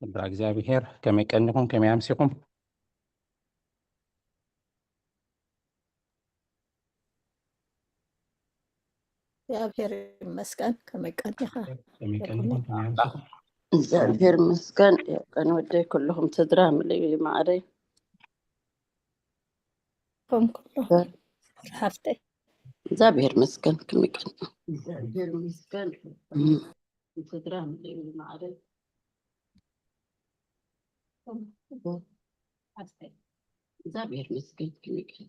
ብራ እግዚኣብሔር፣ ከመይ ቀኒኹም? ከመይ ኣምሲኹም? እግዚኣብሔር ይመስገን። ከመይ ቀኒኻ? ከመይ ቀኒኹም? ከመይ ኣምሲኹም? እግዚኣብሔር ይመስገን። ቀን ወደይ፣ ኩልኹም ስድራ ምልዩ ማዕረይ። ከም ኩሉ ሓፍተይ እግዚኣብሔር ይመስገን። ከመይ ቀን እግዚኣብሔር ይመስገን። ስድራ ምልዩ ማዕረይ። ሓፍተይ እግዚኣብሔር ይመስገን። ከመይ ቀን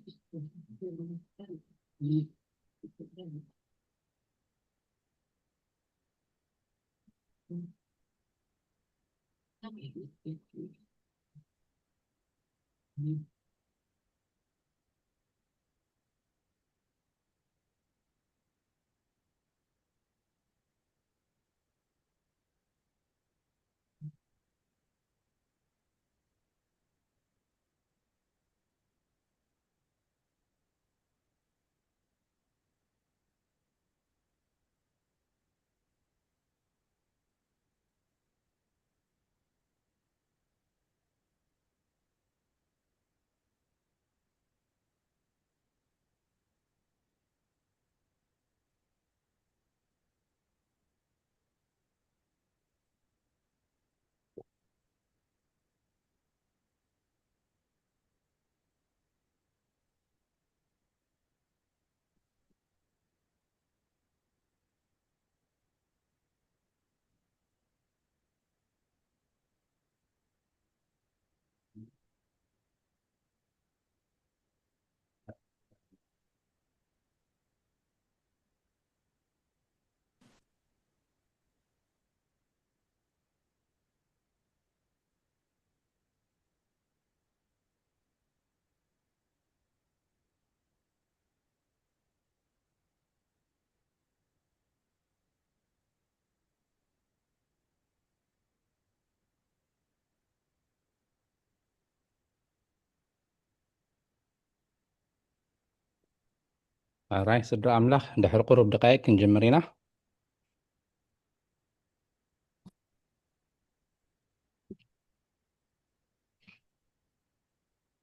ኣራይ ስድራ ኣምላኽ፣ ድሕሪ ቁሩብ ደቃይቅ ክንጅምር ኢና።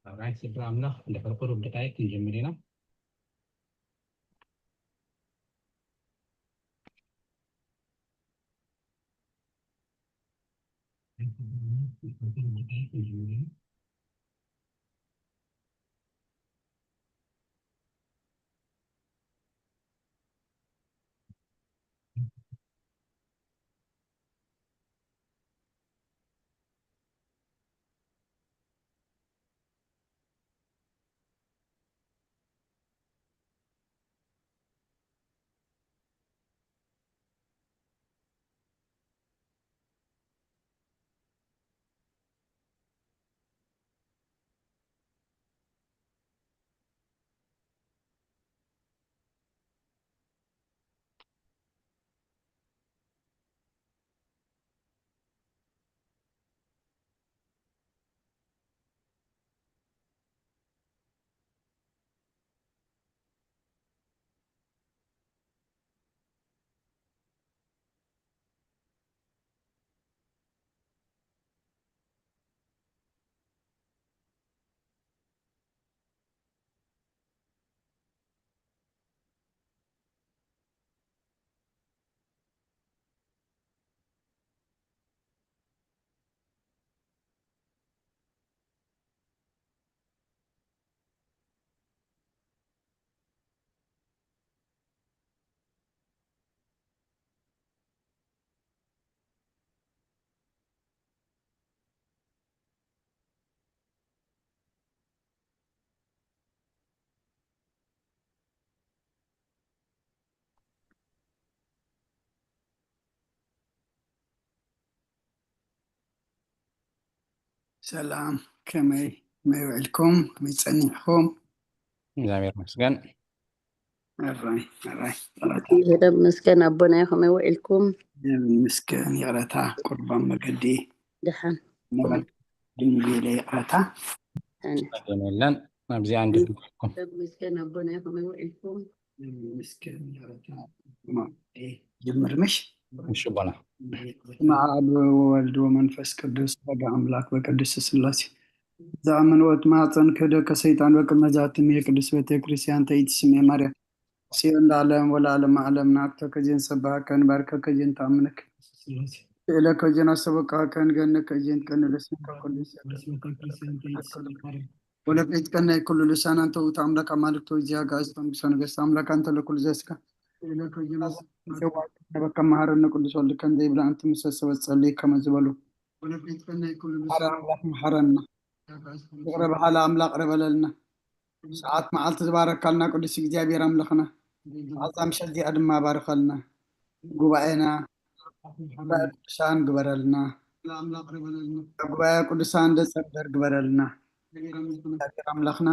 ኣራይ ስድራ ኣምላኽ፣ ድሕሪ ቁሩብ ደቃይቅ ክንጅምር ኢና። ሰላም፣ ከመይ፣ ከመይ ውዕልኩም? ከመይ ጸኒሕኩም? እግዚኣብሔር ይመስገን። ኣራይ፣ ኣራይ። ይህደብ መስገን ኣቦናይ፣ ከመይ ውዕልኩም? ይመስገን። ይቕረታ፣ ቁርባን መገዲ ደሓን። ነበል ድንግል ይቕረታ። ኣነ ጸገም የለን። ኣብዚኣ እንድሕልኩም ይህደብ መስገን ኣቦናይ፣ ከመይ ውዕልኩም? ይመስገን። ይቕረታ፣ መገዲ ጅምር ምሽ ምሽ ኣቦና። በስመ አብ ወወልድ ወመንፈስ ቅዱስ አሐዱ አምላክ በቅድስት ሥላሴ። ዘአምን ወት ማፀን ክህደከ ሰይጣን በቅድመ ዛትም የቅድስት ቤተ ክርስቲያን ተይትስሜ ማርያም ጽዮን ለዓለም ወለዓለመ ዓለም። ንአክተከ ዜን ሰባከን ባርከከ ዜን ተአምነክ ስእለከ ዜን አሰበቃከን ገነከ ዜን ትቀንለስን ከኩሉ ወለፈይት ቀናይ ኩሉ ልሳን አንተ ውእቱ አምላክ አማልክት ወእግዚአ አጋእዝት መንግስተ ነገስት አምላክ አንተ ለኩሉ ዘስጋ ነበከ መሐረነ ቅዱስ ወልድ ከም ዘይብላ አንተ ምሰ ሰበት ጸልይ ከመ ዝበሉ ወለፈይት ቀናይ ኩሉ ልሳን አምላክ መሐረና። ይቅረ በሃላ አምላክ ቅረ በለልና። ሰዓት መዓልቲ ዝባረካልና ቅዱስ እግዚኣብሔር ኣምላኽና፣ መዓልታ ምሸት እዚኣ ድማ ባርኸልና። ጉባኤና ጉባኤ ቅዱሳን ግበረልና። ጉባኤ ቅዱሳን ደጸምበር ግበረልና። እግዚኣብሔር ኣምላኽና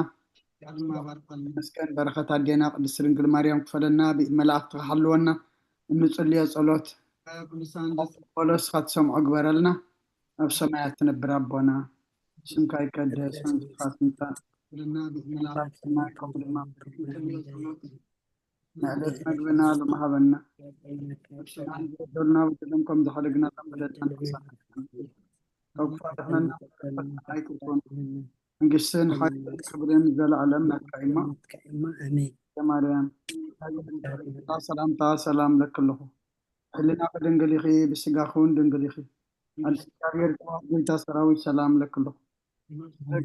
መስገን በረኸት ኣዴና ቅድስት ድንግል ማርያም ክፈለና፣ ብኢድ መላእክቲ ክሓልወና፣ እንጽልዮ ጸሎት በሎ እስኻ ትሰምዖ ግበረልና። ኣብ ሰማያት ትነብር ኣቦና፣ ስምካ ይቀደስ፣ መንግስትካ ትምጻእ፣ ፈቃድካ ኣብ ሰማይ ከምኡ ድማ ኣብ ምድሪ ትኹን። ንዕለት መግብና ሎሚ ሃበና። በደልና በደሎም ከም ዝሓደግና ከም በደልና ንክሳዕ ካብ ክፉእ ኣድሕነና፣ ፈተና ኣይትእትወና። መንግስትን ሓይልን ክብርን ዘለኣለም ናትካ እዩ እሞ፣ ማርያም ሰላምታ ሰላም ለኪ ኣለኹ። ሕልናኺ ድንግል ኢኺ፣ ብስጋኺ እውን ድንግል ኢኺ። ኣደ እግዚኣብሔር ጽባኦት ጎይታ ሰራዊት ሰላም ለኪ ኣለኹ።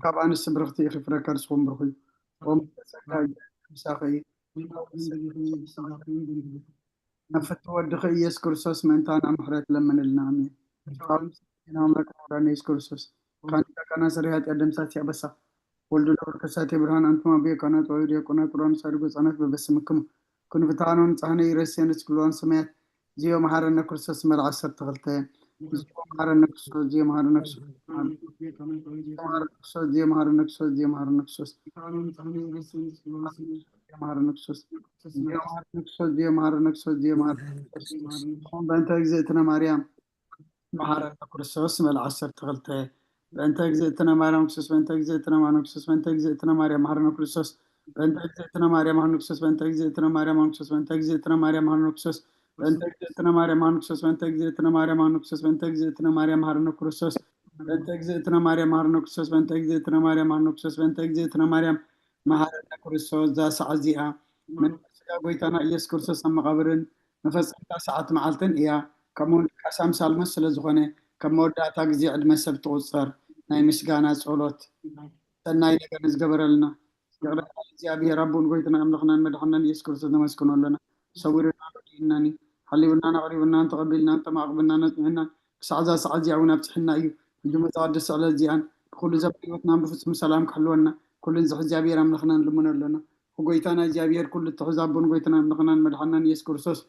ካብ ኣንስቲ ብርኽቲ ኢኺ፣ ፍረ ከርስኺ እውን ብሩኽ እዩ። ኦ ምልዕተ ጸጋ፣ ምሳኺ እዩ። መፍቲ ወድኺ ኢየሱስ ክርስቶስ ምእንታና ምሕረት ለምንልና። ኣሜን። ና ኣምላክ መድኃኒነ ኢየሱስ ክርስቶስ ካን ጸጋና ሰሪ ኃጢአት ደምሳሲ ኣበሳ ወልዱ ለወርከሳቴ ብርሃን አንቱማ ብየካና ጠዊ ዲያቆና ቁራን ሳድጎ ህጻናት በበስምክሙ ክንፍታኖ ንጻህነ ይረስየን እስክልዋን ሰማያት ዚዮ መሐረነ ክርስቶስ መልዓ ዓሰርተ ክልተ ዚዮ መሐረነ ክርስቶስ ዚዮ መሐረነ ክርስቶስ ዚዮ መሐረነ ክርስቶስ ዚዮ መሐረነ ክርስቶስ ዚዮ መሐረነ ክርስቶስ ዚዮ መሐረነ ክርስቶስ ዚዮ መሐረነ ክርስቶስ ዚዮ መሐረነ ክርስቶስ ዚዮ መሐረነ ክርስቶስ በእንተ እግዝእትነ ማርያም መሐረነ ክርስቶስ መልዓ ዓሰርተ ክልተ በእንተ እግዝእትነ ማርያም ክርስቶስ በእንተ እግዝእትነ ማርያም ክርስቶስ በእንተ እግዝእትነ ማርያም መሐረነ ክርስቶስ በእንተ እግዝእትነ ማርያም መሐረነ ክርስቶስ በእንተ እግዝእትነ ማርያም መሐረነ ክርስቶስ በእንተ እግዝእትነ ማርያም መሐረነ ክርስቶስ በእንተ እግዝእትነ ማርያም መሐረነ ክርስቶስ በእንተ እግዝእትነ ማርያም መሐረነ ክርስቶስ በእንተ እግዝእትነ ማርያም መሐረነ ክርስቶስ በእንተ እግዝእትነ ማርያም መሐረነ ክርስቶስ በእንተ እግዝእትነ ማርያም መሐረነ ክርስቶስ። እዛ ሰዓት እዚኣ መንፈስ ስጋ ጎይታና ኢየሱስ ክርስቶስ ኣብ መቓብርን መፈጸምታ ሰዓት መዓልትን እያ። ከምኡ እውን ድቃስ ኣምሳል ሞት ስለ ዝኾነ፣ ከም መወዳእታ ግዜ ዕድመ ሰብ ትቑጸር ናይ ምስጋና ጸሎት ሰናይ ነገር ንዝገበረልና ይቕረ በል እግዚኣብሔር ኣቦን ጎይታና ኣምላኽናን መድሓናን ኢየሱስ ክርስቶስ ነመስግኖ ኣለና። ሰዊሩና ረዲኡናን እዩ። ሓሊውናን ኣቕሪቡናን ተቐቢልናን ተማቕብናን ኣጽኒዕናን ክሳዕ እዛ ሰዓት እዚኣ እውን ኣብጽሕና እዩ። ሕጂ መጻወዲ ስዕለት እዚኣን ብኩሉ ዘመን ህይወትናን ብፍጹም ሰላም ክሕልወና ኩሉ ንዝሕ እግዚኣብሔር ኣምላኽና ንልምኖ ኣለና። ጎይታና እግዚኣብሔር ኩሉ እትሕዝ ኣቦን ጎይታና ኣምላኽናን መድሓናን ኢየሱስ ክርስቶስ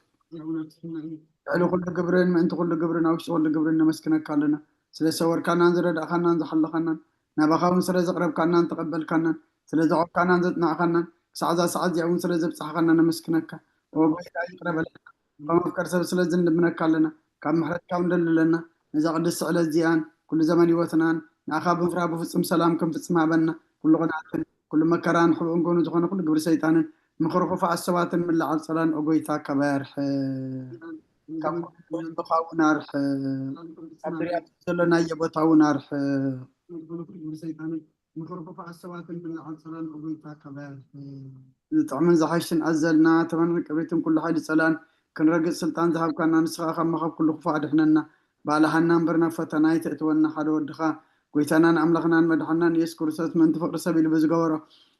ልዕሊ ኩሉ ግብርን ምእንቲ ኩሉ ግብርን ኣብ ውሽጢ ኩሉ ግብርን ነመስግነካ ኣለና። ስለ ዝሰወርካናን ዝረዳእካናን ዝሓለኻናን ናባኻ እውን ስለ ዘቕረብካናን ተቐበልካናን ስለ ዘቐብካናን ዘጽናዕካናን ክሳዕ እዛ ሰዓት እዚኣ እውን ስለ ዘብጽሓኻና ነመስግነካ። ኦ ጎይታ ይቕረ በለና። ካብ መፍቀር ሰብ ስለ ዝንልምነካ ኣለና። ካብ ምሕረትካ እውን ደልለና። ነዛ ቅድስቲ ዕለት እዚኣን ኩሉ ዘመን ህይወትናን ንኣኻ ብምፍራህ ብፍጹም ሰላም ክንፍጽም ሃበና። ኩሉ ቅንኣትን ኩሉ መከራን ሕቡእን ጎኑ ዝኾነ ኩሉ ግብሪ ሰይጣንን ምኽሪ ክፉኣት ሰባትን ምልዓል ጸላን ኦ ጎይታ ካባይ ኣርሕቕ። ካብ ኩሉ ህዝብኻ እውን ኣርሕቕ። ካብ ድርያት ዘለናዮ ቦታ እውን ኣርሕቕ። ምኽሪ ክፉኣት ሰባትን ምልዓል ጸላን ኦ ጎይታ ካባይ ኣርሕቕ። ዝጥዕምን ዝሓሽን ኣዘልና ተመንን ቅብሪትን ኩሉ ሓይሊ ጸላን ክንረግጽ ስልጣን ዝሃብካና ንስኻ ካብ መኸብ ኩሉ ክፉእ ኣድሕነና። ባልሃና እምበር ናብ ፈተና ኣይተእትወና ሓደ ወድኻ ጎይታናን ኣምላኽናን መድሓናን ኢየሱስ ክርስቶስ ምእንቲ ፍቕሪ ሰብ ኢሉ ብዝገበሮ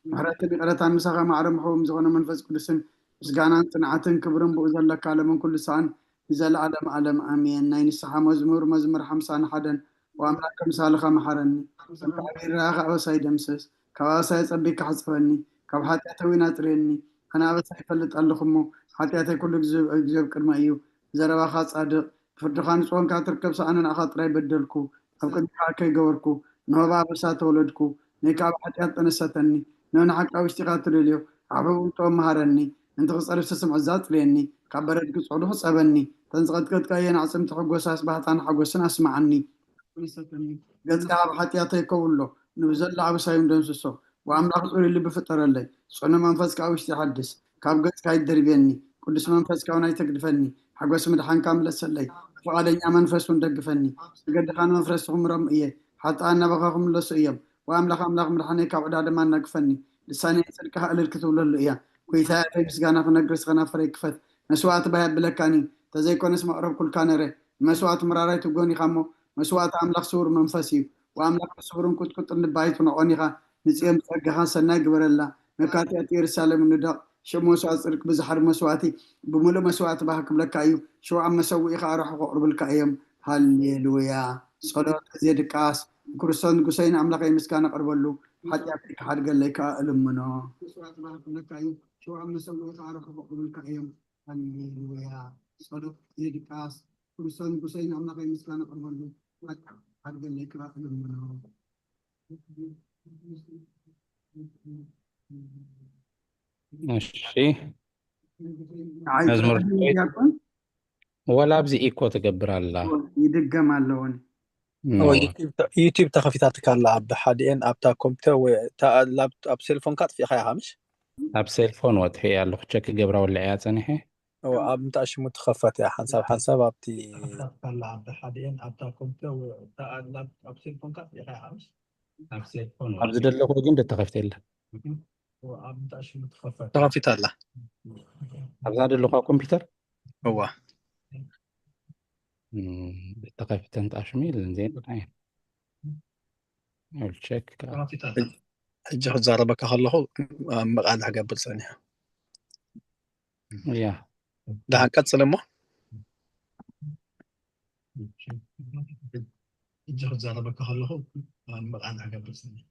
ምሕረትን ይቕረታን ምሳኻ ማዕረ ምሕቡም ዝኾነ መንፈስ ቅዱስን ምስጋናን ጽንዓትን ክብርን ብኡ ዘለካ ለምን ኩሉ ሰኣን ንዘለኣለም ዓለም ኣሜን። ናይ ንስሓ መዝሙር መዝሙር ሓምሳን ሓደን። ወኣምላክ ከምሳልኻ መሓረኒ። ካብ ርኣኻ ኣበሳይ ደምስስ። ካብ ኣበሳይ ጸቢካ ሕጽበኒ። ካብ ሓጢኣተይ እውን ኣጽርየኒ። ኣነ ኣበሳይ ይፈልጥ ኣለኹ እሞ ሓጢኣተይ ኩሉ ግዜ ኣብ ቅድመይ እዩ። ዘረባኻ ጻድቕ ብፍርድኻ ንጹህ ኮንካ ትርከብ ሰኣነ ንኣኻ ጥራይ በደልኩ። ኣብ ቅድሚኻ ከይገበርኩ ንሆ ብኣበሳ ተወለድኩ፣ ነይ ከኣ ብሓጢኣት ጠነሰተኒ። ንሆ ንሓቂ ኣብ ውሽጢኻ ትደልዮ፣ ኣብ ሕቡእ ጥበብ መሃረኒ። ምእንቲ ክጸርፍ ዝሰምዖ ኣጽልየኒ፣ ካብ በረድ ክጽዕዱ ክጸበኒ። እተን ዝቐጥቀጥካየን ኣዕጽምቲ ሕጎሳስ ባህታን ሓጎስን ኣስምዓኒ። ገጽካ ኣብ ሓጢኣተይ ከውሎ፣ ንብዘሎ ኣበሳዮም ደምስሶ። ወኣምላኽ ጽሩይ ልቢ ፍጠረለይ፣ ጽኑዕ መንፈስ ከኣ ውሽጢ ሓድስ። ካብ ገጽካ ኣይትደርብየኒ፣ ቅዱስ መንፈስካ እውን ኣይተግድፈኒ። ሓጎስ ምድሓንካ ምለሰለይ፣ ብፍቓደኛ መንፈስ እውን ደግፈኒ። መገድኻ ንመፍረስቲ ክምሮም እየ፣ ሓጥኣን ናባኻ ክምለሱ እዮም። ወኣምላኽ ኣምላኽ ምድሓነይ ካብ ዕዳ ድማ ኣናግፈኒ። ልሳነይ ንጽድቅኻ እልል ክትብለሉ እያ። ጐይታየ ኣፈይ ምስጋና ክነግርስ ከናፈረይ ክፈት። መስዋእቲ ባህ የብለካን እዩ፣ ተዘይኮነስ መቕረብኩልካ ነረ። ንመስዋእቲ ምራራይ ትጎን ኢኻ እሞ፣ መስዋእቲ ኣምላኽ ስዉር መንፈስ እዩ። ወኣምላኽ ብስውርን ቁጥቁጥን ልቢ ኣይትንዖን ኢኻ። ንጽዮን ብጸጋኻ ሰናይ ግበረላ፣ መካትዕቲ የሩሳሌም ንደቕ። ሽዑ መስዋእቲ ጽድቂ ብዝሓሪ መስዋእቲ ብምሉእ መስዋእቲ ባህ ክብለካ እዩ። ሽዑ ኣብ መሰውኢኻ ኣርሑ ከቕርብልካ እዮም። ሃሌሉያ። ጸሎት ግዜ ድቃስ። ንክርስቶስ ንጉሰይ ንኣምላኸይ ምስጋና ቀርበሉ፣ ሓጢኣተይ ክሓድገለይ ከኣ እልምኖ። መስዋእቲ ባህ ክብለካ እዩ። ሽዑ ኣብ መሰውኢኻ ኣርሑ ከቕርብልካ እዮም። ሃሌሉያ። ጸሎት ግዜ ድቃስ። ክርስቶስ ንጉሰይ ንኣምላኸይ ምስጋና ቀርበሉ፣ ሓድገለይ ከኣ እልምኖ። እሺ፣ መዝሙር ዳዊት። ወላ ኣብዚ ኢኮ ትገብር ኣላ። ይድገም ኣለውን። ኖ። ዩቲብ ተኸፊታትካ ኣላ ኣብ ሓዲኤን ኣብታ ኮምፒተር ወይ እታ ላፕ- ኣብ ሴልፎንካ ኣጥፊእካ ኢኻ ምሽ? ኣብ ሴልፎን ወጥሒ ኣለኹ፣ ቸክ ገብራ ወልዕያ ጸኒሐ። እዎ፣ ኣብ ምንታይ ሽሙ ትኸፈት እያ ሓንሳብ ሓንሳብ ኣብቲ ተኸፊታትካ ኣላ ኣብ ሓዲኤን ኣብታ ኮምፒተር ወይ እታ ላፕ- ኣብ ሴልፎንካ ኣጥፊእካ ኢኻ ምሽ? ኣብ ሴልፎን ኣብዚ ደለኹ ግን ደተኸፍተ የለን። እዎ፣ ኣብ ምንታይ ሽሙ ትኸፈት እያ? ተኸፊታ ኣላ። ኣብዛ ደለኹ ኮምፒተር እዋ እም፣ ደተኸፍተ እንጣሽሚ ለንዜን ቸክ ተኸፊታ ኣላ። ሕጂ ክዛረበካ ከለኹ ኣብ መቓልሕ ገብር ጸኒሐ። ያ ደሓን ቀጽል እሞ። ሕጂ ክዛረበካ ከለኹ ኣብ መቓልሕ ገብር ጸኒሐ።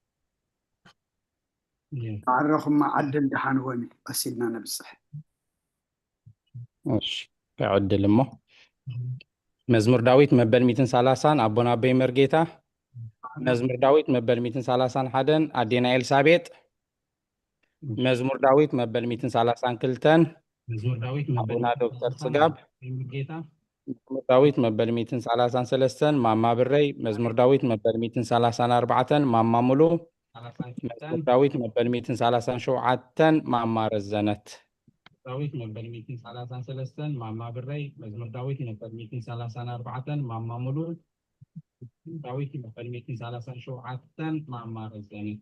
ዓረኹማ ዓደል ደሓን ወኒ ቀሲልና ነብጽሕ። እሺ፣ ዕድል እሞ መዝሙር ዳዊት መበል ሚእትን ሰላሳን ኣቦና ኣቦይ መርጌታ። መዝሙር ዳዊት መበል ሚእትን ሰላሳን ሓደን ኣዴና ኤልሳቤጥ። መዝሙር ዳዊት መበል ሚእትን ሰላሳን ክልተን መዝሙር ዳዊት ኣቦና ዶክተር ጽጋብ። መዝሙር ዳዊት መበል ሚእትን ሰላሳን ሰለስተን ማማ ብረይ። መዝሙር ዳዊት መበል ሚእትን ሰላሳን ኣርባዕተን ማማ ሙሉ። መዝሙር ዳዊት መበል ሚእትን ሰላሳን ሸውዓተን ማማ ረዘነት። ዳዊት መበል ሚእትን ሰላሳን ሰለስተን ማማ ብረይ። መዝሙር ዳዊት መበል ሚእትን ሰላሳን ኣርባዕተን ማማ ሙሉ። ዳዊት መበል ሚእትን ሰላሳን ሸውዓተን ማማ ረዘነት።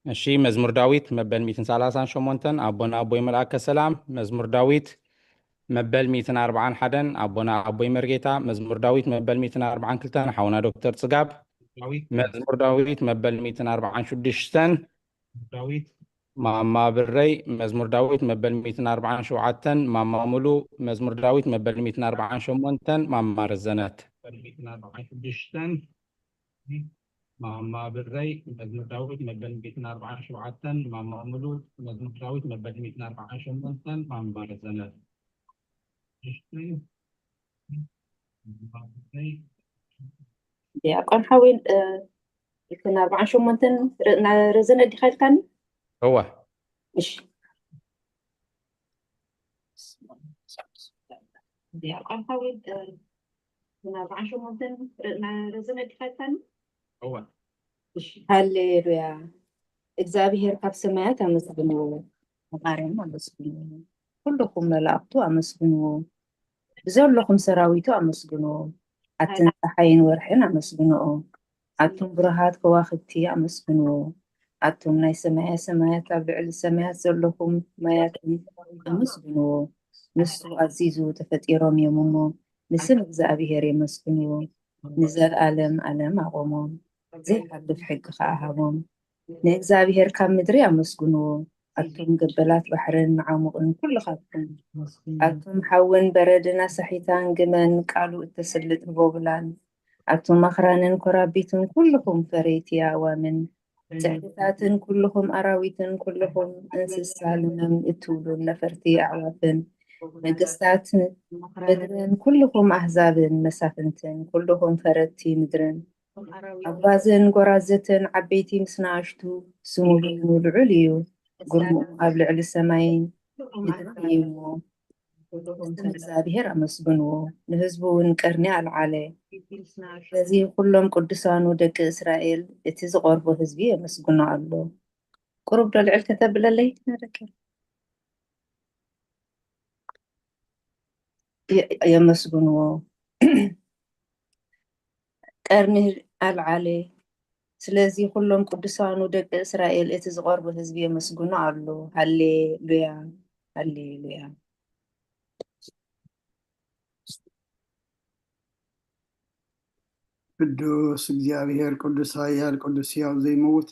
እሺ፣ መዝሙር ዳዊት መበል ሚእትን ሰላሳን ሸሞንተን ኣቦና ኣቦይ መልኣከ ሰላም። መዝሙር ዳዊት መበል ሚእትን ኣርባዓን ሓደን ኣቦና ኣቦይ መርጌታ። መዝሙር ዳዊት መበል ሚእትን ኣርባዓን ክልተን ሓውና ዶክተር ጽጋብ። ዳዊት መዝሙር ዳዊት መበል ሚእትን ኣርባዓን ሽዱሽተን ዳዊት ማማ ብረይ። መዝሙር ዳዊት መበል ሚእትን ኣርባዓን ሸውዓተን ማማ ሙሉ። መዝሙር ዳዊት መበል ሚእትን ኣርባዓን ሸሞንተን ማማ ረዘነት። መበል ሚእትን ኣርባዓን ሽዱሽተን ማማ ብረይ። መዝሙር ዳዊት መበል ሚእትን ኣርባዓን ሸውዓተን ማማ ሙሉ። መዝሙር ዳዊት መበል ሚእትን ኣርባዓን ሸሞንተን ማማ ረዘነት። ዲያቆን ሓወይ፣ እ፣ እተን ኣርባዓን ሸሞንተን ረ-፣ ና-፣ ረዘነ ዲኻ ኢልካኒ? እወ። እሺ። ዲያቆን ሓወይ ናብ ዓንሸሞንተን ርዝነ ዲፋይታኒ እዋ ሃሌሉያ። እግዚኣብሔር ካብ ሰማያት ኣመስግንዎ፣ ማርያም ኣመስግንዎ፣ ኩልኹም መላእኽቱ ኣመስግንዎ፣ ብዘለኹም ሰራዊቱ ኣመስግንዎ፣ ኣትን ፀሓይን ወርሕን ኣመስግንኦ፣ ኣቱም ብሩሃት ከዋኽብቲ ኣመስግንዎ፣ ኣቱም ናይ ሰማያ ሰማያት ኣብ ልዕሊ ሰማያት ዘለኹም ማያትን ኣመስግንዎ። ንሱ ኣዚዙ ተፈጢሮም እዮም እሞ ንስም እግዚኣብሔር የመስግንዎ። ንዘለኣለም ኣለም ኣቖሞም፣ ዘይሓልፍ ሕጊ ኸኣ ሃቦም። ንእግዚኣብሔር ካብ ምድሪ ኣመስግንዎ፣ ኣቱም ገበላት ባሕርን መዓሙቕን ኩልኻትኩም፣ ኣቱም ሓውን በረድን ኣሳሒታን ግመን ቃሉ እተስልጥ ህቦብላን፣ ኣቱም ኣኽራንን ኮራቢትን ኩልኹም ፈረይቲ ኣእዋምን፣ ጽዕድታትን ኩልኹም ኣራዊትን ኩልኹም እንስሳ ልመም እትብሉን ነፈርቲ ኣዕዋፍን፣ ነገስታት ምድርን ኩልኹም ኣህዛብን መሳፍንትን ኩልኹም ፈረድቲ ምድርን፣ ኣጓዝን ጎራዝትን ዓበይቲ ምስ ንኣሽቱ ስሙ በይኑ ልዑል እዩ፣ ግርምኡ ኣብ ልዕሊ ሰማይን ምድርን እዩ እሞ፣ ስም እግዚኣብሔር ኣመስግንዎ፣ ንህዝቡ እውን ቀርኒ ኣልዓለ። ስለዚ ኩሎም ቅዱሳኑ ደቂ እስራኤል እቲ ዝቐርቦ ህዝቢ የመስግኖ ኣሎ። ቁሩብ ዶ ልዕል ከተብለለይ ነረከ የመስግንዎ። ቀርኒ ኣልዓለ። ስለዚ ኩሎም ቅዱሳኑ ደቂ እስራኤል እቲ ዝቐርቡ ህዝቢ የመስግኑ ኣሎ። ሃሌሉያ ሃሌሉያ። ቅዱስ እግዚኣብሔር ቅዱስ ኃያል ቅዱስ ሕያው ዘይመውት።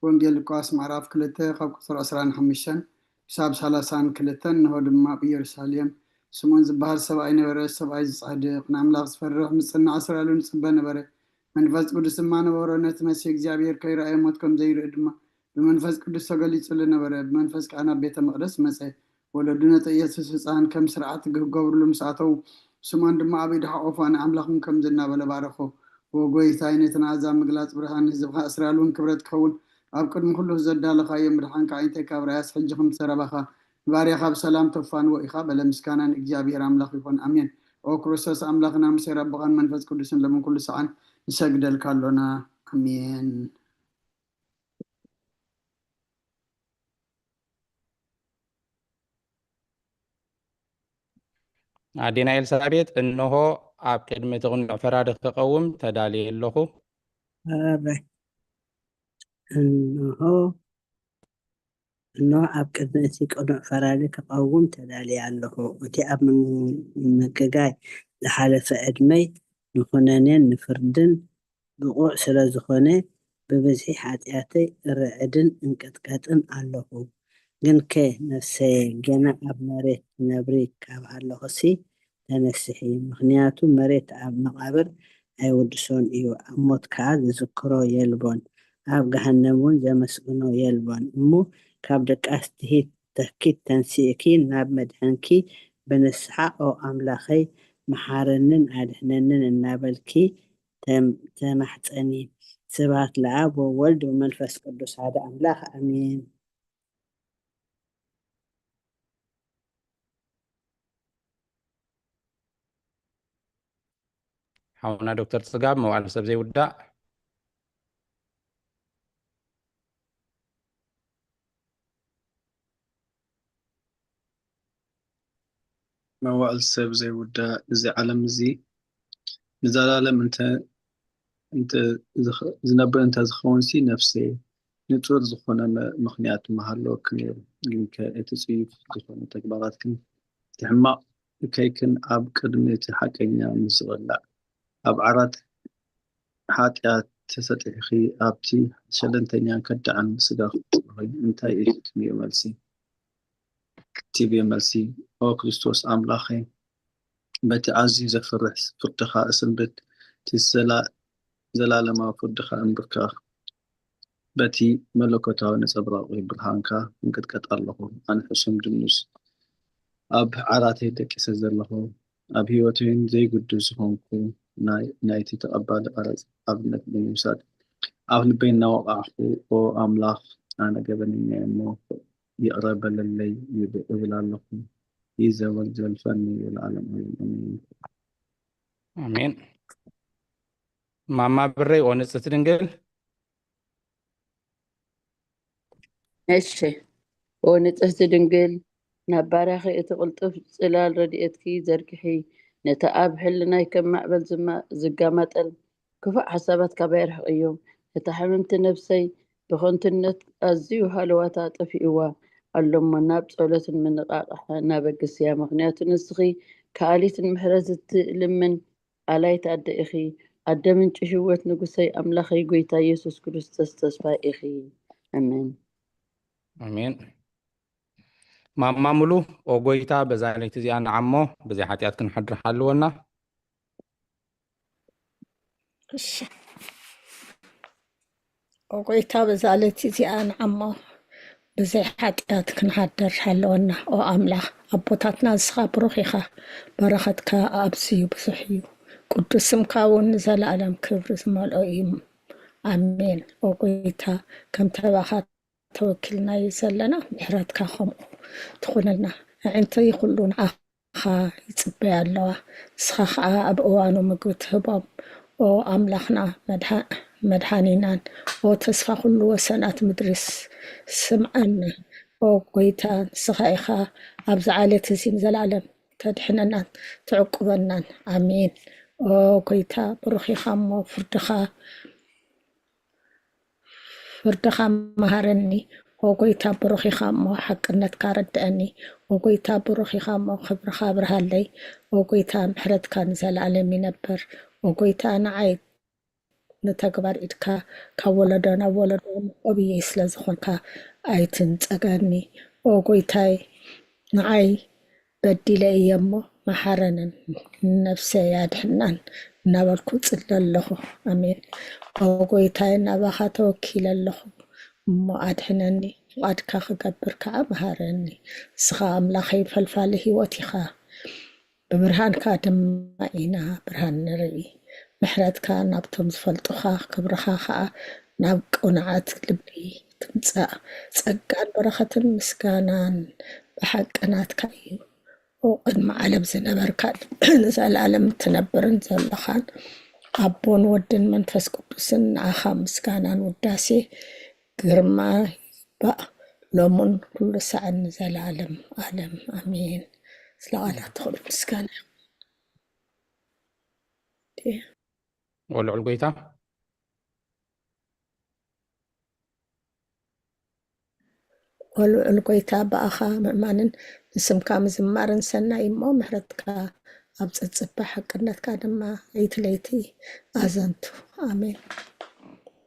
ወንጌል ሉቃስ ምዕራፍ ክልተ ካብ ቁፅሪ ዕስራን ሓሙሽተን ክሳብ ሰላሳን ክልተን። እንሆ ድማ ኣብ ኢየሩሳሌም ስምዖን ዝበሃል ሰብኣይ ነበረ። ሰብኣይ ዝጻድቕ ንኣምላኽ ዝፈርሕ ምጽናዕ እስራኤሉ ንጽበ ነበረ። መንፈስ ቅዱስ ድማ ነበሮ። ነቲ መሲሕ እግዚኣብሔር ከይረኣየ ሞት ከም ዘይርኢ ድማ ብመንፈስ ቅዱስ ተገሊጹሉ ነበረ። ብመንፈስ ከዓ ናብ ቤተ መቕደስ መጸ። ወለዱ ነቲ ኢየሱስ ህፃን ከም ስርዓት ክገብርሉ ምስ ኣተዉ፣ ስምዖን ድማ ኣብ ኢዱ ሓቆፎ፣ ኣነ ኣምላኽኩም ከምዚ እናበለ ባረኾ። ወጎይታይ ነቲ ንኣሕዛብ ምግላጽ ብርሃን ንህዝብኻ እስራኤል እውን ክብረት ክኸውን ኣብ ቅድሚ ኩሉ ዘዳለኻዮ ምድሓንካ ኣዒንተይ ካብ ርኣያስ ሕጂ ከም ዝተረባኻ ንባርያኻ ብሰላም ተፋንዎ ኢኻ በለ። ምስጋና ንእግዚኣብሔር ኣምላኽ ይኹን ኣሜን። ኦ ክርስቶስ ኣምላኽና ምሴር ኣቦኻን መንፈስ ቅዱስን ሎምን ኩሉ ሰዓን ንሰግደልካ ኣሎና ኣሜን። ኣዴና ኤልሳቤጥ፣ እንሆ ኣብ ቅድሚ እቲ ቅኑዕ ፈራዲ ክቐውም ተዳልየ ኣለኹ። ኣረ፣ እንሆ፣ እንሆ ኣብ ቅድሚ እቲ ቅኑዕ ፈራዲ ክቐውም ተዳልየ ኣለኹ። እቲ ኣብ ምምግጋይ ዝሓለፈ ዕድመይ ንኹነኔን ንፍርድን ብቑዕ ስለ ዝኾነ፣ ብብዝሒ ሓጢኣተይ እርዕድን እንቅጥቀጥን ኣለኹ። ግንከ ነፍሰየ፣ ገና ኣብ መሬት ትነብሪ ካብ ኣለኹሲ ተነስሒ፣ ምኽንያቱ መሬት ኣብ መቓብር ኣይውድሶን እዩ፣ ኣብ ሞት ከኣ ዝዝክሮ የልቦን፣ ኣብ ገሃነም እውን ዘመስግኖ የልቦን። እሞ ካብ ድቃስ ትሂድ ተኪት ተንሲእኪ ናብ መድሕንኪ ብንስሓ፣ ኦ ኣምላኸይ፣ መሓረንን ኣድሕነንን እናበልኪ ተማሕጸኒ። ስብሐት ለኣብ ወወልድ ወመንፈስ ቅዱስ ሓደ ኣምላኽ ኣሜን። ሓውና ዶክተር ጽጋብ፣ መዋዕል ሰብ ዘይውዳእ። መዋዕል ሰብ ዘይውዳእ፣ እዚ ዓለም እዚ ንዘላለም እንተ እንተ ዝነብር እንተ ዝኸውን ሲ ነፍሰይ ንጹር ዝኾነ ምኽንያት ምሃለወኪ ነይሩ። ግንከ እቲ ጽዩፍ ዝኾነ ተግባራትክን እቲ ሕማቕ እከይክን ኣብ ቅድሚ እቲ ሓቀኛ ምስ ዝቕላዕ፣ ኣብ ዓራት ሓጢኣት ተሰጢሕኪ ኣብቲ ሸለልተኛን ከዳዕን ስጋኺ ክትጽበኺ እንታይ እዩ ትብዮ መልሲ? ትብዮ መልሲ፣ ኦ ክርስቶስ ኣምላኸይ፣ በቲ ኣዝዩ ዘፍርሕ ፍርድኻ እስንብድ፣ እቲ ዘላለማዊ ፍርድኻ እንብርከኽ፣ በቲ መለኮታዊ ነጸብራቕ ብርሃንካ እንቅጥቀጥ ኣለኹ። ኣነ ሕሱም ድኑስ ኣብ ዓራተይ ደቂሰ ዘለኹ፣ ኣብ ህይወተይን ዘይግዱ ዝኾንኩ ናይ ናይቲ ተቐባሊ ቀረጽ ኣብነት ብምውሳድ ኣብ ልበይ እናወቓዕኹ፣ ኦ ኣምላኽ፣ ኣነ ገበነኛ እየ እሞ ይቕረ በለለይ ይብል እብል ኣለኹ። ይዘወር ዘልፈኒ ዘለዓለም ዓለም። ኣሜን። ኣሜን። ማማ ብረይ፣ ኦ ንጽሕቲ ድንግል። እሺ። ኦ ንጽሕቲ ድንግል፣ ናብ ባርያኺ እቲ ቅልጡፍ ጽላል ረድኤትኪ ዘርግሒ፣ ነቲ ኣብ ሕልናይ ከም ማዕበል ዝማ-፣ ዝጋማጠል ክፉእ ሓሳባት ካባይ ኣርሕቕዮ። ነታ ሕምምቲ ነፍሰይ ብኸንቱነት ኣዝዩ ሃለዋታ ኣጥፊእዋ ኣሎ እሞ፣ ናብ ጸሎትን ምንቓቓሕን ኣበግስያ። ምኽንያቱ ንስኺ ከኣሊትን ምሕረት እትልምን ኣላይት ኣደ ኢኺ። ኣደ ምንጪ ህይወት፣ ንጉሰይ፣ ኣምላኸይ፣ ጐይታ ኢየሱስ ክርስቶስ ተስፋ ኢኺ። ኣሜን። ኣሜን። ማማ ሙሉ፣ ኦ ጐይታ፣ በዛ ለይቲ እዚኣ ንዓሞ ብዘይ ሓጢኣት ክንሓድር ሓልወና። እሺ። ኦ ጐይታ፣ በዛ ለይቲ እዚኣ ንዓሞ ብዘይ ሓጢኣት ክንሓድር ሓልወና። ኦ ኣምላኽ፣ ኣቦታትና፣ ንስኻ ብሩኽ ኢኻ፣ በረኸትካ ኣብዝዩ ብዙሕ እዩ፣ ቅዱስ ስምካ እውን ንዘለኣለም ክብሪ ዝመልኦ እዩ። ኣሜን። ኦ ጐይታ፣ ከም ተባኻ ተወኪልና እዩ ዘለና፣ ምሕረትካ ከምኡ ትኹነልና። ኣዒንተይ ኩሉ ንዓኻ ይጽበያ ኣለዋ፣ ንስኻ ኸኣ ኣብ እዋኑ ምግቢ ትህቦም። ኦ ኣምላኽና፣ መድሃ-፣ መድሓኒናን፣ ኦ ተስፋ ኩሉ ወሰናት ምድሪስ፣ ስምዓና። ኦ ጐይታ፣ ንስኻ ኢኻ ኣብዚ ዓሌት እዚ ንዘለኣለም ተድሕነናን ትዕቁበናን። ኣሜን። ኦ ጐይታ፣ ብሩኽ ኢኻ እሞ ፍርድኻ ፍርድኻ መሃረኒ። ኦ ጐይታ፣ ብሩኽ ኢኻ እሞ ሓቅነትካ ረድአኒ። ኦ ጐይታ፣ ብሩኽ ኢኻ እሞ ክብርኻ ኣብርሃለይ። ኦ ጐይታ፣ ምሕረትካ ንዘለኣለም ይነብር። ኦ ጐይታ፣ ንዓይ ንተግባር ኢድካ ካብ ወለዶ ናብ ወለዶ መቆብየይ ስለ ዝኾንካ ኣይትንጸገኒ። ኦ ጐይታይ፣ ንዓይ በዲለ እየ እሞ መሓረንን፣ ንነፍሰይ ኣድሕናን እናበልኩ ጽለ ኣለኹ። ኣሜን። ኦ ጐይታይ፣ ናባኻ ተወኪለ ኣለኹ እሞ ኣድሕነኒ፣ ፍቓድካ ክገብር ከኣ መሃረኒ። ንስኻ ኣምላኸይ ፈልፋሊ ህይወት ኢኻ። ብብርሃንካ ድማ ኢና ብርሃን ንርኢ። ምሕረትካ ናብቶም ዝፈልጡኻ፣ ክብርኻ ኸኣ ናብ ቅኑዓት ልቢ ትምጻእ። ጸጋን በረኸትን ምስጋናን ብሓቂ ናትካ እዩ። ኦ ቅድሚ ዓለም ዝነበርካን ንዘለኣለም እትነብርን ዘለኻን፣ ኣቦን ወድን መንፈስ ቅዱስን፣ ንኣኻ ምስጋናን ውዳሴ ግርማ ይግባእ፣ ሎሙን ኩሉ ሳዕን ንዘለኣለም ዓለም። ኣሜን። ስለ ቃላት ትኹል ምስጋና። ወልዑል ጐይታ። ወልዑል ጐይታ፣ ብኣኻ ምእማንን ንስምካ ምዝማርን ሰናይ እሞ፣ ምሕረትካ ኣብ ጽጽበ፣ ሓቅነትካ ድማ ለይቲ ለይቲ ኣዘንቱ። ኣሜን።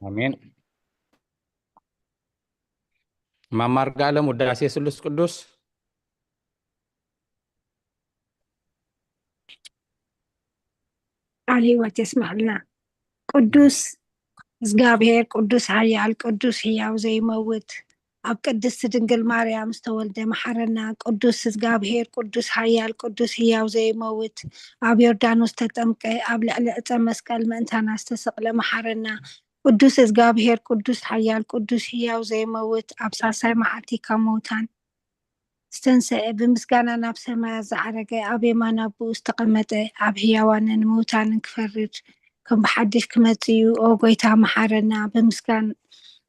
ኣሜን። ማማ ኣርጋለም፣ ውዳሴ ስሉስ ቅዱስ። ቃል ህይወት የስምዐልና። ቅዱስ እግዚኣብሔር፣ ቅዱስ ኃያል፣ ቅዱስ ሕያው ዘይመውት፣ ኣብ ቅድስት ድንግል ማርያም ዝተወልደ መሓረና። ቅዱስ እግዚኣብሔር፣ ቅዱስ ኃያል፣ ቅዱስ ሕያው ዘይመውት፣ ኣብ ዮርዳኖስ ተጠምቀ፣ ኣብ ልዕሊ ዕፀ መስቀል ምእንታና ዝተሰቕለ መሓረና። ቅዱስ እግዚኣብሔር፣ ቅዱስ ኃያል፣ ቅዱስ ሕያው ዘይመውት፣ ኣብ ሳልሳይ መዓልቲ ካብ ምውታን ዝተንሰአ፣ ብምስጋና ናብ ሰማያት ዝዓረገ፣ ኣብ የማን ኣቦኡ ዝተቐመጠ፣ ኣብ ሕያዋንን ምውታንን ክፈርድ ከም ብሓድሽ ክመጽእ እዩ። ኦ ጐይታ መሓረና። ብምስጋን-፣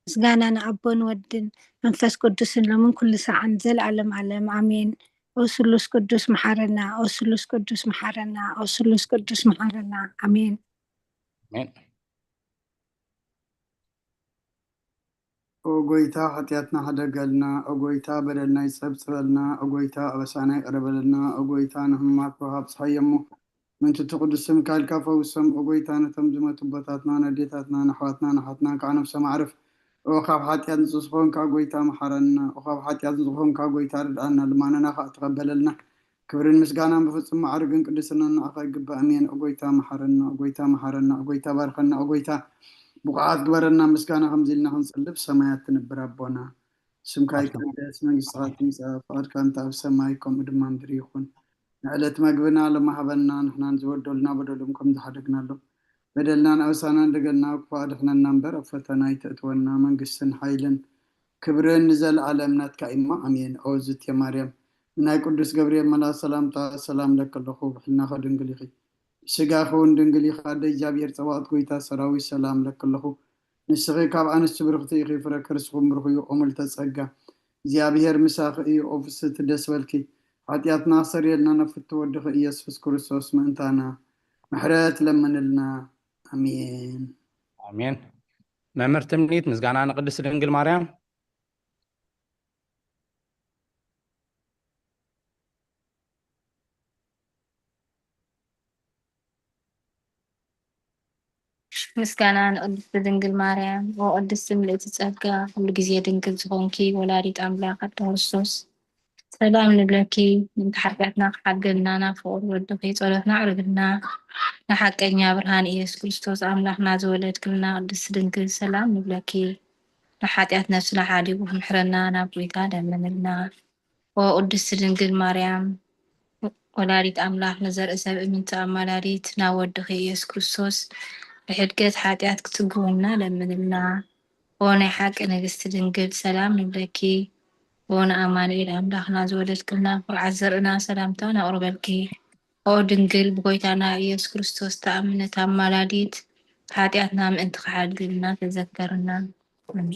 ምስጋና ንኣቦን ወድን መንፈስ ቅዱስን ሎምን ኩሉ ሰዓን ዘለዓለም ዓለም ኣሜን። ኦ ስሉስ ቅዱስ መሓረና፣ ኦ ስሉስ ቅዱስ መሓረና፣ ኦ ስሉስ ቅዱስ መሓረና። ኣሜን። ኣሜን። ኦ ጐይታ፣ ሓጢኣትና ሕደገልና። ኦ ጐይታ፣ በደልና ይጸብጽበልና። ኦ ጐይታ፣ ኣበሳና ይቕረ በለልና። ኦ ጐይታ፣ ንሕሙማት ወሃብ ጸሓይ እሞ፣ ምእንቲ እቲ ቅዱስ ስምካ ኢልካ ፈውሶም። ኦ ጐይታ፣ ነቶም ዝመቱ ኣቦታትና፣ ነዴታትና፣ ንኣሕዋትና፣ ንሓትናን ከዓ ነፍሶም ኣዕርፍ። ኦ ካብ ሓጢኣት ንጹህ ዝኾንካ ጐይታ፣ መሓረና። ኦ ካብ ሓጢኣት ንጹህ ዝኾንካ ጐይታ፣ ርድኣና። ልማነና ከዓ ተቐበለልና። ክብርን ምስጋናን ብፍጹም ማዕርግን ቅድስናን ንዓኻ ይግባእ። ኣሜን። ኦ ጐይታ፣ መሓረና። ኦ ጐይታ፣ መሓረና። ኦ ጐይታ፣ ባርኸና። ኦ ጐይታ፣ ብቑዓት ግበረና። ምስጋና ከምዚ ኢልና ክንጽሊ ብሰማያት ትንብር ኣቦና፣ ስምካ ይቀደስ፣ መንግስትኻ ትምጻእ፣ ፍቓድካ እንተ ኣብ ሰማይ ከምኡ ድማ ምድሪ ይኹን። ንዕለት መግብና ሎሚ ሃበና፣ ንሕናን ዝበደሉና በደሎም ከም ዝሓደግናሎም፣ በደልና ንኣበሳና እንደገልና፣ ክፉእ ኣድሕነና እምበር፣ ኣብ ፈተና ኣይተእትወና። መንግስትን ሓይልን ክብርን ንዘለኣለም ናትካ እዩ እሞ፣ ኣሜን። ኦ ዝትየ ማርያም፣ ናይ ቅዱስ ገብርኤል መልኣክ ሰላምታ ሰላም ለኪ ኣለኹ፣ ብሕልናኺ ድንግል ኢኺ፣ ብስጋኺ እውን ድንግል ኢኺ። ኣደ እግዚኣብሔር ጸባኦት፣ ጎይታ ሰራዊት፣ ሰላም ለኪ ኣለኹ። ንስኺ ካብ ኣንስቲ ብርኽቲ ኢኺ፣ ፍረ ከርስኺ ብሩኽ እዩ። ኦ ምልዕተ ጸጋ፣ እግዚኣብሔር ምሳኺ እዩ። ኦ ፍስሕቲ ደስ በልኪ፣ ሓጢኣትና ክሰርየልና ነፍቱ ወድኺ ኢየሱስ ክርስቶስ ምእንታና ምሕረት ለምንልና። ኣሜን። ኣሜን። መምህር ትምኒት፣ ምስጋና ንቅድስት ድንግል ማርያም። ምስጋና ንቅድስቲ ድንግል ማርያም። ኦ ቅድስቲ ምልእቲ ጸጋ፣ ኩሉ ግዜ ድንግል ዝኾንኪ ወላዲት ኣምላኽ ኣደ ክርስቶስ፣ ሰላም ንብለኪ። ምእንቲ ሓጢኣትና ክሓልገልና ናብ ፍቑር ወድኺ ጸሎትና ኣቕርብልና። ንሓቀኛ ብርሃን ኢየሱስ ክርስቶስ ኣምላኽና ዝወለድክልና ቅድስቲ ድንግል ሰላም ንብለኪ። ንሓጢኣት ነፍስና ሓዲጉ ክምሕረና ናብ ጎይታ ለምንልና። ኦ ቅድስቲ ድንግል ማርያም ወላዲት ኣምላኽ፣ ንዘርኢ ሰብ እምንቲ ኣማላዲት ናብ ወድኺ ኢየሱስ ክርስቶስ ብሕድገት ሓጢኣት ክትግወና ለምንልና። ኦ ናይ ሓቂ ንግስቲ ድንግል ሰላም ንብለኪ። ኦ ንኣማኑኤል ኣምላኽና ዝወለድክልና ኩርዓት ዘርእና ሰላምታ ነቕርበልኪ። ኦ ድንግል ብጎይታና ኢየሱስ ክርስቶስ ተኣምነት ኣማላዲት፣ ሓጢኣትና ምእንቲ ክሓልግልና ተዘከርና። ኣሜን።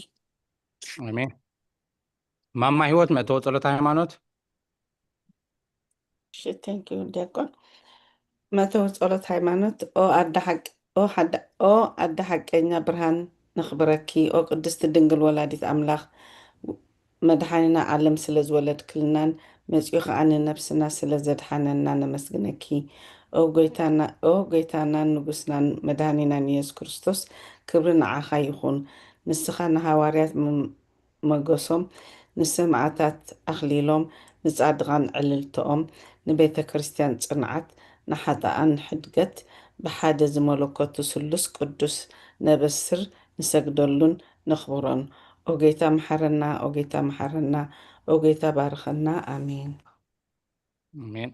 ኣሜን። ማማ ህይወት መእተዊ ጸሎት ሃይማኖት። እሺ፣ thank you ዲያቆን። መእተዊ ጸሎት ሃይማኖት። ኦ ኣደ ሓቂ፣ ኦ ሓደ፣ ኦ ኣደ ሓቀኛ ብርሃን ነኽብረኪ፣ ኦ ቅድስቲ ድንግል ወላዲት ኣምላኽ፣ መድሓኒና ዓለም ስለ ዝወለድክልናን መጺኡ ኸኣ ንነብስና ስለ ዘድሓነና ነመስግነኪ። ኦ ጎይታና፣ ኦ ጎይታናን ንጉስናን መድሃኒናን ኢየሱስ ክርስቶስ፣ ክብሪ ንዓኻ ይኹን። ንስኻ ንሃዋርያት መ-፣ መጎሶም፣ ንሰማዕታት ኣኽሊሎም፣ ንጻድቓን ዕልልትኦም፣ ንቤተ ክርስቲያን ጽንዓት፣ ንሓጥኣን ሕድገት፣ ብሓደ ዝመለኮቱ ስሉስ ቅዱስ ነበስር ንሰግደሉን ነኽብሮን። ኦ ጌታ መሓረና፣ ኦ ጌታ መሓረና፣ ኦ ጌታ ባርኸና። ኣሜን። ኣሜን።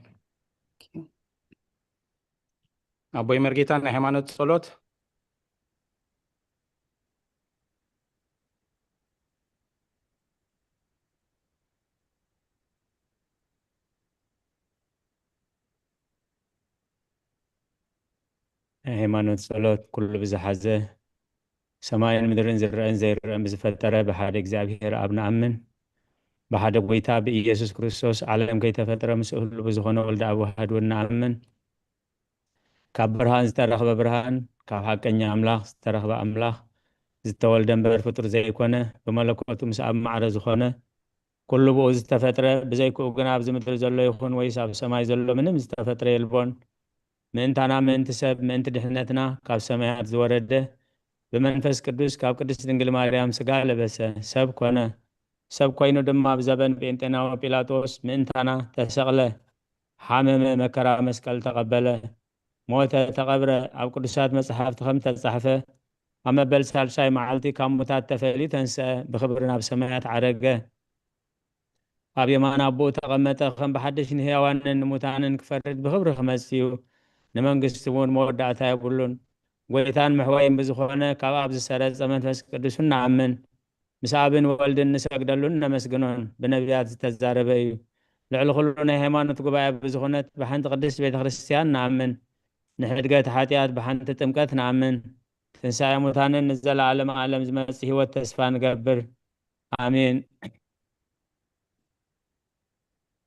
ኣቦይ መርጌታ ናይ ሃይማኖት ጸሎት። ናይ ሃይማኖት ጸሎት ኩሉ ብዝሓዘ ሰማይን ምድርን ዝረአን ዘይረአን ብዝፈጠረ ብሓደ እግዚኣብሔር ኣብ ንኣምን። ብሓደ ጎይታ ብኢየሱስ ክርስቶስ ዓለም ከይተፈጥረ ምስኡ ህሉ ብዝኾነ ወልደ ኣብ ዋህድ እውን ንኣምን። ካብ ብርሃን ዝተረኽበ ብርሃን፣ ካብ ሓቀኛ ኣምላኽ ዝተረኽበ ኣምላኽ፣ ዝተወልደ እምበር ፍጡር ዘይኮነ፣ ብመለኮቱ ምስ ኣብ ማዕረ ዝኾነ፣ ኩሉ ብኡ ዝተፈጥረ፣ ብዘይክኡ ግን ኣብዚ ምድሪ ዘሎ ይኹን ወይስ ኣብ ሰማይ ዘሎ ምንም ዝተፈጥረ የልቦን። ምእንታና፣ ምእንቲ ሰብ፣ ምእንቲ ድሕነትና ካብ ሰማያት ዝወረደ፣ ብመንፈስ ቅዱስ ካብ ቅድስት ድንግል ማርያም ስጋ ለበሰ፣ ሰብ ኮነ። ሰብ ኮይኑ ድማ ኣብ ዘበን ጴንጤናዊ ጲላጦስ ምእንታና ተሰቕለ፣ ሓመመ፣ መከራ መስቀል ተቐበለ፣ ሞተ፣ ተቐብረ፣ ኣብ ቅዱሳት መጻሕፍቲ ከም ተጻሕፈ ኣብ መበል ሳልሳይ መዓልቲ ካብ ሙታት ተፈልዩ ተንስአ፣ ብኽብሪ ናብ ሰማያት ዓረገ። ኣብ የማን ኣቦኡ ተቐመጠ፣ ከም ብሓድሽ ንህያዋንን ንሙታንን ክፈርድ ብኽብሪ ክመጽእ እዩ። ንመንግስቲ እውን መወዳእታ የብሉን። ጎይታን መሕወይን ብዝኾነ ካብ ኣብ ዝሰረጸ መንፈስ ቅዱስ ንኣምን። ምስ ኣብን ወልድን ንሰግደሉን ነመስግኖን ብነቢያት ዝተዛረበ እዩ። ልዕሊ ኩሉ ናይ ሃይማኖት ጉባኤ ብዝኾነት ብሓንቲ ቅድስት ቤተ ክርስቲያን ንኣምን። ንሕድገት ሓጢኣት ብሓንቲ ጥምቀት ንኣምን። ትንሳኤ ሙታንን ንዘለዓለም ዓለም ዝመጽእ ህይወት ተስፋ ንገብር። ኣሜን።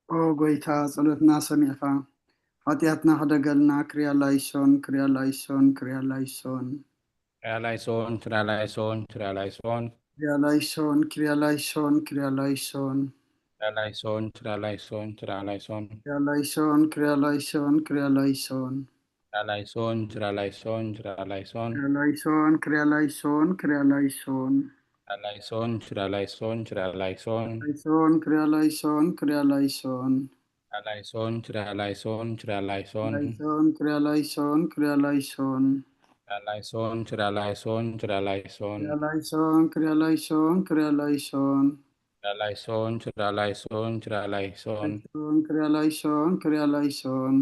ኦ ጎይታ፣ ጸሎትና ሰሚዕካ ሓጢኣትና ሕደገልና። ክሪያ ላይሶን፣ ክሪያ ላይሶን፣ ክሪያ ላይሶን። ትሪያ ላይሶን፣ ትሪያ ላይሶን፣ ትሪያ ላይሶን። ክሪያ ላይሶን፣ ክሪያ ላይሶን፣ ክሪያ ላይሶን። ትሪያ ላይሶን፣ ትሪያ ላይሶን፣ ትሪያ ላይሶን። ክሪያ ላይሶን፣ ክሪያ ላይሶን፣ ክሪያ ላይሶን። ትሪያ ላይሶን፣ ትሪያ ላይሶን፣ ትሪያ ላይሶን። ክሪያ ላይሶን፣ ክሪያ ላይሶን፣ ክሪያ ላይሶን። ትሪያ ላይሶን፣ ትሪያ ላይሶን፣ ትሪያ ላይሶን። ላይሶን፣ ክሪያ ላይሶን፣ ክሪያ ላይሶን። ትሪያ ላይሶን፣ ትሪያ ላይሶን፣ ትሪያ ላይሶን። ላይሶን፣ ክሪያ ላይሶን፣ ክሪያ ላይሶን። ትሪያ ላይሶን፣ ትሪያ ላይሶን፣ ትሪያ ላይሶን። ክሪያ ላይሶን፣ ክሪያ ላይሶን፣ ክሪያ ላይሶን። ትሪያ ላይሶን፣ ትሪያ ላይሶን፣ ትሪያ ላይሶን። ላይሶን፣ ክሪያ ላይሶን፣ ክሪያ ላይሶን።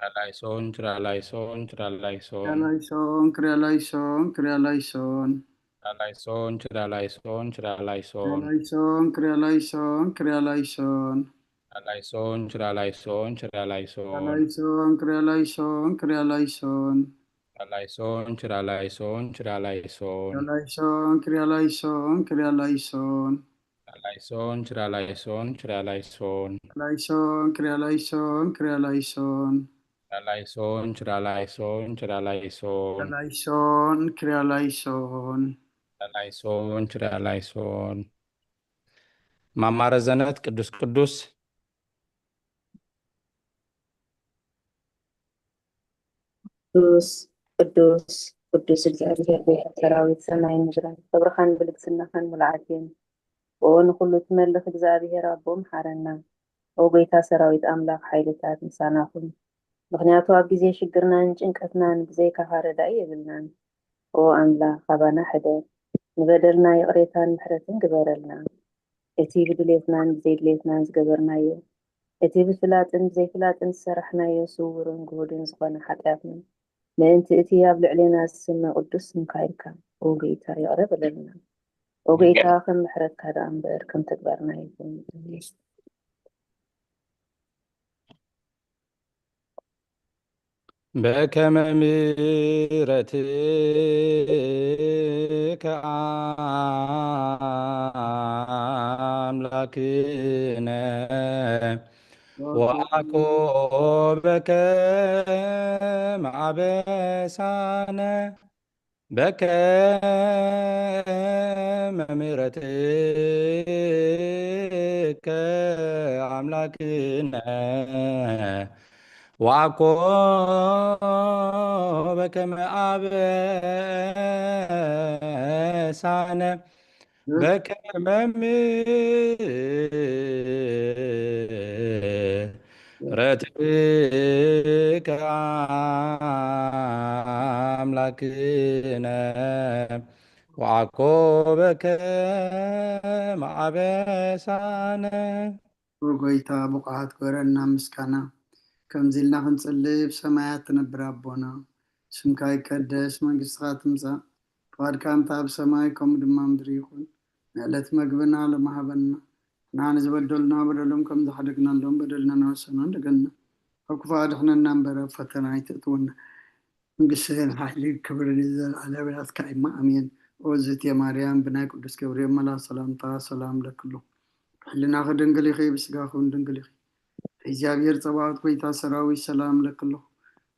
ትሪያ ላይሶን፣ ትሪያ ላይሶን፣ ትሪያ ላይሶን። ክሪያ ላይሶን፣ ክሪያ ላይሶን፣ ክሪያ ላይሶን። ትሪያ ላይሶን፣ ትሪያ ላይሶን፣ ትሪያ ላይሶን። ላይሶን፣ ክሪያ ላይሶን፣ ክሪያ ላይሶን። Kyrieleison, Kyrieleison, Kyrieleison. Kyrieleison, Kyrieleison, Kyrieleison. Kyrieleison, Kyrieleison, Kyrieleison. Kyrieleison, Kyrieleison, Kyrieleison. Kyrieleison, Kyrieleison, Kyrieleison. Kyrieleison, Kyrieleison, Kyrieleison. Kyrieleison, Kyrieleison, Kyrieleison. Kyrieleison, Kyrieleison. Kyrieleison, Kyrieleison። ማማ ረዘነት ቅዱስ ቅዱስ። ቅዱስ ቅዱስ ቅዱስ እግዚኣብሔር ቤተ ሰራዊት ሰማይን ምድርን፣ ክብርኻን ብልግስናኻን ምልኣት እየን። ኦ ንኹሉ ትመልኽ እግዚኣብሔር ኣቦ፣ ምሓረና። ኦ ጎይታ ሰራዊት ኣምላኽ፣ ሓይልታት ምሳና ኩን። ምኽንያቱ ኣብ ግዜ ሽግርናን ጭንቀትናን ብዘይካኻ ረዳኢ የብልናን። ኦ ኣምላኽ፣ ካባና ሕደግ፣ ንበደልና ይቕሬታን ምሕረትን ግበረልና። እቲ ብድሌትናን ብዘይድሌትናን ዝገበርናዮ፣ እቲ ብፍላጥን ብዘይፍላጥን ዝሰራሕናዮ ስውርን ግሁድን ዝኾነ ሓጢኣትና፣ ምእንቲ እቲ ኣብ ልዕሌና ዝስመ ቅዱስ ስምካ ኢልካ፣ ኦ ጎይታ፣ ይቕረ በለልና። ኦ ጎይታ፣ ከም ምሕረትካ ደኣ እምበር ከም ተግባርና ይኹን። በከመ ምሕረትከ ኣምላክነ ወአኮ በከመ አበሳነ በከመ ምሕረትከ አምላክነ ወአኮ በከመ አበሳነ በከመ ምሕረትከ አምላክነ ወአኮ በከመ አበሳነ። ኦ ጎይታ፣ ብቑዓት ግበረና ምስጋና። ከምዚ ኢልና ክንጽሊ፣ ብሰማያት ትነብር ኣቦና፣ ስምካ ይቀደስ፣ መንግስትኻ ትምጻእ፣ ፍቓድካ እንተ ኣብ ሰማይ ከምኡ ድማ ምድሪ ይኹን። ንዕለት መግብና ሎሚ ሃበና። ንሕና ንዝበደሉና በደሎም ከም ዝሓደግናሎም በደልና ንወሰኖ እንደገና። ካብ ክፉእ ኣድሕነና እምበር ኣብ ፈተና ኣይተእትወና። መንግስትህን ሓይሊ ክብርን ንዘለኣለም ናትካ እማ፣ ኣሜን። ኦ ዝእቲ ማርያም፣ ብናይ ቅዱስ ገብርኤል መልኣኽ ሰላምታ ሰላም ለክሉ። ሕልናኺ ድንግል ኢኺ፣ ብስጋኺ እውን ድንግል ኢኺ። እግዚኣብሔር ጸባኦት ጎይታ ሰራዊት ሰላም ለክሉ።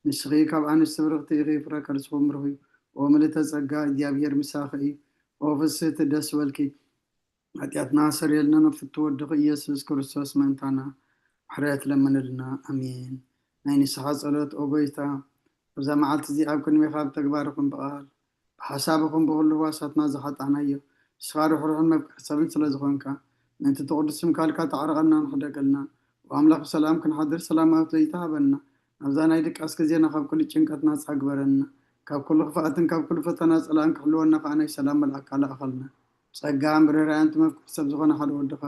ንስኺ ካብ ኣንስቲ ብርኽቲ ኢኺ፣ ፍረ ከርስኹም ብሩኽ እዩ። ኦ ምልእተ ጸጋ፣ እግዚኣብሔር ምሳኺ እዩ። ኦ ፍስህቲ ደስ በልኪ። ሓጢኣትና ሰሪየልና፣ ነፍቱ ወድኺ ኢየሱስ ክርስቶስ ምእንታና ምሕረት ለምንልና። ኣሜን። ናይ ንስሓ ጸሎት። ኦ ጎይታ፣ ኣብዛ መዓልቲ እዚኣ ኣብ ቅድሜኻ ብተግባር ይኹን ብቓል፣ ብሓሳብ ይኹን ብኹሉ ህዋሳትና ዝሓጣናዮ፣ ንስኻ ርሕሩሕን መፍቅሒ ሰብን ስለ ዝኾንካ፣ ምእንቲ እቲ ቅዱስ ስምካ ኢልካ ተዓርቐና ንሕደገልና። ኦ ኣምላኽ፣ ብሰላም ክንሓድር ሰላማዊት ለይቲ ሃበና። ኣብዛ ናይ ድቃስ ግዜና ካብ ኩሉ ጭንቀት ናጻ ግበረና። ካብ ኩሉ ክፍኣትን ካብ ኩሉ ፈተና ጸላእን ክሕልወና ከኣ ናይ ሰላም መልኣካ ለኣኸልና። ጸጋን ርህራሄን እቲ መፍቅር ሰብ ዝኾነ ሓደ ወድኻ፣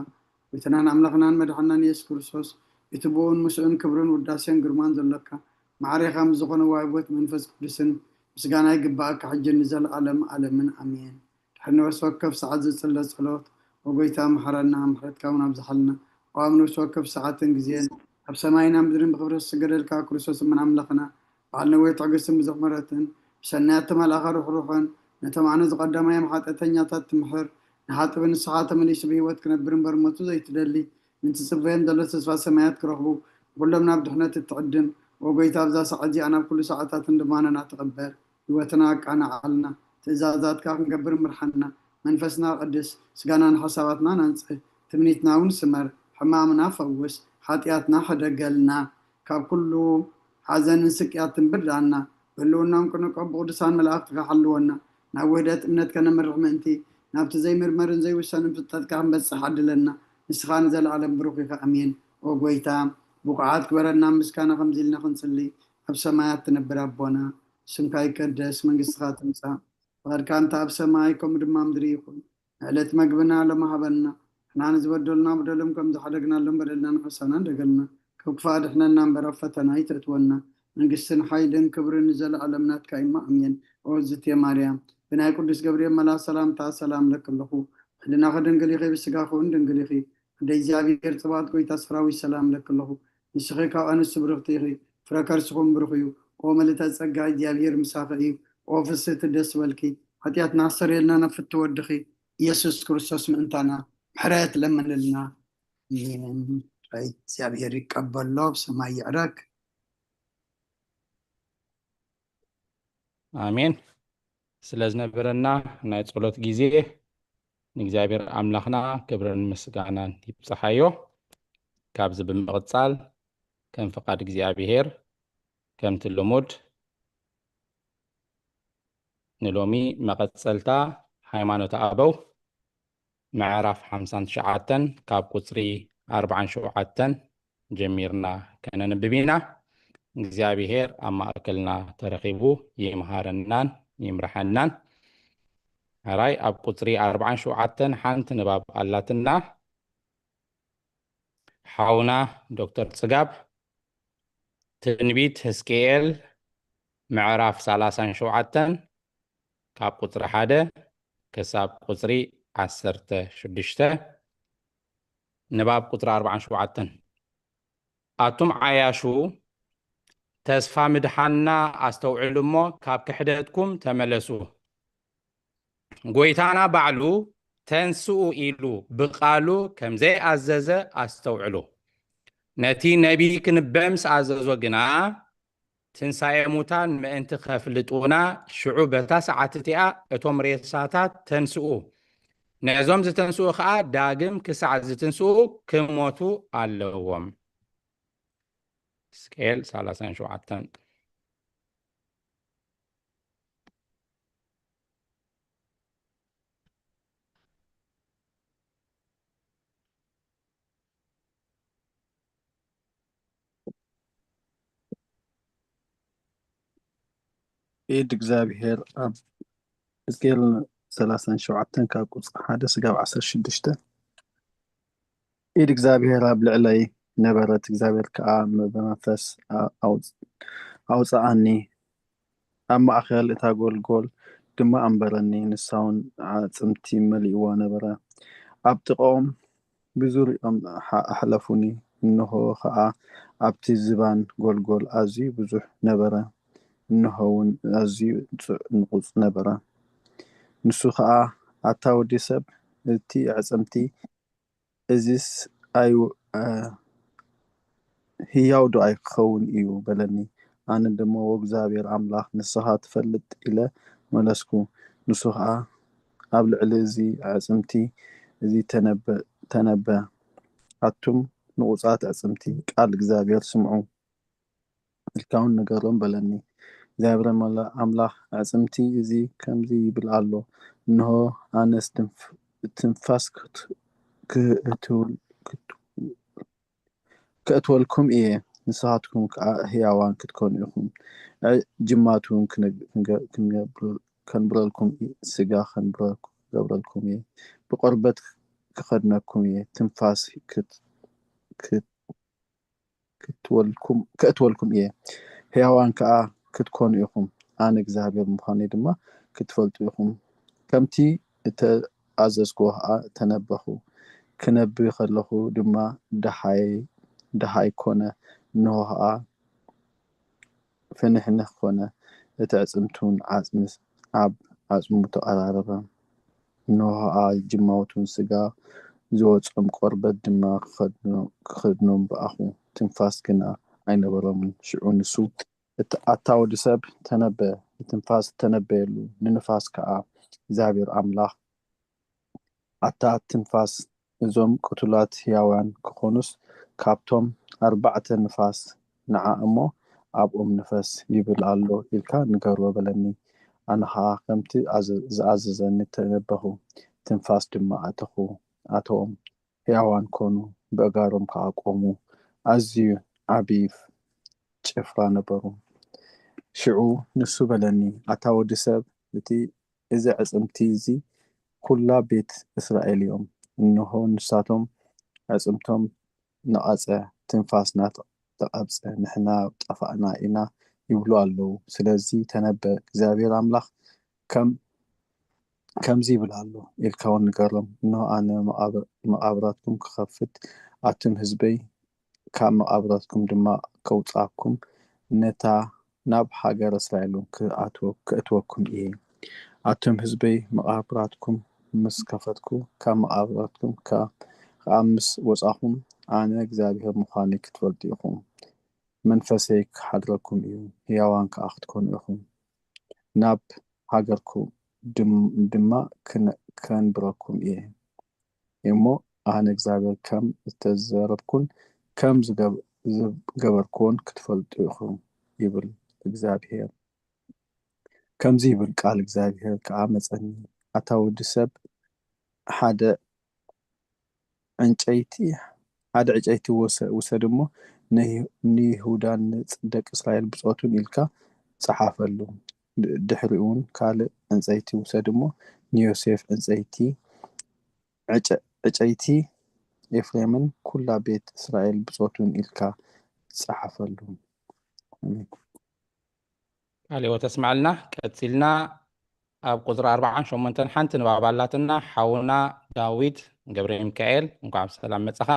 ጎይታናን ኣምላኽናን መድሓናን ኢየሱስ ክርስቶስ፣ እቲ ብኡን ምስኡን ክብርን ውዳሴን ግርማን ዘሎካ፣ ማዕሬኻ ምስ ዝኾነ ዋህቦት መንፈስ ቅዱስን ምስጋና ይግባኣካ፣ ሕጂ ንዘለኣለም ዓለምን ኣሜን። ድሕሪ ነፍሲ ወከፍ ሰዓት ዝጽለ ጸሎት፣ ኦ ጎይታ፣ መሓረና፣ ምሕረትካ እውን ኣብዝሓልና። ኦ ኣብ ነፍሲ ወከፍ ሰዓትን ግዜን፣ ኣብ ሰማይና ምድርን ብኽብረት ዝስገደልካ ክርስቶስ እምን ኣምላኽና፣ በዓል ነዊሕ ትዕግስትን ብዙሕ ምሕረትን፣ ብሰናያት ተመልኣኻ ርሕሩሕን፣ ነቶም ኣነ ዝቐዳማዮም ሓጢኣተኛታት ትምሕር፣ ንሓጥቢ ንስኻ ተመሊሱ ብህይወት ክነብር እምበር ሞቱ ዘይትደሊ፣ ምእንቲ ዝጽበዮም ዘሎ ተስፋ ሰማያት ክረኽቡ፣ ንኹሎም ናብ ድሕነት እትዕድም፣ ኦ ጎይታ፣ ኣብዛ ሰዓት እዚኣ ናብ ኩሉ ሰዓታትን ልማኖና ትቕበል፣ ህይወትና ኣቃንዓልና፣ ትእዛዛትካ ክንገብር ምርሓና፣ መንፈስና ቀድስ፣ ስጋናን ሓሳባትናን ኣንጽህ፣ ትምኒትና እውን ስመር፣ ሕማምና ፈውስ፣ ሓጢኣትና ሕደገልና፣ ካብ ኩሉ ሓዘንን ስቅያትን ብዳና፣ ብህልውናን ክንቆም ብቅዱሳን መላእኽትኻ ሓልወና፣ ናብ ውህደት እምነት ከነምርሕ ምእንቲ፣ ናብቲ ዘይምርመርን ዘይውሰንን ፍልጠትካ ክንበጽሕ ዓድለና፣ ንስኻ ንዘለኣለም ብሩኽ ኢኻ፣ ኣሜን። ኦ ጎይታ፣ ብቑዓት ግበረና ምስጋና ከምዚ ኢልና ክንጽሊ፣ ኣብ ሰማያት ትነብር ኣቦና፣ ስምካ ይቀደስ፣ መንግስትኻ ትምጻእ፣ ፍቓድካ እንተ ኣብ ሰማይ ከምኡ ድማ ምድሪ ይኹን። ንዕለት መግብና ሎሚ ሃበና። ንሕና ንዝበደሉና በደሎም ከም ዝሓደግናሎም በደልና ንኸሳና እንደገልና። ካብ ክፋእ ኣድሕነና እምበር ኣብ ፈተና ኣይተእትወና። መንግስትን ሓይልን ክብርን ንዘለኣለም ናትካ እዩ። ኣሜን። ኦ ዝቴ ማርያም፣ ብናይ ቅዱስ ገብርኤል መልኣኽ ሰላምታ ሰላም እለኪ ኣለኹ። ሕልናኺ ድንግል ኢኺ፣ ብስጋኺ እውን ድንግል ኢኺ። ወደ እግዚኣብሔር ጽባኦት ጎይታ ሰራዊት ሰላም ለክለኹ። ንስኺ ካብ ኣንስቲ ብርኽቲ ኢኺ፣ ፍረ ከርስኹም ብሩኽ እዩ። ኦ ምልእተ ጸጋ እግዚኣብሔር ምሳኺ እዩ። ኦ ፍስህቲ ደስ በልኪ። ሓጢኣትና ኣስተርየልና ናብ ፍትወድኺ ኢየሱስ ክርስቶስ ምእንታና ምሕረት ለምንልና። ኣሜን። ራይ እግዚኣብሔር ይቀበሎ፣ ብሰማይ ይዕረግ። ኣሜን። ስለ ዝነበረና ናይ ጸሎት ግዜ ንእግዚኣብሔር ኣምላኽና ክብርን ምስጋናን ይብጽሓዮ። ካብዚ ብምቕጻል ከም ፍቓድ እግዚኣብሔር ከምቲ ልሙድ ንሎሚ መቐጸልታ ሃይማኖተ ኣበው ምዕራፍ ሓምሳን ትሽዓተን ካብ ቁጽሪ ኣርባዓን ሸውዓተን ጀሚርና ከነንብብ ኢና። እግዚኣብሔር ኣብ ማእከልና ተረኺቡ ይምሃረናን ይምርሐናን። ሕራይ ኣብ ቁጽሪ ኣርባዓን ሸውዓተን ሓንቲ ንባብ ኣላትና። ሓውና ዶክተር ጽጋብ ትንቢት ሕዝቅኤል ምዕራፍ ሰላሳን ሸውዓተን ካብ ቁጽሪ ሓደ ክሳብ ቁጽሪ ዓሰርተ ሽዱሽተ። ንባብ ቁጽሪ ኣርባዓን ሸውዓተን። ኣቱም ዓያሹ ተስፋ ምድሓንና ኣስተውዕሉ እሞ ካብ ክሕደትኩም ተመለሱ። ጎይታና ባዕሉ ተንስኡ ኢሉ ብቓሉ ከም ዘይኣዘዘ ኣስተውዕሉ። ነቲ ነቢይ ክንበ ምስ ኣዘዞ ግና ትንሳኤ ሙታን ምእንቲ ከፍልጡና ሽዑ በታ ሰዓት እቲኣ እቶም ሬሳታት ተንስኡ። ነዞም ዝተንስኡ ኸኣ ዳግም ክሳዕ ዝትንስኡ ክሞቱ ኣለዎም። ሕዝቅኤል ሰላሳን ሸውዓተን። ኢድ እግዚኣብሔር ኣብ ሕዝቅኤል ሰላሳን ሸውዓተን ካብ ቁጽሪ ሓደ ስጋብ ዓሰርተ ሽዱሽተ። ኢድ እግዚኣብሔር ኣብ ልዕለይ ነበረት፣ እግዚኣብሔር ከኣ ብመንፈስ ኣውጽኣኒ፣ ኣብ ማእከል እታ ጎልጎል ድማ ኣንበረኒ፣ ንሳውን ኣዕጽምቲ መሊእዋ ነበረ። ኣብ ጥቓኦም ብዙርያኦም ኣሕለፉኒ፣ እንሆ ኸኣ ኣብቲ ዝባን ጎልጎል ኣዝዩ ብዙሕ ነበረ፣ እንሆ እውን ኣዝዩ ንቑጽ ነበረ። ንሱ ኸኣ ኣታ ወዲ ሰብ፣ እቲ ኣዕጽምቲ እዚስ ኣይ ህያው ዶ ኣይክኸውን እዩ? በለኒ። ኣነ ድማ፣ ወእግዚኣብሔር ኣምላኽ ንስኻ ትፈልጥ ኢለ መለስኩ። ንሱ ኸኣ ኣብ ልዕሊ እዚ ኣዕጽምቲ እዚ ተነበ፣ ኣቱም ንቑጻት ኣዕጽምቲ፣ ቃል እግዚኣብሔር ስምዑ። ኢልካ እውን ንገሮም በለኒ። እግዚኣብሔር ኣምላኽ ኣዕጽምቲ እዚ ከምዚ ይብል ኣሎ፣ እንሆ ኣነስ ትንፋስ ከእትወልኩም እየ፣ ንስኻትኩም ከኣ ህያዋን ክትኮኑ ኢኹም። ጅማት እውን ከንብረልኩም፣ ስጋ ክገብረልኩም እየ፣ ብቆርበት ክኸድነኩም እየ፣ ትንፋስ ከእትወልኩም እየ፣ ሕያዋን ከኣ ክትኮኑ ኢኹም፣ ኣነ እግዚኣብሔር ምዃነይ ድማ ክትፈልጡ ኢኹም። ከምቲ እተኣዘዝክዎ ኸኣ ተነበኹ። ክነቢ ኸለኹ ድማ ደሃይ ደሃይ ኮነ፣ እንሆ ኸኣ ፍንሕንሕ ኮነ፣ እቲ ኣዕጽምቱን ዓጽሚ ኣብ ዓጽሙ ተቐራረበ። እንሆ ኸኣ ጅማውቱን ስጋ ዝወጾም ቆርበት ድማ ክኸድኖም በኣኹ፣ ትንፋስ ግና ኣይነበሮምን። ሽዑ ንሱ፣ ኣታ ወዲ ሰብ፣ ተነበ፣ ንትንፋስ ተነበየሉ፣ ንንፋስ ከኣ፣ እግዚኣብሔር ኣምላኽ፣ ኣታ ትንፋስ፣ እዞም ቅቱላት ህያዋን ክኾኑስ፣ ካብቶም ኣርባዕተ ንፋስ ንዓ እሞ ኣብኦም ንፈስ ይብል ኣሎ ኢልካ ንገሮ በለኒ። ኣነ ኸኣ ከምቲ ዝኣዘዘኒ ተነበኹ፣ ትንፋስ ድማ ኣተኹ፣ ኣተዎም፣ ሕያዋን ኮኑ፣ ብኣእጋሮም ከኣ ቆሙ፣ ኣዝዩ ዓቢ ጭፍራ ነበሩ። ሽዑ ንሱ በለኒ፣ ኣታ ወዲ ሰብ፣ እቲ እዚ ኣዕጽምቲ እዚ ኵላ ቤት እስራኤል እዮም። እንሆ ንሳቶም ኣዕጽምቶም ነቐጸ፣ ትንፋስና ተቐብጸ፣ ንሕና ጠፋእና ኢና ይብሉ ኣለዉ። ስለዚ ተነበ፣ እግዚኣብሔር ኣምላኽ ከም ከምዚ ይብል ኣሎ ኢልካ እውን ንገሮም። እንሆ፣ ኣነ መቓብራትኩም ክኸፍት፣ ኣቱም ህዝበይ፣ ካብ መቓብራትኩም ድማ ከውጽኣኩም፣ ነታ ናብ ሃገረ እስራኤል እውን ክእትወኩም እየ። ኣቱም ህዝበይ፣ መቓብራትኩም ምስ ከፈትኩ፣ ካብ መቓብራትኩም ከኣ ምስ ወጻኹም፣ ኣነ እግዚኣብሔር ምዃነይ ክትፈልጡ ኢኹም። መንፈሰይ ክሓድረኩም እዩ፣ ህያዋን ከኣ ክትኮኑ ኢኹም። ናብ ሃገርኩም ድማ ከንብረኩም እየ እሞ፣ ኣነ እግዚኣብሔር ከም ዝተዘረብኩን ከም ዝገበርኩዎን ክትፈልጡ ኢኹም፣ ይብል እግዚኣብሔር። ከምዚ ይብል ቃል እግዚኣብሔር ከኣ መጸኒ፣ ኣታ ወዲ ሰብ፣ ሓደ ዕንጨይቲ ሓደ ዕጨይቲ ውሰድ እሞ፣ ንይሁዳን ንደቂ እስራኤል ብጾቱን ኢልካ ጸሓፈሉ። ድሕሪኡ እውን ካልእ ዕንጸይቲ ውሰድ እሞ፣ ንዮሴፍ ዕንጸይቲ ዕጨይቲ ኤፍሬምን ኩላ ቤት እስራኤል ብጾቱን ኢልካ ጸሓፈሉ። ቃል ህይወት ኣስምዓልና። ቀጺልና ኣብ ቁጽሪ ኣርባዓን ሸሞንተን ሓንቲ ንባብ ኣላትና። ሓውና ዳዊት ገብረ ሚካኤል፣ እንኳዕ ብሰላም መጻኻ።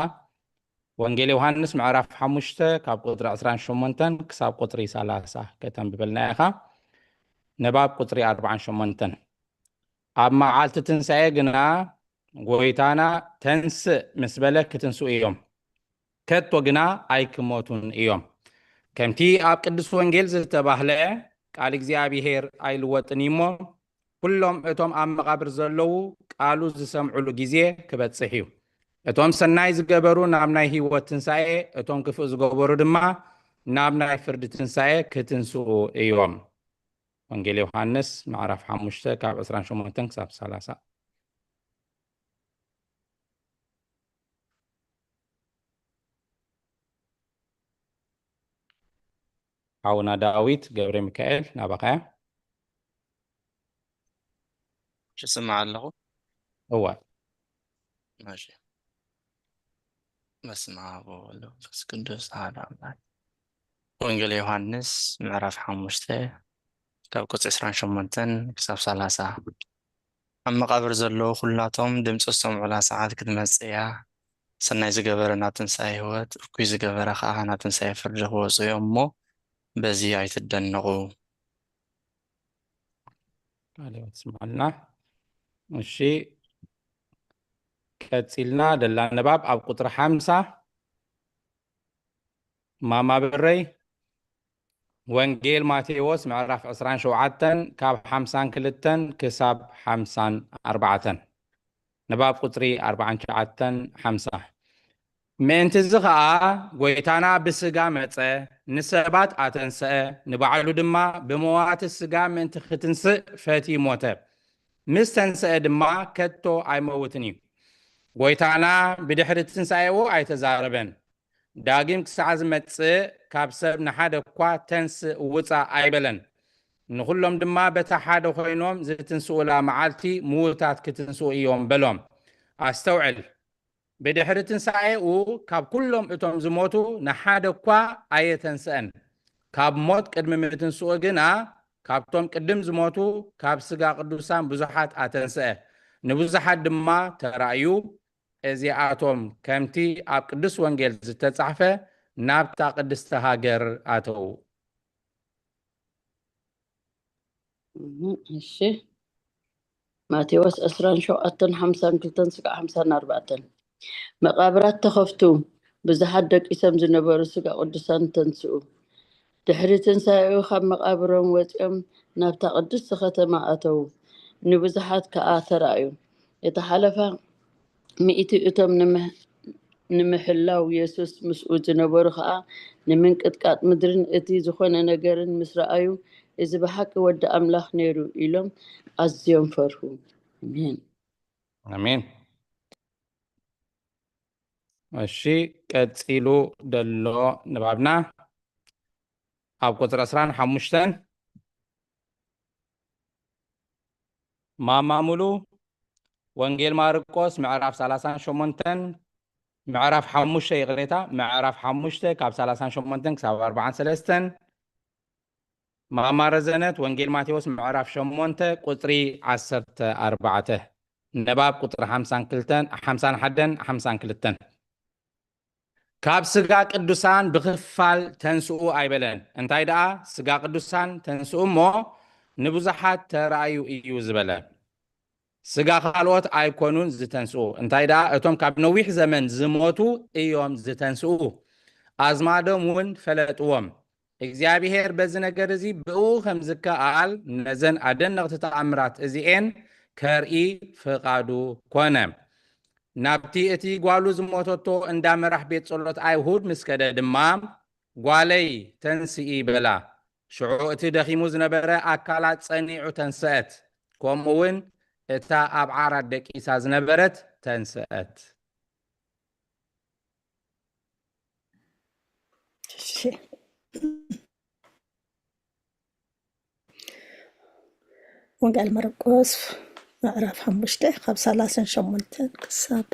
ወንጌል ዮሃንስ ምዕራፍ ሓሙሽተ ካብ ቁጽሪ ዕስራን ሸሞንተን ክሳብ ቁጽሪ ሰላሳ ከተንብበልና ኢኻ። ንባብ ቁጽሪ ኣርባዓን ሸሞንተን። ኣብ መዓልቲ ትንሳኤ ግና ጎይታና ተንስእ ምስ በለ ክትንስኡ እዮም፣ ከቶ ግና ኣይክሞቱን እዮም። ከምቲ ኣብ ቅዱስ ወንጌል ዝተባህለ፣ ቃል እግዚኣብሔር ኣይልወጥን እዩ እሞ፣ ኩሎም እቶም ኣብ መቓብር ዘለዉ ቃሉ ዝሰምዑሉ ግዜ ክበጽሕ እዩ። እቶም ሰናይ ዝገበሩ ናብ ናይ ህይወት ትንሳኤ፣ እቶም ክፉእ ዝገበሩ ድማ ናብ ናይ ፍርዲ ትንሳኤ ክትንስኡ እዮም። ወንጌል ዮሃንስ ምዕራፍ ሓሙሽተ ካብ ዕስራን ሸሞንተን ክሳብ ሰላሳ። ሓውና ዳዊት ገብረ ሚካኤል፣ ናባኻ እያ። እሺ፣ ስማዕ ኣለኹ። እወ። እሺ። በስመ አብ ወወልድ ወመንፈስ ቅዱስ አሐዱ አምላክ። ወንጌል ዮሃንስ ምዕራፍ ሓሙሽተ ካብ ቁጽሪ ዕስራን ሸሞንተን ክሳብ ሰላሳ። ኣብ መቓብር ዘለዉ ኩላቶም ድምፂ ዝሰምዑላ ሰዓት ክትመጽእ እያ። ሰናይ ዝገበረ ናብ ትንሳኤ ህይወት፣ እኩይ ዝገበረ ከዓ ናብ ትንሳኤ ፍርዲ ክወፁ እዮም እሞ በዚ ኣይትደነቑ። ቃል ህይወት ስምዓልና። እሺ፣ ቀፂልና ደላ ንባብ ኣብ ቁፅሪ ሓምሳ። ማማ ብረይ፣ ወንጌል ማቴዎስ ምዕራፍ ዕስራን ሸውዓተን ካብ ሓምሳን ክልተን ክሳብ ሓምሳን ኣርባዕተን። ንባብ ቁፅሪ ኣርባዓን ትሽዓተን ሓምሳ። ምእንቲ እዚ ኸኣ ጎይታና ብስጋ መጸ፣ ንሰባት ኣተንሰአ፣ ንባዕሉ ድማ ብመዋቲ ስጋ ምእንቲ ክትንስእ ፈትዩ ሞተ። ምስ ተንሰአ ድማ ከቶ ኣይመውትን እዩ። ጎይታና ብድሕሪ ትንሳኤኡ ኣይተዛረበን። ዳግም ክሳዕ ዝመጽእ ካብ ሰብ ንሓደ እኳ ተንስእ ውጻእ ኣይበለን። ንኹሎም ድማ በታ ሓደ ኮይኖም ዝትንስኡላ መዓልቲ ምዉታት ክትንስኡ እዮም በሎም። ኣስተውዕል፣ ብድሕሪ ትንሳኤኡ ካብ ኩሎም እቶም ዝሞቱ ንሓደ እኳ ኣየተንስአን። ካብ ሞት ቅድሚ ምትንስኡ ግና ካብቶም ቅድም ዝሞቱ ካብ ስጋ ቅዱሳን ብዙሓት ኣተንስአ፣ ንብዙሓት ድማ ተራእዩ። እዚኣቶም ከምቲ ኣብ ቅዱስ ወንጌል ዝተጻሕፈ ናብታ ቅድስቲ ሃገር ኣተዉ። እህ፣ እሺ። ማቴዎስ ዕስራን ሸውዓተን ሓምሳን ክልተን ስጋዕ ሓምሳን ኣርባዕተን። መቓብራት ተኸፍቱ፣ ብዙሓት ደቂሶም ዝነበሩ ስጋ ቅዱሳን ተንስኡ። ድሕሪ ትንሳኤኡ ካብ መቓብሮም ወጺኦም ናብታ ቅድስቲ ከተማ ኣተዉ፣ ንብዙሓት ከኣ ተራእዩ። እቲ ሓለፋ ሚእቲ እቶም ንምሕ- ንምሕላው የሱስ ምስኡ ዝነበሩ ኸኣ ንምንቅጥቃጥ ምድርን እቲ ዝኾነ ነገርን ምስ ረኣዩ፣ እዚ ብሓቂ ወዲ ኣምላኽ ነይሩ ኢሎም ኣዝዮም ፈርሁ። ኣሜን። ኣሜን። እሺ፣ ቀጺሉ ደሎ ንባብና ኣብ ቁጽሪ ዕስራን ሓሙሽተን። ማማ ሙሉ፣ ወንጌል ማርቆስ ምዕራፍ ሰላሳን ሸሞንተን፣ ምዕራፍ ሓሙሽተ፣ ይቕሬታ፣ ምዕራፍ ሓሙሽተ ካብ ሰላሳን ሸሞንተን ክሳብ ኣርባዓን ሰለስተን። ማማ ረዘነት፣ ወንጌል ማቴዎስ ምዕራፍ ሸሞንተ ቁጽሪ ዓሰርተ ኣርባዕተ፣ ንባብ ቁጽሪ ሓምሳን ክልተን፣ ሓምሳን ሓደን ሓምሳን ክልተን። ካብ ስጋ ቅዱሳን ብኽፋል ተንስኡ ኣይበለን። እንታይ ደኣ፣ ስጋ ቅዱሳን ተንስኡ እሞ ንብዙሓት ተራእዩ እዩ ዝበለ። ስጋ ካልኦት ኣይኮኑን ዝተንስኡ፣ እንታይ ደኣ፣ እቶም ካብ ነዊሕ ዘመን ዝሞቱ እዮም ዝተንስኡ። ኣዝማዶም እውን ፈለጥዎም። እግዚኣብሔር በዚ ነገር እዚ ብእኡ ከም ዝከኣል ነዘን ኣደነቕቲ ተኣምራት እዚኤን ከርኢ ፍቓዱ ኮነ። ናብቲ እቲ ጓሉ ዝሞተቶ እንዳ መራሕ ቤት ጸሎት ኣይሁድ ምስ ከደ ድማ፣ "ጓለይ ተንስኢ" በላ። ሽዑ እቲ ደኺሙ ዝነበረ ኣካላ ጸኒዑ ተንስአት። ከምኡ እውን እታ ኣብ ዓራት ደቂሳ ዝነበረት ተንስአት። እሺ። ወንጌል ማርቆስ ምዕራፍ ሓሙሽተ ካብ ሰላሳን ሸሞንተን ክሳብ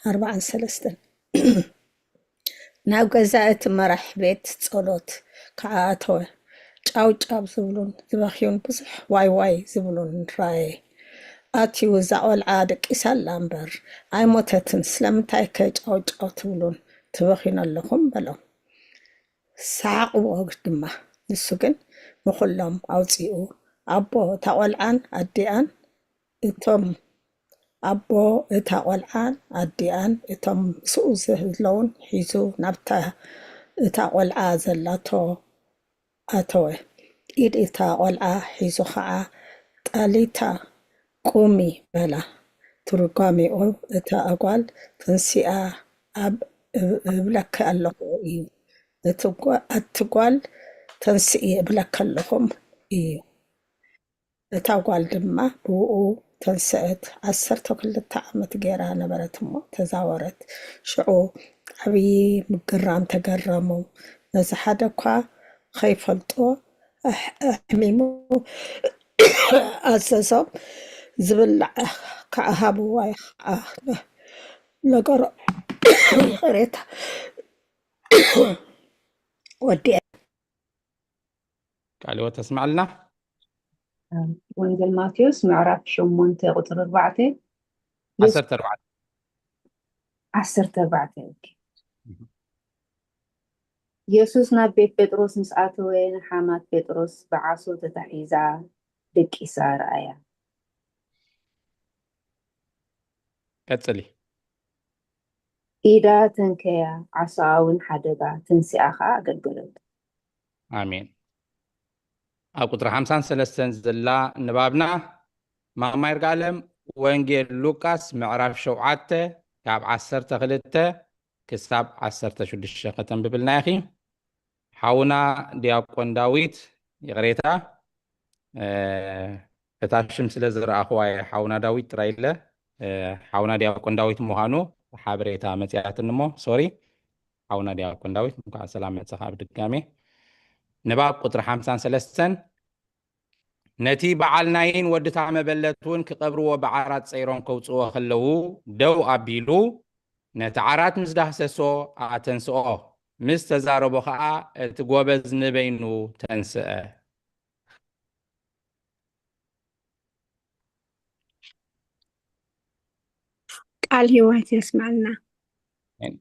ኣርባዓን ሰለስተን። ናብ ገዛ እቲ መራሕ ቤት ጸሎት ከዓ ኣተወ። ጫው ጫው ዝብሉን ዝበኽዩን ብዙሕ ዋይ ዋይ ዝብሉን ረኣየ። ኣትዩ፣ "እዛ ቖልዓ ደቂሳ ኣላ እምበር ኣይሞተትን፣ ስለምንታይ ከ ጫው ጫው ትብሉን ትበኽዩን ኣለኹም?" በሎም። ሰሓቕዎ ድማ። ንሱ ግን ንኹሎም ኣውጺኡ፣ ኣቦ እታ ቖልዓን ኣዲኣን እቶም ኣቦ እታ ቖልዓን ኣዲኣን እቶም ምስኡ ዘለውን ሒዙ ናብታ እታ ቖልዓ ዘላቶ ኣተወ። ኢድ እታ ቖልዓ ሒዙ ኸዓ፣ "ጣሊታ ቁሚ" በላ። ትርጓሜኡ፣ "እታ ጓል ተንሲኣ ኣብ እብ-፣ እብለኪ ኣለኹ" እዩ። እቲ ጓ-፣ "ኣቲ ጓል ተንስኢ እብለኪ ኣለኹም" እዩ። እታ ጓል ድማ ብኡ ተንስአት። ዓሰርተ ክልተ ዓመት ገይራ ነበረት እሞ ተዛወረት። ሽዑ ዓብዪ ምግራም ተገረሙ። ነዚ ሓደ እኳ ኸይፈልጦ ኣሕ-፣ ኣሕሚሙ ኣዘዞም። ዝብላዕ ከዓ ሃብዋ። ከዓ ነገሮ ይቕሬታ ወዲአ። ቃለ ሕይወት ተስማዕልና። ወንጌል ማቴዎስ ምዕራፍ ሸሞንተ ቁፅሪ ኣርባዕተ። ዓሰርተ ኣርባዕተ። ዓሰርተ ኣርባዕተ፣ ኦኬ። ኢየሱስ ናብ ቤት ጴጥሮስ ምስ ኣተወ፣ ንሓማት ጴጥሮስ ብዓሶ ተታሒዛ ደቂሳ ረኣያ። ቀጽሊ። ኢዳ ተንከያ፣ ዓሶኣ እውን ሓደጋ፣ ተንሲኣ ኸዓ ኣገልገለቶ። ኣሜን። ኣብ ቁጽሪ ሓምሳን ሰለስተን ዘላ ንባብና፣ ማማ ይርጋለም፣ ወንጌል ሉቃስ ምዕራፍ ሸውዓተ ካብ ዓሰርተ ክልተ ክሳብ ዓሰርተ ሽዱሽተ ከተንብብልና ኢኺ። ሓውና ዲያቆን ዳዊት፣ ይቕሬታ፣ እ፣ እታ ሽም ስለ ዝረኣኹዋ እየ ሓውና ዳዊት ጥራይ ኢለ፣ እ፣ ሓውና ዲያቆን ዳዊት ምዃኑ ሓበሬታ መጺኣትኒ እሞ፣ ሶሪ። ሓውና ዲያቆን ዳዊት፣ እንኳዕ ሰላም መጻኻ ብድጋሜ። ንባብ ቁጽሪ ሓምሳን ሰለስተን፣ ነቲ በዓል ናይን ወድታ መበለት እውን ክቐብርዎ ብዓራት ጸይሮም ከውጽእዎ ከለዉ፣ ደው ኣቢሉ፣ ነቲ ዓራት ምስ ዳህሰሶ ኣተንስኦ። ምስ ተዛረቦ ኸኣ፣ እቲ ጎበዝ ንበይኑ ተንስአ። ቃል ህይወት የስመዐልና። ኣሜን።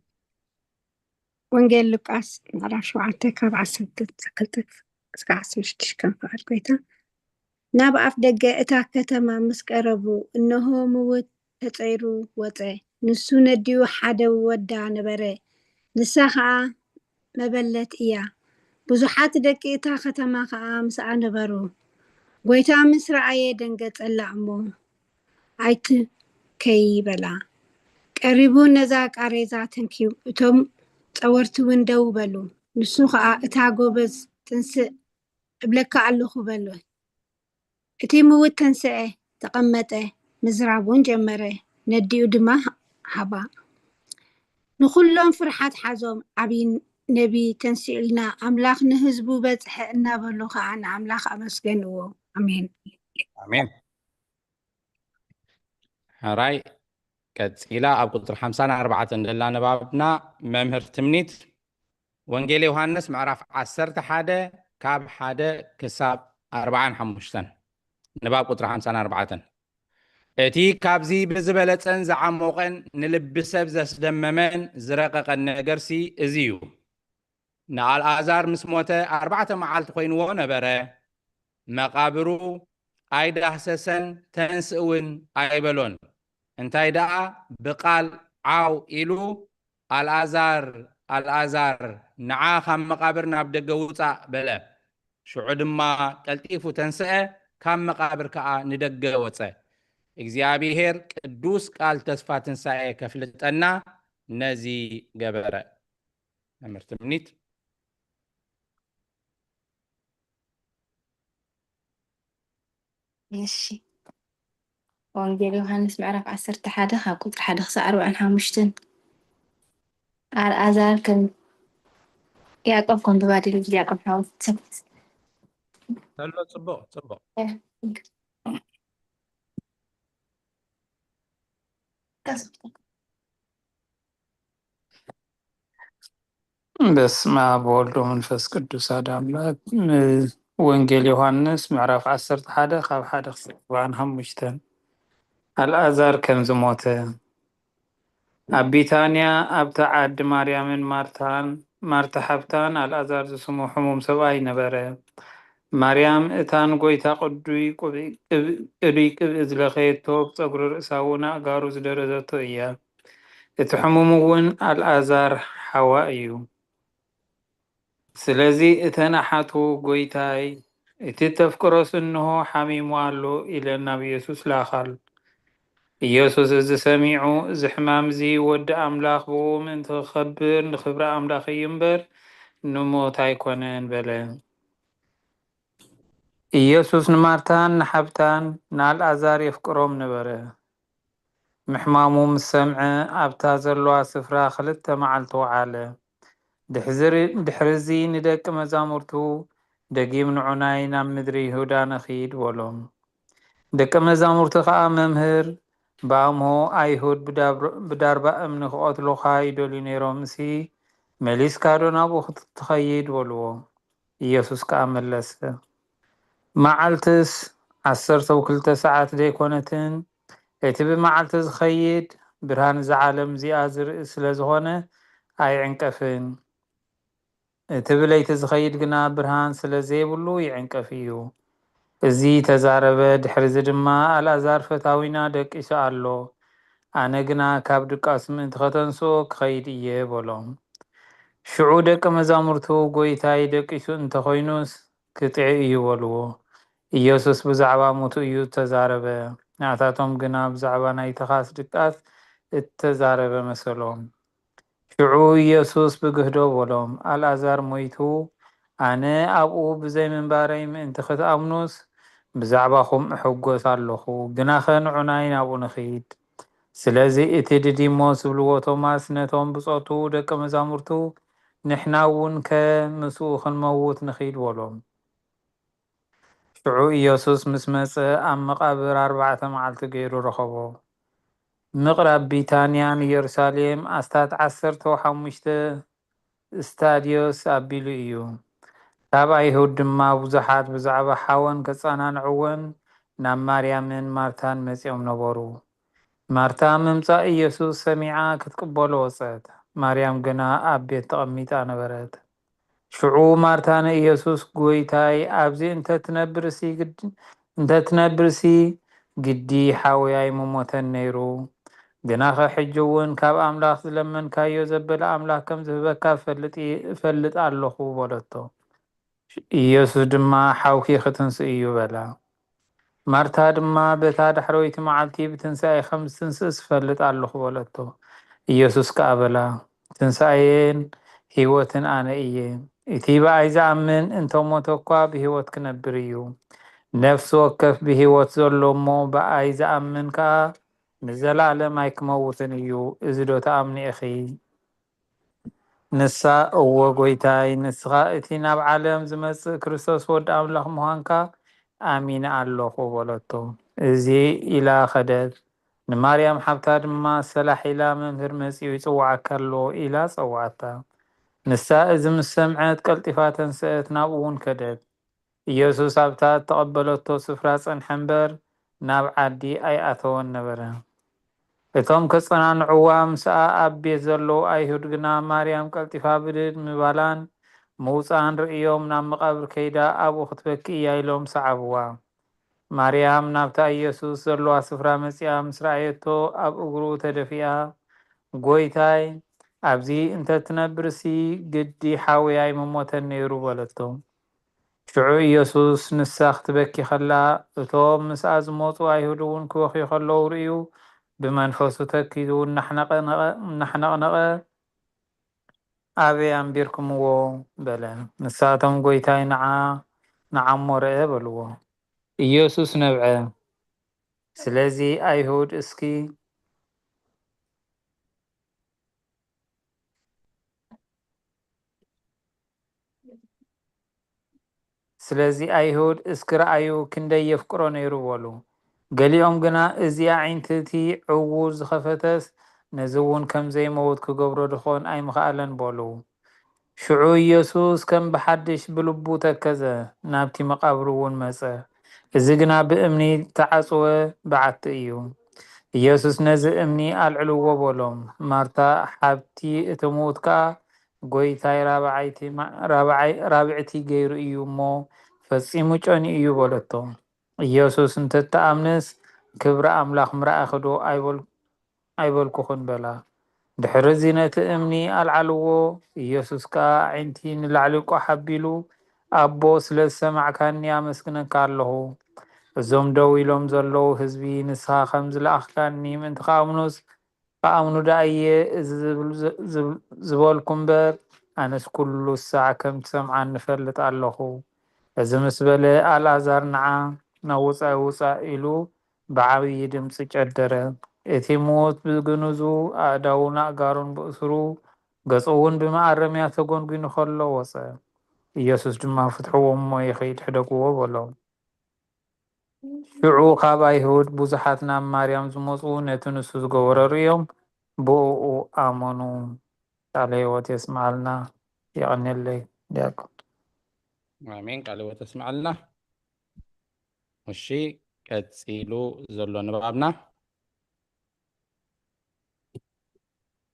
ወንጌል ሉቃስ ምዕራፍ ሸውዓተ ካብ ዓሰርተ ክልተ እስከ ዓሰርተ ሽዱሽተ ከም ፍቓድ ጎይታ። ናብ ኣፍ ደገ እታ ከተማ ምስ ቀረቡ፣ እንሆ ምዉት ተጸይሩ ወጸ። ንሱ ነዲኡ ሓደ ወዳ ነበረ፣ ንሳ ኸኣ መበለት እያ። ብዙሓት ደቂ እታ ከተማ ኸኣ ምስኣ ነበሩ። ጎይታ ምስ ረኣየ ደንገጸላ እሞ፣ "ኣይትከዪ" በላ። ቀሪቡ ነዛ ቃሬዛ ተንክዩ፣ እቶም ጸወርቲ እውን ደው በሉ። ንሱ ኸኣ፣ "እታ ጎበዝ ትንስእ እብለካ ኣለኹ" በሉ። እቲ ምዉት ተንስአ፣ ተቐመጠ፣ ምዝራብ እውን ጀመረ። ነዲኡ ድማ ሃባ። ንኹሎም ፍርሓት ሓዞም። "ዓብዪ ነቢ ተንሲኡ ኢልና፣ ኣምላኽ ንህዝቡ በጽሐ" እናበሉ ኸኣ ንኣምላኽ ኣመስገንዎ። ኣሜን። ኣሜን። ሕራይ፣ ቀጺላ ኣብ ቁጽሪ ሓምሳን ኣርባዕተን ዘላ ንባብና፣ መምህር ትምኒት፣ ወንጌል ዮሃንስ ምዕራፍ ዓሰርተ ሓደ ካብ ሓደ ክሳብ ኣርባዓን ሓሙሽተን፣ ንባብ ቁጽሪ ሓምሳን ኣርባዕተን። እቲ ካብዚ ብዝበለጸን ዝዓሞቐን ንልቢ ሰብ ዘስደመመን ዝረቐቐን ነገርሲ እዚ እዩ። ንኣልኣዛር ምስ ሞተ ኣርባዕተ መዓልቲ ኮይንዎ ነበረ። መቓብሩ ኣይዳህሰሰን ተንስእ እውን ኣይበሎን። እንታይ ደኣ ብቓል ዓው ኢሉ፣ "ኣልኣዛር፣ ኣልኣዛር፣ ንዓ ካብ መቓብር ናብ ደገ ውጻእ" በለ። ሽዑ ድማ ቀልጢፉ ተንስአ፣ ካብ መቓብር ከኣ ንደገ ወጸ። እግዚኣብሔር ቅዱስ ቃል ተስፋ ትንሳኤ ከፍልጠና ነዚ ገበረ። መምህር ትምኒት። እሺ፣ ወንጌል ዮሃንስ ምዕራፍ ዓሰርተ ሓደ ካብ ቁጽሪ ሓደ ክሳዕ ኣርባዕን ሓሙሽተን። ኣልኣዛር ከም ያዕቆብ ከም ብባዲሉ ዲያቆን ሓወት ተሎ ጽቡቕ ጽቡቕ። በስመ አብ ወወልድ ወመንፈስ ቅዱስ አሐዱ አምላክ። ወንጌል ዮሃንስ ምዕራፍ ዓሰርተ ሓደ ካብ ሓደ ክሳብ ኣርባዓን ሓሙሽተን። ኣልኣዛር ከም ዝሞተ። ኣብ ቢታንያ ኣብታ ዓዲ ማርያምን ማርታን፣ ማርታ ሓብታን ኣልኣዛር ዝስሙ ሕሙም ሰብኣይ ነበረ። ማርያም እታ ንጎይታ ቅዱይ ቅብኢ ዝለኸየቶ፣ ብጸጉሪ ርእሳ እውን ኣእጋሩ ዝደረዘቶ እያ። እቲ ሕሙም እውን ኣልኣዛር ሓዋ እዩ። ስለዚ እተን ኣሓቱ፣ "ጎይታይ፣ እቲ ተፍቅሮስ እንሆ ሓሚሙ ኣሎ" ኢለን ናብ ኢየሱስ ለኣኻሉ። ኢየሱስ እዚ ሰሚዑ፣ "እዚ ሕማም እዚ ወዲ ኣምላኽ ብኡ ምእንቲ ክኸብር ንኽብሪ ኣምላኽ እዩ እምበር ንሞት ኣይኮነን" በለ። ኢየሱስ ንማርታን ንሓብታን ንኣልኣዛር የፍቅሮም ነበረ። ምሕማሙ ምስ ሰምዐ፣ ኣብታ ዘለዋ ስፍራ ክልተ መዓልቲ ወዓለ። ድሕዚ-፣ ድሕርዚ ንደቂ መዛሙርቱ፣ "ደጊም ንዑናይ ናብ ምድሪ ይሁዳ ንኺድ" በሎም። ደቂ መዛሙርቱ ከኣ፣ "መምህር፣ ብኣምሆ ኣይሁድ ብዳብር-፣ ብዳርባ እምኒ ክቐትሉኻ ይደልዩ ነይሮምሲ፣ መሊስካዶ ናብኡ ክትኸይድ?" በልዎ። ኢየሱስ ከኣ መለሰ፣ "መዓልትስ ዓሰርተ ወክልተ ሰዓት ደይኮነትን? እቲ ብመዓልቲ ዝኸይድ፣ ብርሃን እዛ ዓለም እዚኣ ዝርኢ ስለ ዝኾነ ኣይዕንቀፍን። እቲ ብለይቲ ዝኸይድ ግና ብርሃን ስለ ዘይብሉ ይዕንቀፍ እዩ።" እዚ ተዛረበ። ድሕርዚ ድማ፣ "ኣልኣዛር ፈታዊና ደቂሱ ኣሎ፣ ኣነ ግና ካብ ድቃሱ ምእንቲ ከተንስኦ ክኸይድ እየ" በሎም። ሽዑ ደቂ መዛሙርቱ፣ "ጎይታይ፣ ደቂሱ እንተኾይኑስ ክጥዒ እዩ" በልዎ። ኢየሱስ ብዛዕባ ሞቱ እዩ እተዛረበ፣ ንኣታቶም ግና ብዛዕባ ናይ ተኻስ ድቃስ እተዛረበ መሰሎም። ሽዑ ኢየሱስ ብግህዶ በሎም፣ "ኣልኣዛር ሞይቱ፣ ኣነ ኣብኡ ብዘይ ምንባረይ ምእንቲ ክትኣምኑስ ብዛዕባኹም እሕጎስ ኣለኹ፣ ግናኸ ንዑናይ ናብኡ ንኺድ።" ስለዚ እቲ ድዲሞስ ዝብልዎ ቶማስ ነቶም ብጾቱ ደቂ መዛሙርቱ፣ "ንሕና እውን ከ ምስኡ ክንመውት ንኺድ?" በሎም። ሽዑ ኢየሱስ ምስ መጸ ኣብ መቓብር ኣርባዕተ መዓልቲ ገይሩ ረኸቦ። ምቕራብ ቢታንያ ንኢየሩሳሌም ኣስታት ዓሰርተ ሓሙሽተ እስታድዮስ ኣቢሉ እዩ። ካብ ኣይሁድ ድማ ብዙሓት ብዛዕባ ሓወን ከጸናንዕወን ናብ ማርያምን ማርታን መጺኦም ነበሩ። ማርታ ምምጻእ ኢየሱስ ሰሚዓ ክትቅበሎ ወጸት፣ ማርያም ግና ኣብ ቤት ተቐሚጣ ነበረት። ሽዑ ማርታ ንኢየሱስ፣ "ጎይታይ፣ ኣብዚ እንተትነብርሲ ግድ-፣ እንተትነብርሲ ግዲ ሓውያይ ምሞተን ነይሩ። ግናኸ ሕጂ እውን ካብ ኣምላኽ ዝለመንካዮ ዘበለ ኣምላኽ ከም ዝህበካ እፈልጥ እየ-፣ እፈልጥ ኣለኹ" በለቶ። ኢየሱስ ድማ፣ "ሓውኪ ክትንስእ እዩ" በላ። ማርታ ድማ፣ "በታ ዳሕረወይቲ መዓልቲ ብትንሳኤ ከም ዝትንስእስ እፈልጥ ኣለኹ" በለቶ። ኢየሱስ ከኣ በላ፣ "ትንሳኤን ህይወትን ኣነ እየ። እቲ ብኣይ ዝኣምን እንተ ሞተ እኳ ብህይወት ክነብር እዩ። ነፍሲ ወከፍ ብህይወት ዘሎ እሞ ብኣይ ዝኣምን ከኣ ንዘለኣለም ኣይክመውትን እዩ። እዚ ዶ ትኣምኒ ኢኺ?" ንሳ፣ "እወ ጐይታይ፣ ንስኻ እቲ ናብ ዓለም ዝመጽእ ክርስቶስ ወዲ ኣምላኽ ምዃንካ ኣሚነ ኣለኹ" በለቶ። እዚ ኢላ ኸደት። ንማርያም ሓብታ ድማ ሰላሕ ኢላ፣ "መምህር መጺኡ ይጽውዓካ ኣሎ" ኢላ ጸውዓታ። ንሳ እዚ ምስ ሰምዐት ቀልጢፋ ተንስአት፣ ናብኡ እውን ከደት። ኢየሱስ ኣብታ እተቐበለቶ ስፍራ ጸንሐ እምበር፣ ናብ ዓዲ ኣይኣተወን ነበረ። እቶም ከጸናንዕዋ ምስኣ ኣብ ቤት ዘለዉ ኣይሁድ ግና፣ ማርያም ቀልጢፋ ብድድ ምባላን ምውጻኣን ርእዮም፣ ናብ መቓብር ከይዳ ኣብኡ ክትበኪ እያ ኢሎም ሰዓብዋ። ማርያም ናብታ ኢየሱስ ዘለዋ ስፍራ መጺኣ ምስ ረኣየቶ፣ ኣብ እግሩ ተደፊኣ፣ "ጐይታይ፣ ኣብዚ እንተ ትነብርሲ፣ ግዲ ሓውያይ ምሞተን ነይሩ" በለቶ። ሽዑ ኢየሱስ ንሳ ክትበኪ ከላ፣ እቶም ምስኣ ዝመጹ ኣይሁድ እውን ክበኽዩ ከለዉ ርእዩ፣ ብመንፈሱ ተኪዙ እናሕነቐነቐ፣ እናሕነቕነቐ፣ "ኣበይ ኣንቢርኩምዎ?" በለ። ንሳቶም፣ "ጐይታይ፣ ንዓ፣ ንዓሞ ርአ" በልዎ። ኢየሱስ ነብዐ። ስለዚ ኣይሁድ እስኪ ስለዚ ኣይሁድ፣ "እስኪ ረኣዩ ክንደይ የፍቅሮ ነይሩ" በሉ። ገሊኦም ግና፣ "እዚ ኣዒንቲ እቲ ዕዉር ዝኸፈተስ፣ ነዚ እውን ከም ዘይመውት ክገብሮ ድኾን ኣይምኸኣለን" በሉ። ሽዑ ኢየሱስ ከም ብሓድሽ ብልቡ ተከዘ፣ ናብቲ መቓብር እውን መጸ። እዚ ግና ብእምኒ እተዓጽወ በዓቲ እዩ። ኢየሱስ ነዚ እምኒ ኣልዕልዎ በሎም። ማርታ ሓብቲ እቲ ምዉት ከኣ፣ "ጐይታይ፣ ራብዓይቲ ማ-፣ ራብዓይ-፣ ራብዕቲ ገይሩ እዩ እሞ፣ ፈጺሙ ጨንዩ እዩ" በለቶ። ኢየሱስ፣ "እንተትኣምንስ፣ ክብሪ ኣምላኽ ምረኣኺ ዶ ኣይበል-፣ ኣይበልኩኽን?" በላ። ድሕርዚ ነቲ እምኒ ኣልዓልዎ። ኢየሱስ ከኣ ኣዒንቲ ንላዕሊ ቋሕ ኣቢሉ፣ "ኣቦ፣ ስለ ዝሰማዕካኒ ኣመስግነካ ኣለኹ። እዞም ደው ኢሎም ዘለዉ ህዝቢ ንስኻ ከም ዝለኣኽካኒ ምእንቲ ክኣምኑስ፣ ክኣምኑ ደኣ እየ እዚ ዝብል-፣ ዝብል-፣ ዝበልኩ እምበር፣ ኣነስ ኩሉ ሳዕ ከም ትሰምዓኒ እፈልጥ ኣለኹ።" እዚ ምስ በለ፣ "ኣልኣዛር፣ ንዓ፣ ናብ ወጻኢ ውጻእ" ኢሉ ብዓብዪ ድምጺ ጨደረ። እቲ ምዉት ብግንዙ፣ ኣእዳዉን ኣእጋሩን ብእሱሩ፣ ገጹ እውን ብመኣረምያ ተጎንጒኑ ከሎ ወጸ። ኢየሱስ ድማ፣ "ፍትሕዎ እሞ ይኺድ፣ ሕደግዎ" በሎም። ሽዑ ካብ ኣይሁድ ብዙሓት ናብ ማርያም ዝመጹ፣ ነቲ ንሱ ዝገበሮ ርእዮም፣ ብእኡ ኣመኑ። ቃለ ህይወት የስምዓልና። የቐንየለይ ዲያቆን። ኣሜን። ቃለ ህይወት የስምዓልና። እሺ፣ ቀጺሉ ዘሎ ንባብና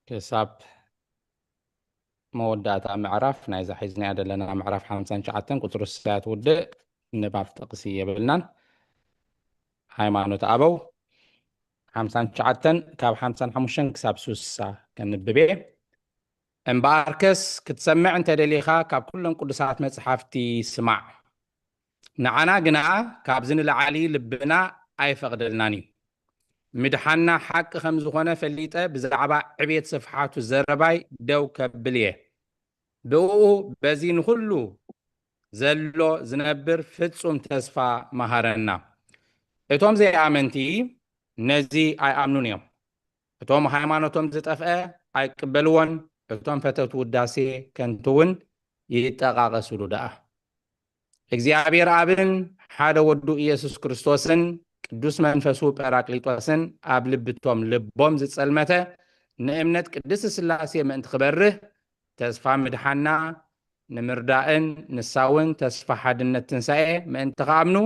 ክሳብ መወዳእታ ምዕራፍ ናይዛ ሒዝናያ ዘለና ምዕራፍ ሓምሳን ትሽዓተን ቁጽሪ ስሳያ ትውድእ ንባብ ጥቕሲ የብልናን። ሃይማኖት ኣበው ሓምሳን ትሽዓተን ካብ ሓምሳን ሓሙሽተን ክሳብ ስሳ ከንብብ እየ። "እምበኣርከስ ክትሰምዕ እንተ ደሊኻ ካብ ኩለን ቅዱሳት መጽሓፍቲ ስማዕ። ንዓና ግና ካብዚ ንላዕሊ ልብና ኣይፈቕደልናን እዩ። ምድሓንና ሓቂ ከም ዝኾነ ፈሊጠ ብዛዕባ ዕቤት ስፍሓቱ ዘረባይ ደው ከብል እየ። ብእኡ በዚ ንኹሉ ዘሎ ዝነብር ፍጹም ተስፋ መሃረና። እቶም ዘይኣመንቲ ነዚ ኣይኣምኑን እዮም። እቶም ሃይማኖቶም ዝጠፍአ ኣይቅበልዎን፣ እቶም ፈተውቲ ውዳሴ ከንቱ እውን ይጠቓቐሱሉ ደኣ። እግዚኣብሔር ኣብን ሓደ ወዱ ኢየሱስ ክርስቶስን ቅዱስ መንፈሱ ጳራቅሊጦስን ኣብ ልብቶም ልቦም ዝጸልመተ ንእምነት ቅድስት ሥላሴ ምእንቲ ክበርህ ተስፋ ምድሓና ንምርዳእን ንሳ እውን ተስፋ ሓድነት ትንሳኤ ምእንቲ ክኣምኑ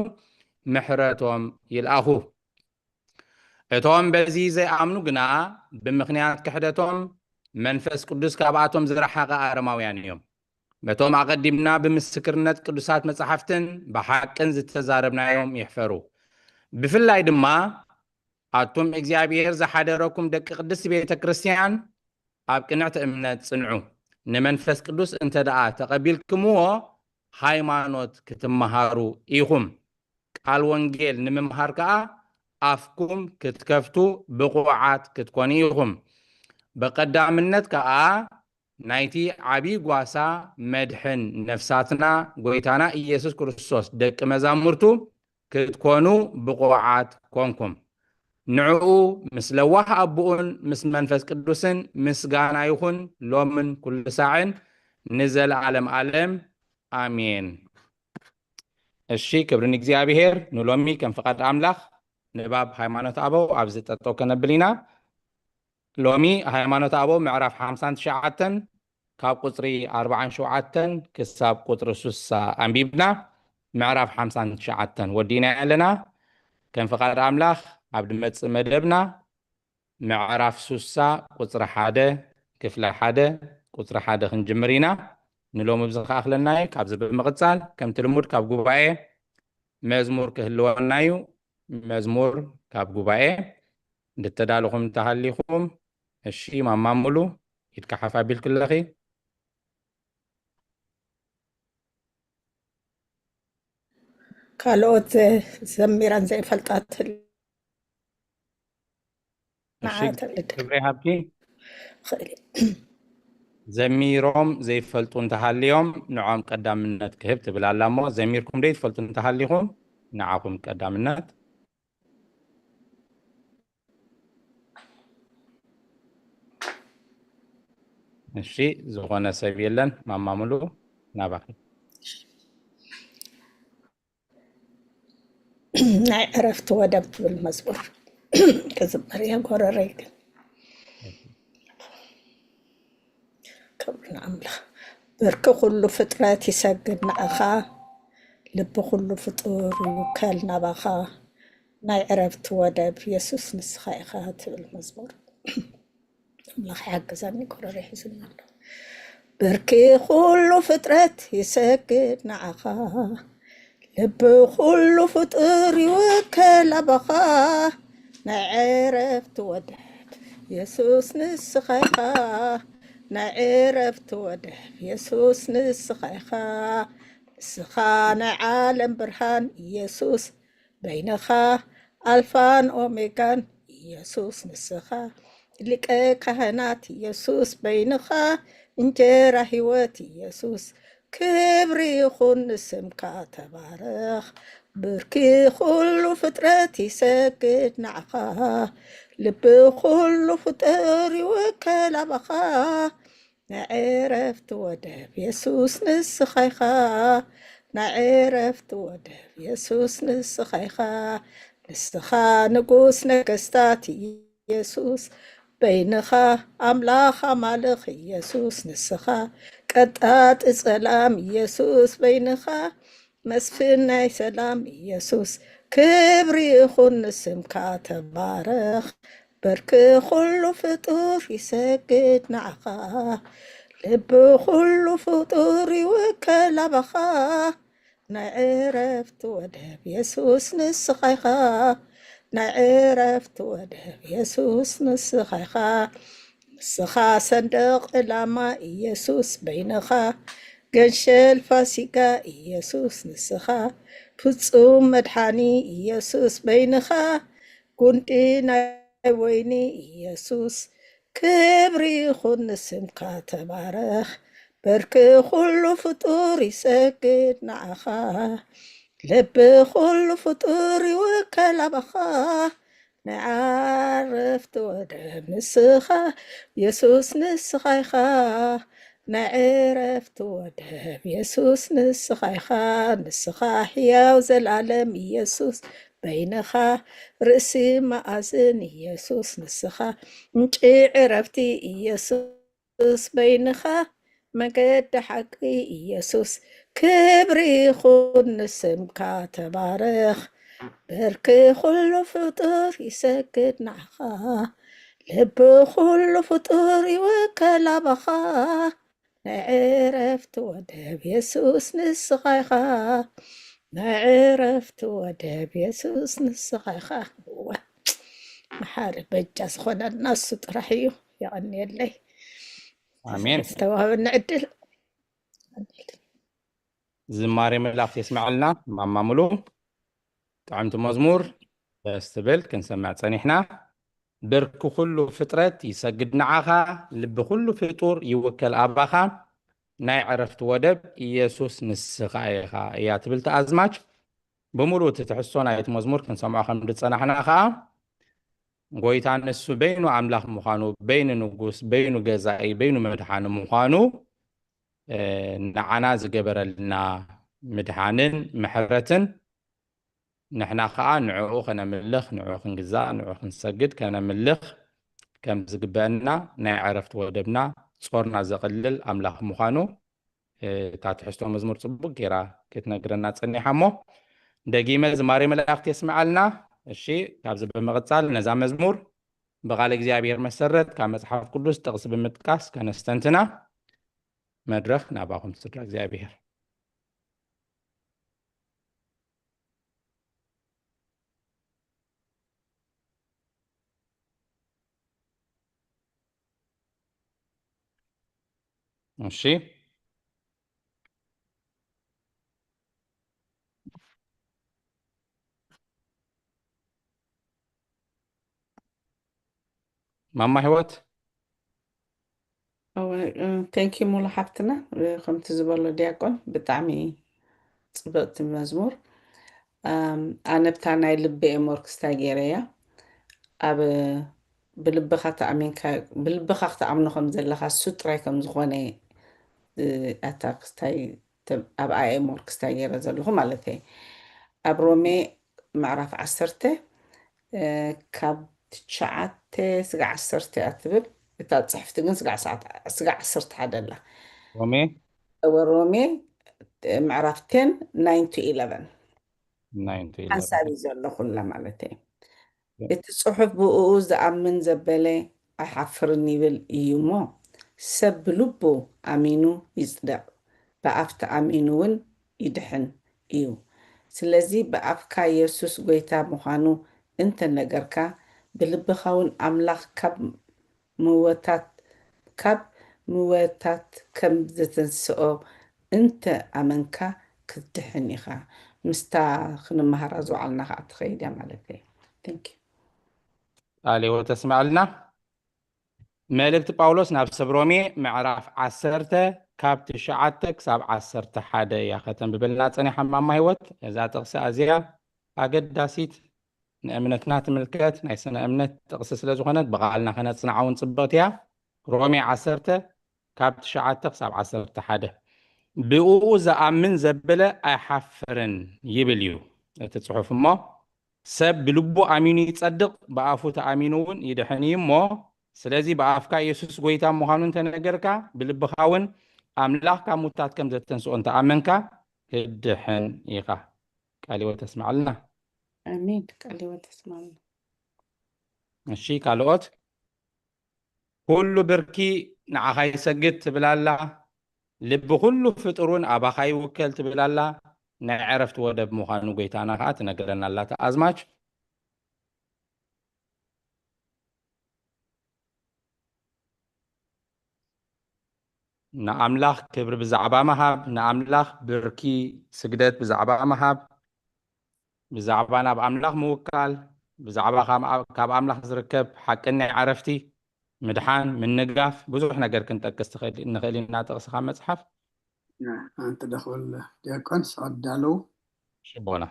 ምሕረቶም ይልኣኹ። እቶም በዚ ዘይኣምኑ ግና ብምኽንያት ክሕደቶም መንፈስ ቅዱስ ካብኣቶም ዝረሓቐ ኣረማውያን እዮም። በቶም ኣቐዲምና ብምስክርነት ቅዱሳት መጻሕፍትን ብሓቅን ዝተዛረብናዮም ይሕፈሩ። ብፍላይ ድማ ኣቱም እግዚኣብሔር ዝሓደረኩም ደቂ ቅድስቲ ቤተ ክርስቲያን ኣብ ቅንዕቲ እምነት ጽንዑ። ንመንፈስ ቅዱስ እንተ ደኣ ተቐቢልክምዎ ሃይማኖት ክትመሃሩ ኢኹም። ቃል ወንጌል ንምምሃር ከኣ ኣፍኩም ክትከፍቱ ብቑዓት ክትኮኑ ኢኹም። ብቐዳምነት ከኣ ናይቲ ዓብዪ ጓሳ መድሕን ነፍሳትና ጐይታና ኢየሱስ ክርስቶስ ደቂ መዛሙርቱ ክትኮኑ ብቑዓት ኮንኩም። ንዕኡ ምስ ለዋህ ኣቦኡን ምስ መንፈስ ቅዱስን ምስጋና ይኹን ሎምን ኩሉ ሳዕን ንዘለዓለም ዓለም። ኣሜን። እሺ፣ ክብሪ ንእግዚኣብሔር። ንሎሚ ከም ፍቓድ ኣምላኽ ንባብ ሃይማኖት ኣበው ኣብዚ ጠጠው ከነብል ኢና። ሎሚ ሃይማኖት ኣበው ምዕራፍ ሓምሳን ትሽዓተን ካብ ቁፅሪ ኣርባዓን ሸውዓተን ክሳብ ቁፅሪ ሱሳ ኣንቢብና ምዕራፍ ሓምሳን ትሽዓተን ወዲእና ኣለና። ከም ፍቓድ ኣምላኽ ኣብ ድመፅእ መደብና ምዕራፍ ሱሳ ቁፅሪ ሓደ ክፍሊ ሓደ ቁፅሪ ሓደ ክንጅምር ኢና። ንሎሚ ብዝኸኣኽለና እዩ። ካብዚ ብምቕፃል ከምቲ ልሙድ ካብ ጉባኤ መዝሙር ክህልወና እዩ። መዝሙር ካብ ጉባኤ እንድተዳልኹም እንተሃሊኹም። እሺ፣ ማማ ሙሉ፣ ኢድካ ሓፍ ኣቢልኪ ኣለኺ። ካልኦት ዘሚረን ዘይፈልጣ ትህሉ እሺ፣ ንዓ ተልድ ክብሪ ሃብኪ። ኽእል ዘሚሮም ዘይፈልጡ እንተሃልዮም ንዖም ቀዳምነት ክህብ ትብል ኣላ እሞ፣ ዘሚርኩም ዘይትፈልጡ እንተሃሊኹም ንዓኹም ቀዳምነት። እሺ፣ ዝኾነ ሰብ የለን። ማማ ሙሉ፣ ናባኺ። ናይ ዕረፍቲ ወደብ ትብል መዝሙር ክዝምር እየ። ጎረረይ ግን ክብሪ ንኣምላኽ። ብርኪ ኩሉ ፍጥረት ይሰግድ ንዓኻ፣ ልቢ ኩሉ ፍጡር ይውከል ናባኻ። ናይ ዕረፍቲ ወደብ የሱስ ንስኻ ኢኻ ትብል መዝሙር። ኣምላኽ ይሓግዘኒ፣ ጎረረይ ሒዙኒ ኣሎ። ብርኪ ኩሉ ፍጥረት ይሰግድ ንዓኻ፣ ልቢ ኩሉ ፍጡር ይውከል ኣባኻ። ናይ ዕረፍቲ ወደብ የሱስ ንስኻ ኢኻ፣ ናይ ዕረፍቲ ወደብ የሱስ ንስኻ ኢኻ። ንስኻ ናይ ዓለም ብርሃን የሱስ በይንኻ፣ ኣልፋን ኦሜጋን የሱስ ንስኻ፣ ሊቀ ካህናት የሱስ በይንኻ፣ እንጀራ ህይወት የሱስ፣ ክብሪ ይኹን ንስምካ ተባረኽ። ብርኪ ኩሉ ፍጥረት ይሰግድ ንዓኻ፣ ልቢ ኩሉ ፍጡር ይውከል ኣባኻ። ናይ ዕረፍቲ ወደብ የሱስ ንስኻ ኢኻ፣ ናይ ዕረፍቲ ወደብ የሱስ ንስኻ ኢኻ። ንስኻ ንጉስ ነገስታት የሱስ በይንኻ፣ ኣምላኽ ኣማልኽ የሱስ ንስኻ፣ ቀጣጢ ጸላም የሱስ በይንኻ፣ መስፍን ናይ ሰላም የሱስ፣ ክብሪ ይኹን ንስምካ ተባረኽ። ብርኪ ኩሉ ፍጡር ይሰግድ ንዓኻ፣ ልቢ ኩሉ ፍጡር ይውከል ኣባኻ። ናይ ዕረፍቲ ወደብ የሱስ ንስኻ ኢኻ፣ ናይ ዕረፍቲ ወደብ የሱስ ንስኻ ኢኻ። ንስኻ ሰንደቕ ዕላማ ኢየሱስ በይንኻ፣ ገንሸል ፋሲጋ ኢየሱስ ንስኻ፣ ፍጹም መድሓኒ ኢየሱስ በይንኻ፣ ጉንዲ ናይ ወይኒ ኢየሱስ፣ ክብሪ ይኹን ንስምካ ተባረኽ። ብርኪ ኩሉ ፍጡር ይሰግድ ንዓኻ፣ ልቢ ኩሉ ፍጡር ይውከል ኣባኻ። ናይ ዕረፍቲ ወደብ ንስኻ የሱስ ንስኻ ኢኻ፣ ናይ ዕረፍቲ ወደብ የሱስ ንስኻ ኢኻ። ንስኻ ሕያው ዘላለም ኢየሱስ በይንኻ፣ ርእሲ መኣዝን ኢየሱስ ንስኻ፣ ምንጪ ዕረፍቲ ኢየሱስ በይንኻ፣ መገዲ ሓቂ ኢየሱስ፣ ክብሪ ይኹን ንስምካ ተባረኽ። ብርኪ ኩሉ ፍጡር ይሰግድ ንዓኻ፣ ልቢ ኩሉ ፍጡር ይውከል ኣባኻ። ናይ ዕረፍቲ ወደብ የሱስ ንስኻ ኢኻ፣ ናይ ዕረፍቲ ወደብ የሱስ ንስኻ ኢኻ። እወ፣ መሓሪ በጃ ዝኾነልና እሱ ጥራሕ እዩ። የቐንየለይ ኣሜን። ዝተዋህበኒ ዕድል። ዝማሬ መላእክት የስመዐልና ማማ ሙሉ። ጥዕምቲ መዝሙር ደስ ትብል፣ ክንሰምዕ ጸኒሕና። ብርኪ ኩሉ ፍጥረት ይሰግድ ንዓኻ፣ ልቢ ኩሉ ፍጡር ይውከል ኣባኻ፣ ናይ ዕረፍቲ ወደብ ኢየሱስ ንስኻ ኢኻ እያ ትብል ተኣዝማች። ብምሉእ እቲ ትሕዝቶ ናይቲ መዝሙር ክንሰምዖ ከም ዝጸናሕና ኸኣ፣ ጎይታ ንሱ በይኑ ኣምላኽ ምዃኑ፣ በይኑ ንጉስ፣ በይኑ ገዛኢ፣ በይኑ መድሓኒ ምዃኑ፣ እ፣ ንዓና ዝገበረልና ምድሓንን ምሕረትን፣ ንሕና ኸኣ ንዕኡ ከነምልኽ፣ ንዕኡ ክንግዛእ፣ ንዕኡ ክንሰግድ፣ ከነምልኽ ከም ዝግበአና ናይ ዕረፍቲ ወደብና ጾርና ዘቕልል ኣምላኽ ምዃኑ፣ እ፣ እታ ትሕዝቶ መዝሙር ጽቡቕ ጌራ ክትነግረና ጸኒሓ እሞ፣ ደጊመ ዝማሬ መላእኽቲ የስምዓልና። እሺ፣ ካብዚ ብምቕጻል ነዛ መዝሙር ብቓል እግዚኣብሔር መሰረት ካብ መጽሓፍ ቅዱስ ጥቕሲ ብምጥቃስ ከነስተንትና። መድረኽ ናባኹም ስድራ እግዚኣብሔር። እሺ። ማማ ህይወት። ቴንኪ ሙሉ ሓፍትና። እ፣ ከምቲ ዝበሎ ዲያቆን፣ ብጣዕሚ ጽብቕቲ መዝሙር። ኣም፣ ኣነ ብታ ናይ ልበ ኤሞር ክስታይ ገይረያ። ኣብ ብልብኻ ተኣሚንካ፣ ብልብኻ ክትኣምኖ ከም ዘለኻ እሱ ጥራይ ከም ዝኾነ፣ እ፣ ኣታ ክስታይ ተ-፣ ኣብ ኣኤሞር ክስታይ ገይረ ዘለኹ ማለት እየ። ኣብ ሮሜ ምዕራፍ ዓሰርተ፣ እ፣ ካብ ትሽዓተ ስጋዕ ዓሰርተ እያ ትብል። እታ ጽሕፍቲ ግን ስጋዕ ሰዓት፣ ስጋዕ ዓሰርተ ሓደ ኣላ። ሮሜ እወ፣ ሮሜ፣ እ፣ ምዕራፍ ቴን፣ ናይን to ኢለቨን። ናይን to ኢለቨን። ሓንሳብ እዩ ዘሎ ኩላ ማለት እዩ። እቲ ጽሑፍ ብእኡ ዝኣምን ዘበለ ኣይሓፍርን ይብል እዩ እሞ፣ ሰብ ብልቡ ኣሚኑ ይጽደቕ፣ ብኣፍ ተኣሚኑ እውን ይድሕን እዩ። ስለዚ ብኣፍካ የሱስ ጐይታ ምዃኑ እንተ ነገርካ፣ ብልብኻ እውን ኣምላኽ ካብ ምወታት፣ ካብ ምወታት ከም ዘተንስኦ እንተ ኣመንካ ክትድሕን ኢኻ። ምስታ ክንመሃራ ዝወዓልና ኸዓ ትኸይድ እያ ማለት እዩ። Thank you። ቃለ ሕይወት ተስምዐልና። መልእክቲ ጳውሎስ ናብ ሰብ ሮሜ ምዕራፍ ዓሰርተ ካብ ትሽዓተ ክሳብ ዓሰርተ ሓደ እያ ከተንብበልና ጸኒሓ ማማ ህይወት። እዛ ጥቕሲ ኣዝያ ኣገዳሲት ንእምነትና ትምልከት ናይ ስነ እምነት ጥቕሲ ስለ ዝኾነት ብቓልና ከነጽንዓ እውን ጽብቕቲ እያ። ሮሜ ዓሰርተ ካብ ትሽዓተ ክሳብ ዓሰርተ ሓደ። "ብእኡ ዝኣምን ዘበለ ኣይሓፍርን" ይብል እዩ እቲ ጽሑፍ። እሞ "ሰብ ብልቡ ኣሚኑ ይጸድቕ፣ ብኣፉ ተኣሚኑ እውን ይድሕን እዩ እሞ፣ ስለዚ ብኣፍካ ኢየሱስ ጐይታ ምዃኑ እንተነገርካ፣ ብልብኻ እውን ኣምላኽ ካብ ሙታት ከም ዘተንስኦ እንተኣመንካ፣ ትድሕን ኢኻ።" ቃለ ሕይወት ተስምዓልና። ኣሜን። ቃለ ሕይወት ተስምዓልና። እሺ፣ ካልኦት? "ኩሉ ብርኪ ንዓኻ ይሰግድ" ትብል ኣላ። "ልቢ ኩሉ ፍጡር እውን ኣባኻ ይውከል" ትብል ኣላ። ናይ ዕረፍቲ ወደብ ምዃኑ ጐይታና ኸዓ ትነግረና ኣላ እታ ኣዝማች። ንኣምላኽ ክብሪ ብዛዕባ ምሃብ፣ ንኣምላኽ ብርኪ ስግደት ብዛዕባ ምሃብ፣ ብዛዕባ ናብ ኣምላኽ ምውካል፣ ብዛዕባ ካብ፣ ካብ ኣምላኽ ዝርከብ ሓቅን ናይ ዕረፍቲ፣ ምድሓን፣ ምንጋፍ፣ ብዙሕ ነገር ክንጠቅስ ትኽእል፣ ንኽእል ኢና ጥቕሲ ካብ መጽሓፍ። ኣንቲ ደኽብል ዲያቆን ስዕድ ኣለዉ። ሽቦና።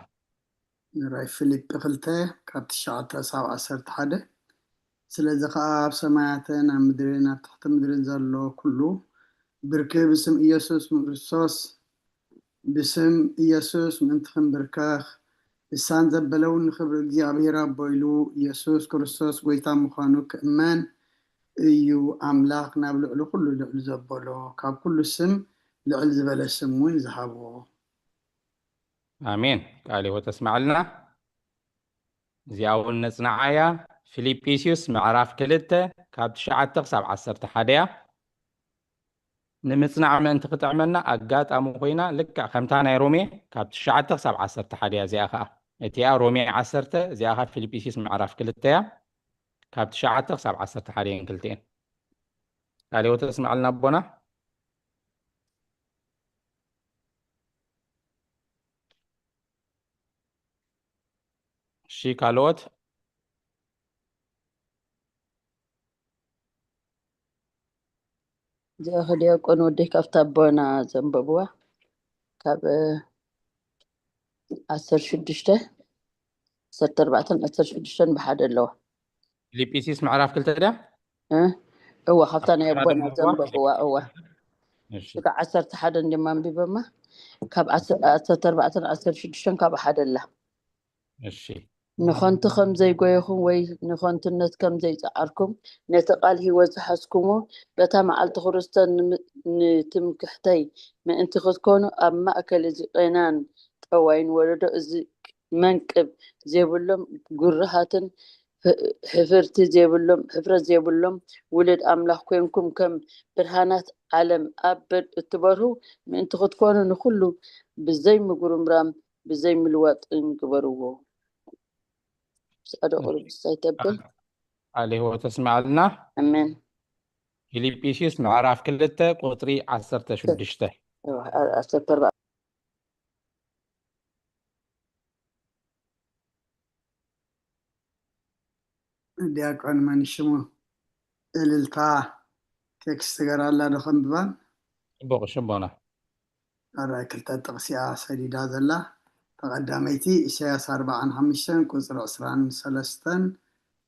ንራይ ፊልጲ ክልተ ካብ ትሽዓተ ክሳብ ዓሰርተ ሓደ። ስለዚ ኸኣ ኣብ ሰማያትን ኣብ ምድርን ኣብ ትሕቲ ምድርን ዘሎ ኩሉ ብርኪ ብስም ኢየሱስ ክርስቶስ፣ ብስም ኢየሱስ ምእንቲ ክንብርከኽ፣ ልሳን ዘበለ እውን ንኽብሪ እግዚኣብሔር ኣቦ ኢሉ ኢየሱስ ክርስቶስ ጐይታ ምዃኑ ክእመን እዩ። ኣምላኽ ናብ ልዕሊ ኩሉ ልዕል ዘበሎ፣ ካብ ኩሉ ስም ልዕል ዝበለ ስም እውን ዝሃቦ። ኣሜን። ቃል ሕይወት ተስምዓልና። እዚኣ እውን ነጽንዓያ። ፊልጵስዩስ ምዕራፍ ክልተ ካብ ትሽዓተ ክሳብ ዓሰርተ ሓደ እያ። ንምጽናዕ ምእንቲ ክጥዕመና ኣጋጣሚ ኮይና፣ ልክዕ ከምታ ናይ ሮሜ ካብ ትሽዓተ ክሳብ ዓሰርተ ሓደ እያ። እዚኣ ኸኣ እቲኣ ሮሜ ዓሰርተ፣ እዚኣ ኸኣ ፊልጵስዩስ ምዕራፍ ክልተ እያ። ካብ ትሽዓተ ክሳብ ዓሰርተ ሓደ እየን ክልቲኤን። ቃል ሕይወት ተስምዓልና ኣቦና። እሺ፣ ካልኦት? እዚኣ ከ ዲያቆን ወደይ ካብታ ኣቦና ዘንበብዋ ካብ፣ እ፣ ዓሰርተ ሽዱሽተ፣ ዓሰርተ ኣርባዕተን ዓሰርተ ሽዱሽተን ብሓደ ኣለዋ። ፊልጵስዩስ ምዕራፍ ክልተ ድያ? እ? እዋ፣ ካብታ ናይ ኣቦና ዘንበብዋ? ዘንበብዋ፣ እዋ። እሺ። ስጋ ዓሰርተ ሓደ እንዲማ ኣንቢበማ፣ ካብ ዓሰ-፣ ዓሰርተ ኣርባዕተን ዓሰርተ ሽዱሽተን ካብ ሓደ ኣላ። እሺ። ንኸንቱ ከም ዘይጎየኹም ወይ ንኸንቱነት ከም ዘይጸዓርኩም፣ ነቲ ቃል ህይወት ዝሓዝኩሞ፣ በታ መዓልቲ ክርስቶስ ንትምክሕተይ ምእንቲ ክትኮኑ፣ ኣብ ማእከል እዚ ቄናን ጠዋይን ወለዶ፣ እዚ መንቅብ ዘይብሎም ግሩሃትን ሕፍርቲ ዘይብሎም ሕፍረት ዘይብሎም ውሉድ ኣምላኽ ኮንኩም ከም ብርሃናት ዓለም ኣብ በድ እትበርሁ ምእንቲ ክትኮኑ ንኹሉ ብዘይ ምጉርምራም ብዘይ ምልዋጥን ግበርዎ። ሳዶ ቁርብስ ኣይተብል። ቃለ ሕይወት ተስማዕልና። ኣሜን። ፊልጵስዩስ ምዕራፍ ክልተ ቁፅሪ ዓሰርተ ሽዱሽተ። ዓሰርተ ኣርባዕተ። ዲያቆን መን ሽሙ? እልልታ ቴክስት ገራላ ዶ ከንብባን? ጽቡቕ ሽቦና። ኣራይ ክልተ ጥቕሲያ ሰዲዳ ዘላ ተቐዳመይቲ ኢሳያስ ኣርባዓን ሓሙሽተን ቁጽሪ ዕስራን ሰለስተን፣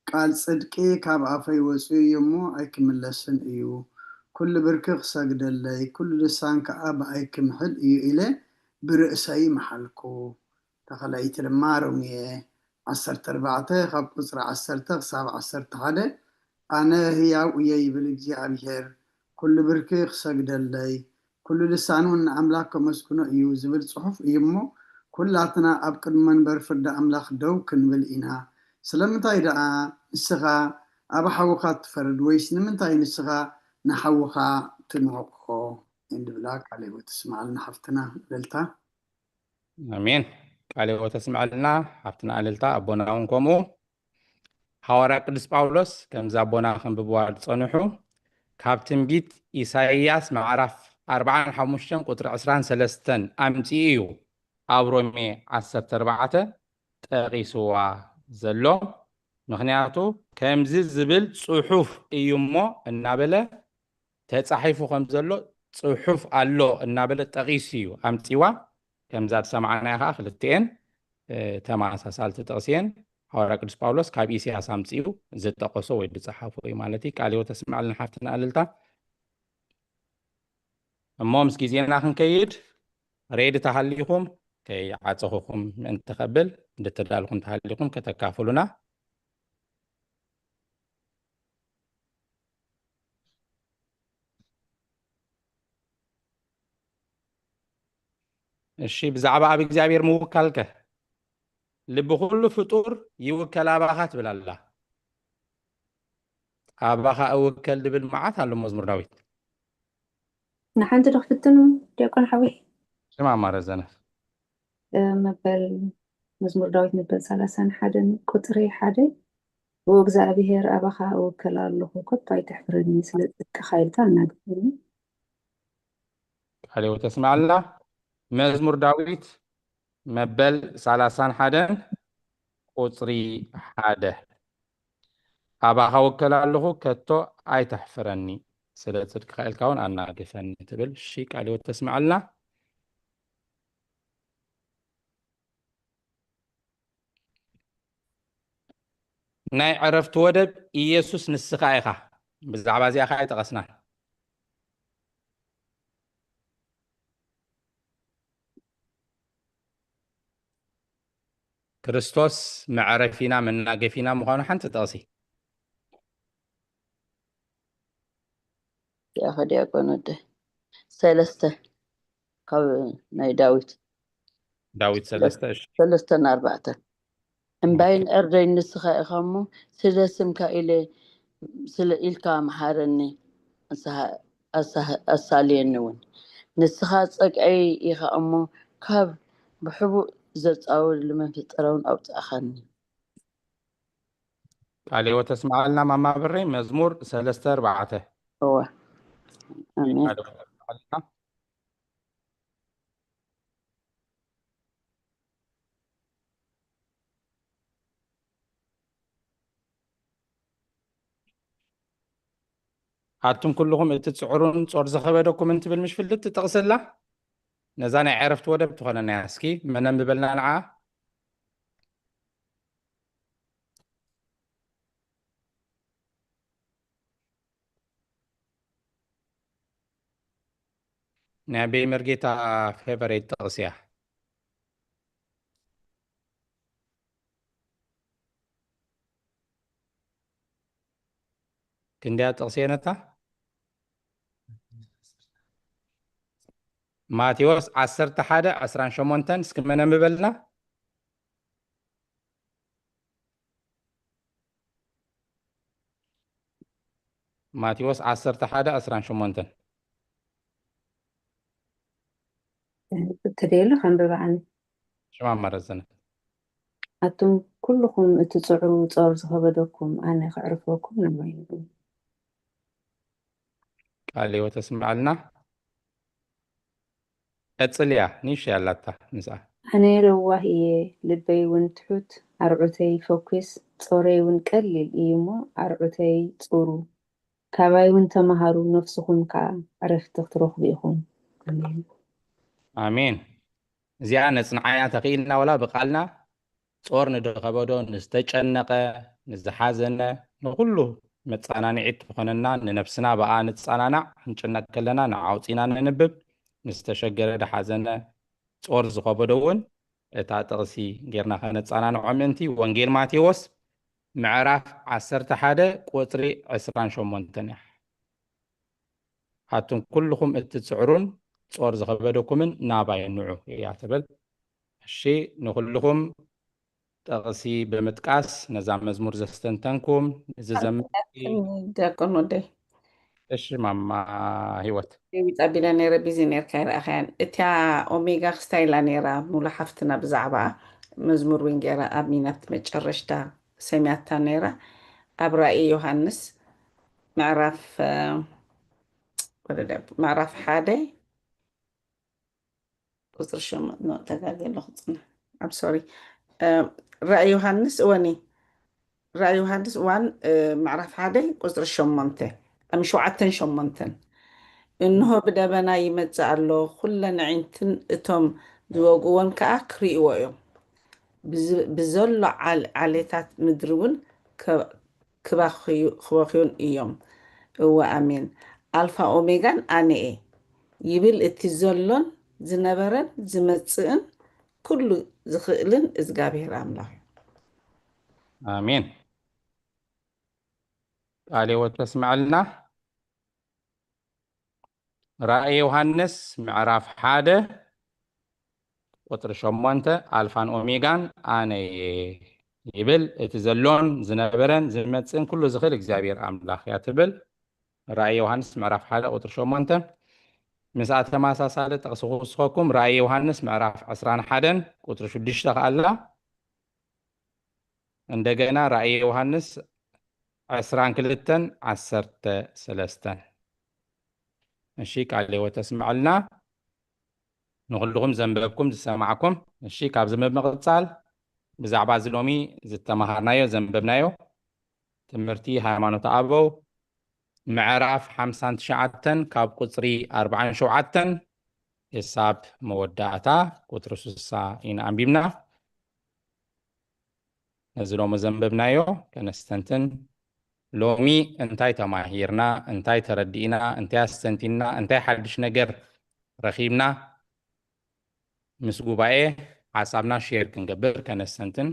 ቃል ጽድቂ ካብ ኣፈይ ወጺኡ እዩ እሞ ኣይክምለስን እዩ። ኩሉ ብርኪ ክሰግደለይ፣ ኩሉ ልሳን ከኣ ብኣይ ክምሕል እዩ ኢለ ብርእሰይ መሓልኩ። ተኸለይቲ ድማ ሮሜ ዓሰርተ ኣርባዕተ ካብ ቁጽሪ ዓሰርተ ክሳብ ዓሰርተ ሓደ፣ ኣነ ህያው እየ ይብል እግዚኣብሄር፣ ኩሉ ብርኪ ክሰግደለይ፣ ኩሉ ልሳን እውን ንኣምላኽ ከመስግኖ እዩ ዝብል ጽሑፍ እዩ እሞ፣ ኩላትና ኣብ ቅድሚ መንበር ፍርዲ ኣምላኽ ደው ክንብል ኢና። ስለምንታይ ደኣ ንስኻ ኣብ ሓውኻ ትፈርድ? ወይስ ንምንታይ ንስኻ ንሓውኻ ትንወቕኾ? እንድብላ ቃለ ህይወት ትስምዓልና ሓፍትና እልልታ። ኣሜን። ቃለ ህይወት ተስምዐልና ሓፍትና እልልታ፣ ኣቦና እውን ከምኡ። ሃዋርያ ቅዱስ ጳውሎስ ከምዚ ኣቦና ከንብብዋ ዝጸንሑ፣ ካብ ትንቢት ኢሳይያስ ምዕራፍ ኣርባዓን ሓሙሽተን ቁጽሪ ዕስራን ሰለስተን ኣምጺኡ እዩ ኣብ ሮሜ ዓሰርተ ኣርባዕተ ጠቒስዋ ዘሎ። ምኽንያቱ ከምዚ ዝብል ጽሑፍ እዩ እሞ እናበለ ተጻሒፉ ከም ዘሎ ጽሑፍ ኣሎ እናበለ ጠቒሱ እዩ ኣምጺዋ። ከምዛ ዝሰማዕናዮ ከዓ ክልቲኤን፣ እ፣ ተመሳሳልቲ ጥቕሲ እየን። ሃዋርያ ቅዱስ ጳውሎስ ካብ ኢሳያስ ኣምጺኡ ዝጠቐሶ ወይ ዝጸሓፎ እዩ ማለት እዩ። ቃለ ህይወት ተስምዐልና ሓፍትና እልልታ። እሞ ምስ ግዜና ክንከይድ ሬዲ ተሃሊኹም ከይዓጸኹኹም ምእንቲ ከብል እንድተዳልኹም ተሃሊኹም ከተካፍሉና። እሺ፣ ብዛዕባ ኣብ እግዚኣብሔር ምውካልከ? ልቢ ኩሉ ፍጡር ይውከል ኣባኻ ትብል ኣላ። ኣባኻ እውከል ድብል መዓት ኣሎ መዝሙር ዳዊት። ንሓንቲ ዶ ክፍትኑ ዲያቆን ሓወይ? ሽማ ማረዘነ። እ፣ መበል መዝሙር ዳዊት መበል ሰላሳን ሓደን ቁጽሪ ሓደ፣ "ብእግዚኣብሔር ኣባኻ እውከል ኣለኹ፣ ከቶ ኣይትሕፍረኒ፣ ስለ ጽድቅኻ ኢልካ ኣናግፈኒ።" ቃለ ህይወት ተስምዐልና። መዝሙር ዳዊት መበል ሰላሳን ሓደን ቁጽሪ ሓደ፣ "ኣባኻ እውከል ኣለኹ፣ ከቶ ኣይተሕፍረኒ፣ ስለ ጽድቅኻ ኢልካ እውን ኣናግፈኒ" ትብል። እሺ፣ ቃለ ህይወት ተስምዐልና። ናይ ዕረፍቲ ወደብ ኢየሱስ ንስኻ ኢኻ። ብዛዕባ እዚኣ ኸዓ ኣይጠቐስናን። ክርስቶስ መዕረፊና መናገፊና ምዃኑ ሓንቲ ጥቕሲ። ያኸ ዲያቆን ወደ ሰለስተ ካብ ናይ ዳዊት ዳዊት ሰለስተ፣ እሺ። ሰለስተን ኣርባዕተን። እምባይን ዕርደይን ንስኻ ኢኻ እሞ፣ ስለ ስምካ ኢለ፣ ስለ ኢልካ መሓረኒ፣ ኣሳህ-፣ ኣሳህ-፣ ኣሳልየኒ እውን። ንስኻ ጸግዐይ ኢኻ እሞ፣ ካብ ብሕቡእ ዘጻውር ልመንፈስ ጸራውን ኣውጻእኻኒ። ቃለ ህይወት ተስምዓልና ማማ ብሬ፣ መዝሙር ሰለስተ ኣርባዕተ። እወ። ኣሜን። ቃለ ህይወት ተስምዓልና። ኣቱም ኩልኹም እቲ ጽዕሩን ጾር ዝኸበደኩም እንትብል ምሽ ፍልጥቲ ጥቕሲ ኣላ? ነዛ ናይ ዕረፍቲ ወደብ ትኾነና እያ። እስኪ መን ኣንብበልና ንዓ? ናይ ኣበይ መርጌታ ፌቨሬት ጥቕሲ እያ? ክንደያ ጥቕሲ እየ ነታ? ማቴዎስ ዓሰርተ ሓደ ዕስራን ሸሞንተን፣ እስኪ መን ኣንብበልና? ማቴዎስ ዓሰርተ ሓደ ዕስራን ሸሞንተን። እትደልዩ ከንብብ ኣነ። ሽማ ማረዘነ። ኣቱም ኩልኹም እትጽዕሩ ጾር ዝኸበደኩም ኣነ ከዕርፈኩም ንበይኑ። ቃል ህይወት ተስምዓልና። ቀጽልያ፣ ንእሽተይ ኣላታ ምስኣ። ኣነ ለዋህ እየ፣ ልበይ እውን ትሑት፣ ኣርዑተይ ፈኲስ፣ ጾረይ እውን ቀሊል እዩ እሞ ኣርዑተይ ጽሩ። ካባይ እውን ተመሃሩ፣ ነፍስኹም ከኣ ዕረፍቲ ክትረኽቡ ኢኹም። ኣሜን። ኣሜን። እዚኣ ነጽንዓያ ተኽኢልና ወላ ብቓልና ጾር ንዝኸበዶ፣ ንዝተጨነቐ፣ ንዝሓዘነ፣ ንኹሉ መጻናንዒት ትኾነና፣ ንነፍስና ብኣ ንጻናናዕ፣ ክንጭነቕ ከለና ንዓ ኣውጺና ነንብብ፣ ንዝተሸገረ፣ ዝሓዘነ፣ ጾር ዝኸበዶ እውን እታ ጥቕሲ ጌርና ከነጻናንዖ ምእንቲ። ወንጌል ማቴዎስ ምዕራፍ ዓሰርተ ሓደ ቁጽሪ ዕስራን ሸሞንተን እያ። ኣቱም ኩልኹም እትጽዕሩን ጾር ዝኸበደኩምን ናባይ ንዑ እያ ትብል። እሺ፣ ንኹልኹም ጥቕሲ ብምጥቃስ ነዛ መዝሙር ዘስተንተንኩም፣ ንዝዘምር ዲያቆን ወደይ። እሺ፣ ማማ ህይወት። ቢዚ ኣቢለ ነይረ፣ ቢዚ ነይርካ ኣይረኣኻያን። እቲያ ኦሜጋ ክስታይ ኢላ ነይራ፣ ሙሉ ሓፍትና ብዛዕባ መዝሙር እውን ገይራ ኣብ ሚናት መጨረሽታ ሰሚያታ ነይራ። ኣብ ራእይ ዮሃንስ ምዕራፍ፣ እ፣ ወደ ደ-፣ ምዕራፍ ሓደ ቁጽሪ ሸሞንተ፣ ኖ፣ ተጋግየ ኣለኹ፣ ጽናሕ። ኣብ ሶሪ። እ፣ ራእይ ዮሃንስ፣ እወኒ። ራእይ ዮሃንስ እዋን፣ እ፣ ምዕራፍ ሓደ ቁጽሪ ሸሞንተ፣ ኣም፣ ሸውዓተን ሸሞንተን። እንሆ ብደበና ይመጽእ ኣሎ፣ ኩለን ኣዒንትን እቶም ዝወግእዎን ከኣ ክርእይዎ እዮም። ብዝ-፣ ብዘሎ ዓል-፣ ዓሌታት ምድሪ እውን ከ-፣ ክባኽዩ-፣ ክበኽዩን እዮም። እወ ኣሜን። ኣልፋ ኦሜጋን ኣነ እየ ይብል እቲ ዘሎን ዝነበረን ዝመጽእን ኩሉ ዝኽእልን እዝጋብሄር ኣምላኽ እዩ። ኣሜን። ቃል ህይወት ተስምዐልና። ራእይ ዮሃንስ ምዕራፍ ሓደ ቁጽሪ ሸሞንተ፣ ኣልፋን ኦሜጋን ኣነ እየ ይብል። እቲ ዘሎን ዝነበረን ዝመጽእን ኩሉ ዝኽእል እግዚኣብሔር ኣምላኽ እያ ትብል። ራእይ ዮሃንስ ምዕራፍ ሓደ ቁጽሪ ሸሞንተ። ምስኣ ተመሳሳሊ ጥቕሲ ክውስኸኩም፣ ራእይ ዮሃንስ ምዕራፍ ዕስራን ሓደን ቁጽሪ ሽዱሽተ ከኣ ኣላ። እንደገና ራእይ ዮሃንስ ዕስራን ክልተን ዓሰርተ ሰለስተን። እሺ፣ ቃል ህይወት ተስምዐልና። ንኹልኹም ዘንበብኩም ዝሰማዕኩም። እሺ፣ ካብዚ ብምቕጻል ብዛዕባ እዚ ሎሚ ዝተመሃርናዮ ዘንበብናዮ ትምህርቲ ሃይማኖት ኣበው ምዕራፍ ሓምሳን ትሽዓተን ካብ ቁጽሪ ኣርባዓን ሸውዓተን ክሳብ መወዳእታ ቁጽሪ ስሳ ኢና ኣንቢብና። ነዚ ሎሚ ዘንበብናዮ ከነስተንትን፣ ሎሚ እንታይ ተማሂርና፣ እንታይ ተረዲእና፣ እንታይ ኣስተንቲንና፣ እንታይ ሓድሽ ነገር ረኺብና፣ ምስ ጉባኤ ሓሳብና ሼር ክንገብር ከነስተንትን፣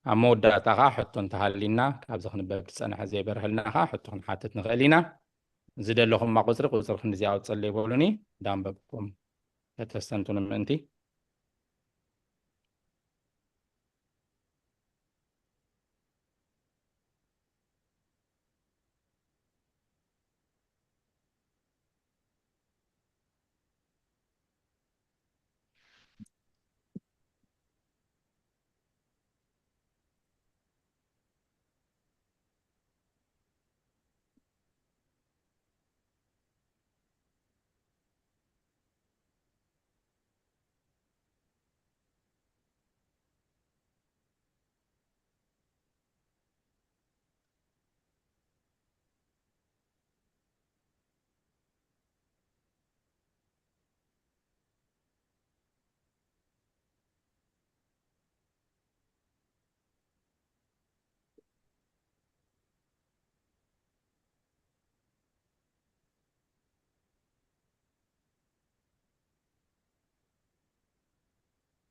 ኣብ መወዳእታ ኸዓ ሕቶ እንተሃሊና፣ ካብዚ ክንበብ ዝጸንሐ ዘይበርሀልና ኸዓ ሕቶ ክንሓትት ንኽእል ኢና። ዝደለኹማ ቁጽሪ፣ ቁጽሪ ክንድዚ ኣውጽለይ በሉኒ፣ እንዳንበብኩም ከተስተንትኑ ምእንቲ።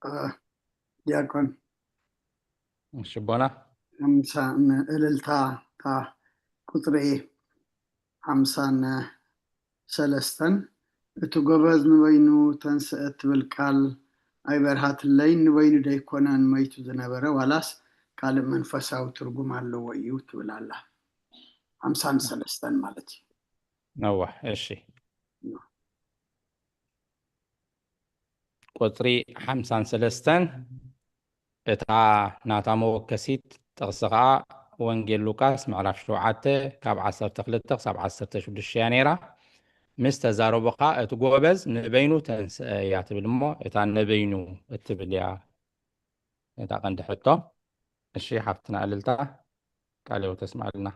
እ፣ ዲያቆን። እሺ፣ ኣቦና። ሓምሳን እልልታ፣ እታ ቁፅሪ ሓምሳን ሰለስተን፣ እቲ ጎበዝ ንበይኑ ተንስአ እትብል ቃል ኣይበርሃትለይን፣ ንበይኑ ደይኮነን መይቱ ዝነበረ፣ ዋላስ ካልእ መንፈሳዊ ትርጉም ኣለዎ እዩ ትብል ኣላ። ሓምሳን ሰለስተን ማለት እዩ። ነዋሕ። እሺ፣ ቁፅሪ ሓምሳን ሰለስተን፣ እታ ናታ መወከሲት ጥቕሲ ኸዓ ወንጌል ሉቃስ ምዕራፍ ሸውዓተ ካብ ዓሰርተ ክልተ ክሳብ ዓሰርተ ሽዱሽተ እያ ነይራ። ምስ ተዛረቡ ኸዓ እቲ ጎበዝ ንበይኑ ተንስአ እያ ትብል እሞ፣ እታ ንበይኑ እትብል እያ እታ ቀንዲ ሕቶ። እሺ፣ ሓፍትና እልልታ፣ ቃለ ሕይወት ተስምዓልና።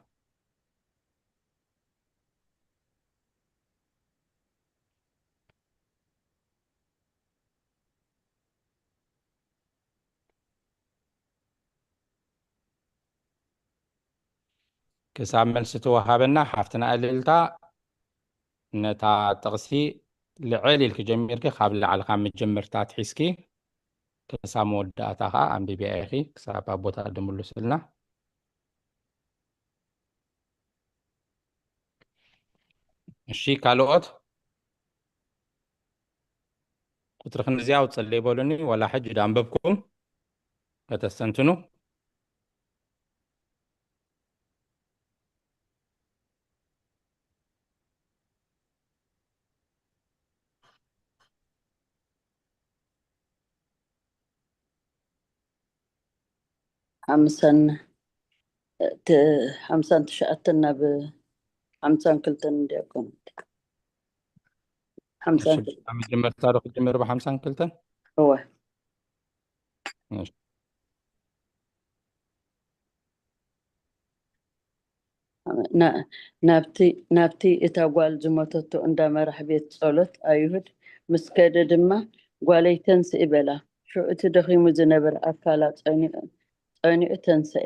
ክሳብ መልሲ ተወሃበና፣ ሓፍትና እልልታ፣ ነታ ጥቕሲ ልዕል ኢልኪ ጀሚርኪ፣ ካብ ላዕሊ፣ ካብ መጀመርታ ኣትሒዝኪ ክሳብ መወዳእታ ኸዓ ኣንብቢያ ኢኺ፣ ክሳብ ኣቦታ ድምሉስልና። እሺ፣ ካልኦት? ቁፅሪ ክንዚኣ ኣውፅእ በሉኒ፣ ዋላ ሕጂ ዳንበብኩም ከተስተንትኑ። ሓምሳን፣ እቲ ሓምሳን ትሽዓተን ናብ ሓምሳን ክልተን እንዲያቆም። ሓምሳን እሺ፣ ካብ መጀመርታ ዶ ክጅምር ብሓምሳን ክልተን? እወ። እሺ። ና-፣ ናብቲ፣ ናብቲ እታ ጓል ዝሞተቶ እንዳ መራሕ ቤት ጸሎት ኣይሁድ ምስ ከደ ድማ፣ "ጓለይ ተንስኢ" በላ። ሽዑ እቲ ደኺሙ ዝነበረ ኣካላ ጸኒዑ፣ ጸኒዑ ተንስአ።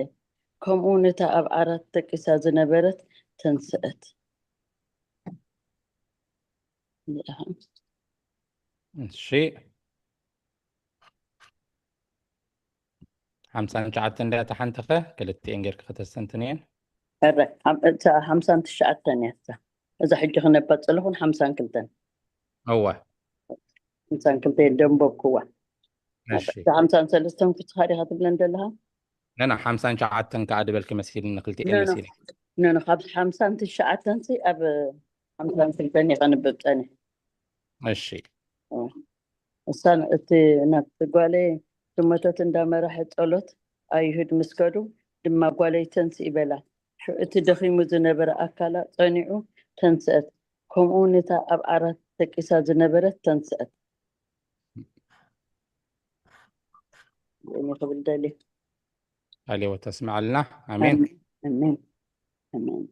ከምኡ እውን እታ ኣብ ዓራት ደቂሳ ዝነበረት ተንስአት። እሺ። ሓምሳን ትሽዓተን እንድያ እታ ሓንቲ ኸ? ክልቲኤን ጌርኪ ከተስተንትንየን። ሕረ፣ ሓም-፣ እታ ሓምሳን ትሽዓተን እያ እታ። እዛ ሕጂ ክነባ ዘለኹን ሓምሳን ክልተን። እወ። ሓምሳን ክልተ ደንበብክዋ። እሺ። እታ ሓምሳን ሰለስተን ኩስኻ ዲኻ ትብለን ዘለኻ? ነና ሓምሳን ትሽዓተን ከኣ ድበልኪ መሲልኒ፣ ክልቲኤን ነና። መሲለኝ። ነና፣ ካብ ሓምሳን ትሽዓተን ሲ ኣብ ሓምሳን ክልተን እየ ከንብብ ጸኒሐ። እሺ። እሳን እቲ ናብቲ ጓለይ ዝሞተት እንዳ መራሒ ጸሎት ኣይሁድ ምስ ከዱ ድማ፣ "ጓለይ ተንስኢ" በላ። ሽዑ እቲ ደኺሙ ዝነበረ ኣካላ ጸኒዑ ተንስአት። ከምኡ እውን እታ ኣብ ዓራት ደቂሳ ዝነበረት ተንስአት። እኔ ክብል ደልየ። ቃለ ሕይወት ተስምዓልና። ኣሜን። ኣሜን። ኣሜን።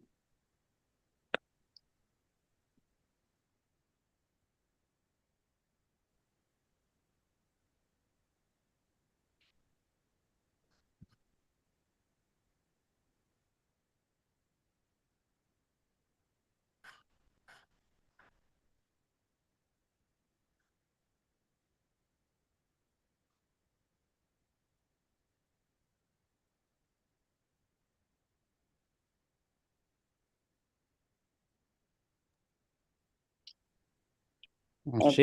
እሺ፣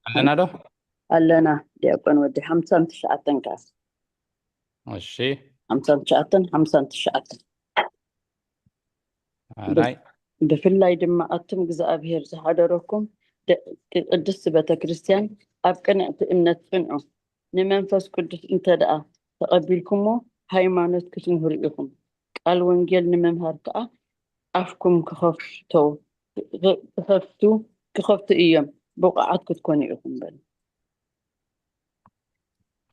ኣለና ዶ? ኣለና ዲያቆን ወዲ። ሓምሳን ትሽዓተን ከኣ። እሺ። ሓምሳን ትሽዓተን፣ ሓምሳን ትሽዓተን። ኣራይ። ብፍላይ ድማ ኣቱም እግዚኣብሔር ዝሓደረኩም ደቂ ቅድስት ቤተ ክርስቲያን ኣብ ቅንዕቲ እምነት ጽንዑ። ንመንፈስ ቅዱስ እንተ ደኣ ተቐቢልኩሞ ሃይማኖት ክትምህሩ ኢኹም። ቃል ወንጌል ንምምሃር ከኣ ኣፍኩም ክኸፍቶ-፣ ክኸፍቱ፣ ክኸፍቱ እዮም፣ ብቑዓት ክትኮኑ ኢኹም በሉ።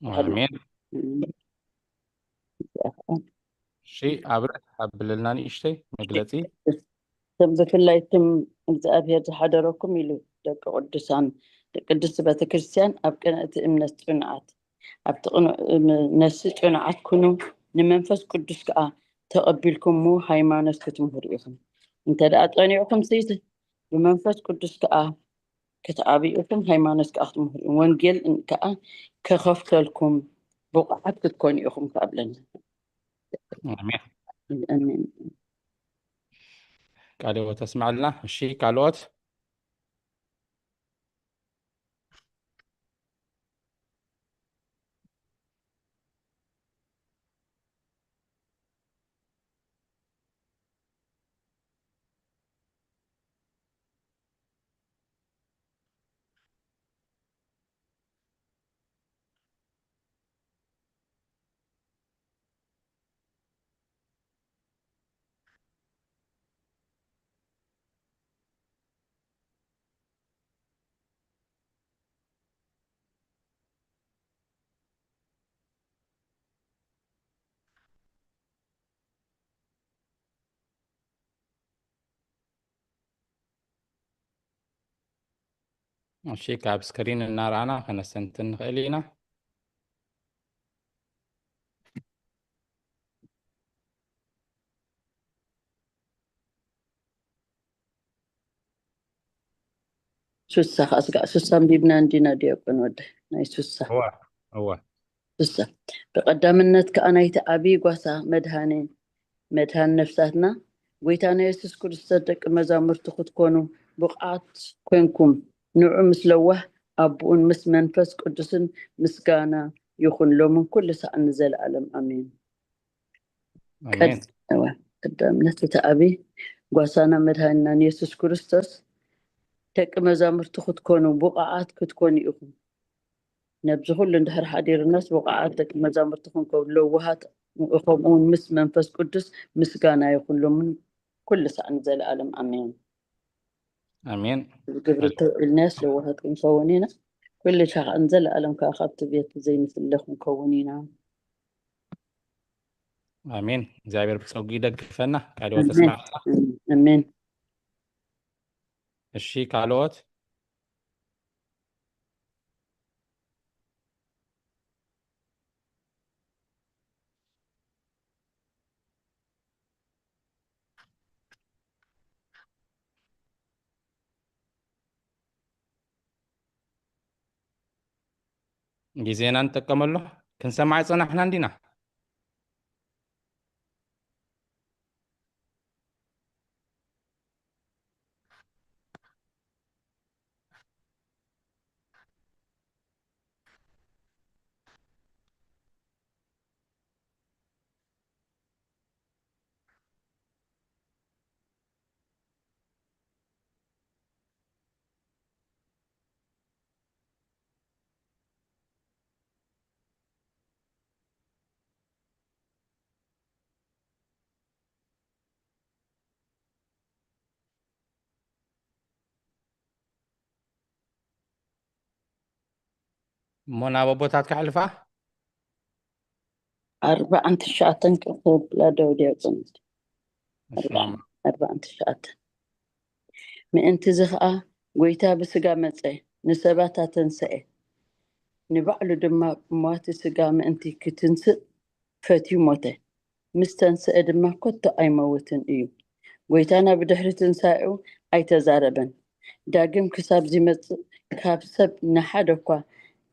ኣሜን። እሺ፣ ኣብርህ ኣብልልና ንእሽተይ መግለጺ። እቶም ብፍላይ እቶም እግዚኣብሔር ዝሓደረኩም ኢሉ ደቂ ቅዱሳን ቅድስት ቤተክርስትያን ኣብ ቅንዕቲ እምነት ጽኑዓት፣ ኣብቲ ቅኑዕ እም-፣ ነሲ ጽኑዓት ኩኑ፣ ንመንፈስ ቅዱስ ከኣ ተቐቢልኩሞ ሃይማኖት ክትምህሩ ኢኹም። እንተ ደኣ ጸኒዕኩም ሲ ብመንፈስ ቅዱስ ከኣ ክትዓብዩ ኢኹም፣ ሃይማኖት ከኣ ክትምህሩ ኢኹም፣ ወንጌል ከኣ ከኸፍተልኩም ብቑዓት ክትኮኑ ኢኹም ከኣ ብለና። ኣሜን። ኣሜን። ቃለ ሕይወት ተስማዕልና። እሺ፣ ካልኦት? እሺ፣ ካብ ስክሪን እናረኣና ከነስተንትን ንኽእል ኢና። ሱሳ ከዓ ስጋዕ ሱሳ ኣንቢብና እንዲና ዲያቆን ወደ ናይ ሱሳ እወ እወ ሱሳ ብቀዳምነት ከዓ ናይቲ ዓብዪ ጓሳ መድሃኔ መድሃን ነፍሳትና ጎይታና የሱስ ክርስቶስ ደቂ መዛሙርቱ ክትኮኑ ብቕዓት ኮንኩም ንዑ ምስ ለዋህ ኣቦኡን ምስ መንፈስ ቅዱስን ምስጋና ይኹን ሎምን ኩሉ ሰዓት ንዘለኣለም ኣሜን። ኣሜን። ቀዳምነት እቲ ዓብዪ ጓሳና መድሃኒናን የሱስ ክርስቶስ ደቂ መዛሙርቱ ክትኮኑ ብቑዓት ክትኮኑ ኢኹም። ነብዚ ኩሉ እንድሕር ሓዲርናስ ብቑዓት ደቂ መዛሙርቱ ክንከውን ለዋሃት ከምኡ እውን ምስ መንፈስ ቅዱስ ምስጋና ይኹን ሎምን ኩሉ ሳዕ ንዘለኣለም ኣሜን። ኣሜን። ግብሪ ተውዒልናስ ለዋሃት ክንከውን ኢና። ኩሉ ሻዕ ንዘለኣለም ከዓ ካብቲ ቤት ዘይንፍለ ክንከውን ኢና። ኣሜን። እግዚኣብሔር ብጸጉ ይደግፈና። ቃለ ሕይወት ተስማዕና። ኣሜን። እሺ፣ ካልኦት? ግዜና ንጥቀመሉ። ክንሰማዕ ጸናሕና እንዲና። እሞ ናብ ኣቦታት ከሕልፋ። ኣርባዓን ትሽዓተን ክብላ ደው ዲያቆን። ኣርባዓን ትሽዓተን ምእንቲ እዚ ኸዓ ጎይታ ብስጋ መጸ፣ ንሰባት ኣተንሰኤ፣ ንባዕሉ ድማ ብመዋቲ ስጋ ምእንቲ ክትንስእ ፈትዩ ሞተ። ምስ ተንስአ ድማ ከቶ ኣይመውትን እዩ። ጎይታና ብድሕሪ ትንሳኤኡ ኣይተዛረበን። ዳግም ክሳብ ዚመጽእ ካብ ሰብ ንሓደ እኳ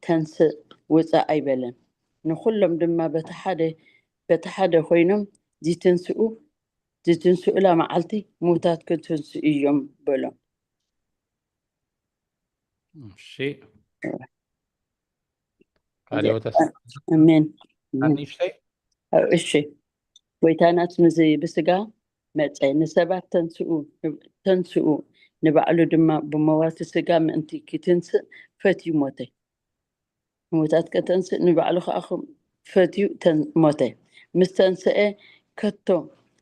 ተንስእ ውጻእ ኣይበለን። ንኹሎም ድማ በቲ ሓደ በቲ ሓደ ኮይኖም ዚትንስኡ ዚትንስኡላ መዓልቲ ምዉታት ክትንስኡ እዮም በሎም። እሺ። ቃለ ሕይወት ኣሜን። ኣንሽተይ እሺ ጎይታናስ ምስዚ ብስጋ መጸ ንሰባት ተንስኡ ተንስኡ ንባዕሉ ድማ ብመዋቲ ስጋ ምእንቲ ክትንስእ ፈትዩ ሞተ። ምዉታት ከተንስእ ንባዕሉ ከዓ ከም ፈትዩ ተን- ሞተ። ምስ ተንስአ ከቶ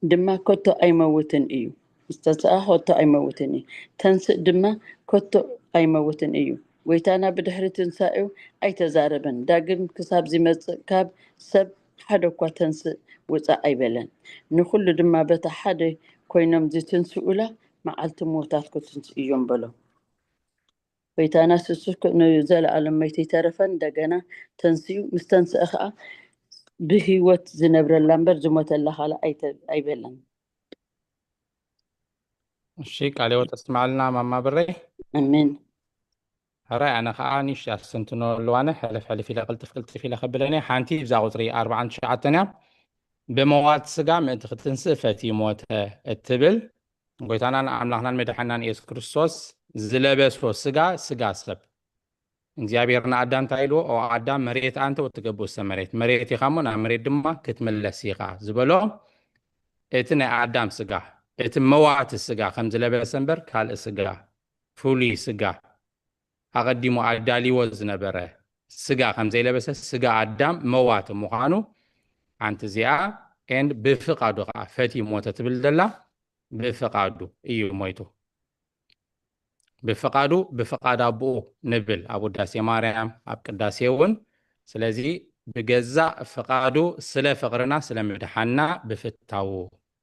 ድማ ከቶ ኣይመውትን እዩ። ምስ ተንስአ ከቶ ኣይመውትን እዩ። ተንስእ ድማ ከቶ ኣይመውትን እዩ። ጎይታና ብድሕሪ ትንሳኤው ኣይተዛረበን። ዳግም ክሳብ ዝመጽእ ካብ ሰብ ሓደ እኳ ተንስእ ውጻእ ኣይበለን። ንኹሉ ድማ በታ ሓደ ኮይኖም ዝትንስኡላ መዓልቲ ምዉታት ክትንስኡ እዮም በሎም። ጎይታና ንሱ ንዘለኣለም መይቱ ኣይተረፈን፣ እንደገና ተንሲኡ፣ ምስ ተንስአ ኸዓ ብህይወት ዝነብረላ እምበር ዝሞተላ ካልእ ኣይተ- ኣይበለን። እሺ፣ ቃለ ሕይወት ኣስምዓልና ማማ ብረይ። ኣሜን። ሕራይ ኣነ ኸዓ ንእሽተይ ኣስተንትኖ ኣለዋነ፣ ሕልፍ ሕልፍ ኢለ ቅልጥፍ ቅልጥፍ ኢለ ከብለኒ። ሓንቲ ብዛ ቁፅሪ ኣርባዓን ትሽዓተን እያ። ብመዋቲ ስጋ ምእንቲ ክትንስእ ፈትዩ ሞተ እትብል፣ ጎይታናን ኣምላኽናን መድሓናን ኢየሱስ ክርስቶስ ዝለበሶ ስጋ፣ ስጋ ሰብ። እግዚኣብሔር ንኣዳም እንታይ ኢልዎ? "ኦ ኣዳም፣ መሬት ኣንተ ወትገብኡ ውስተ መሬት፣ መሬት ኢኻ እሞ ናብ መሬት ድማ ክትምለስ ኢኻ" ዝበሎ፣ እቲ ናይ ኣዳም ስጋ፣ እቲ መዋቲ ስጋ ከም ዝለበሰ እምበር ካልእ ስጋ፣ ፍሉይ ስጋ፣ ኣቐዲሙ ኣዳልይዎ ዝነበረ ስጋ ከም ዘይለበሰ፣ ስጋ ኣዳም መዋቲ ምዃኑ፣ ሓንቲ እዚኣ፣ ኤንድ ብፍቓዱ ከዓ ፈትዩ ሞተ ትብል ዘላ፣ ብፍቓዱ እዩ ሞይቱ። ብፍቓዱ፣ ብፍቓድ ኣቦኡ ንብል ኣብ ውዳሴ ማርያም፣ ኣብ ቅዳሴ እውን። ስለዚ ብገዛእ ፍቓዱ ስለ ፍቕርና፣ ስለ ምድሓንና ብፍታዉ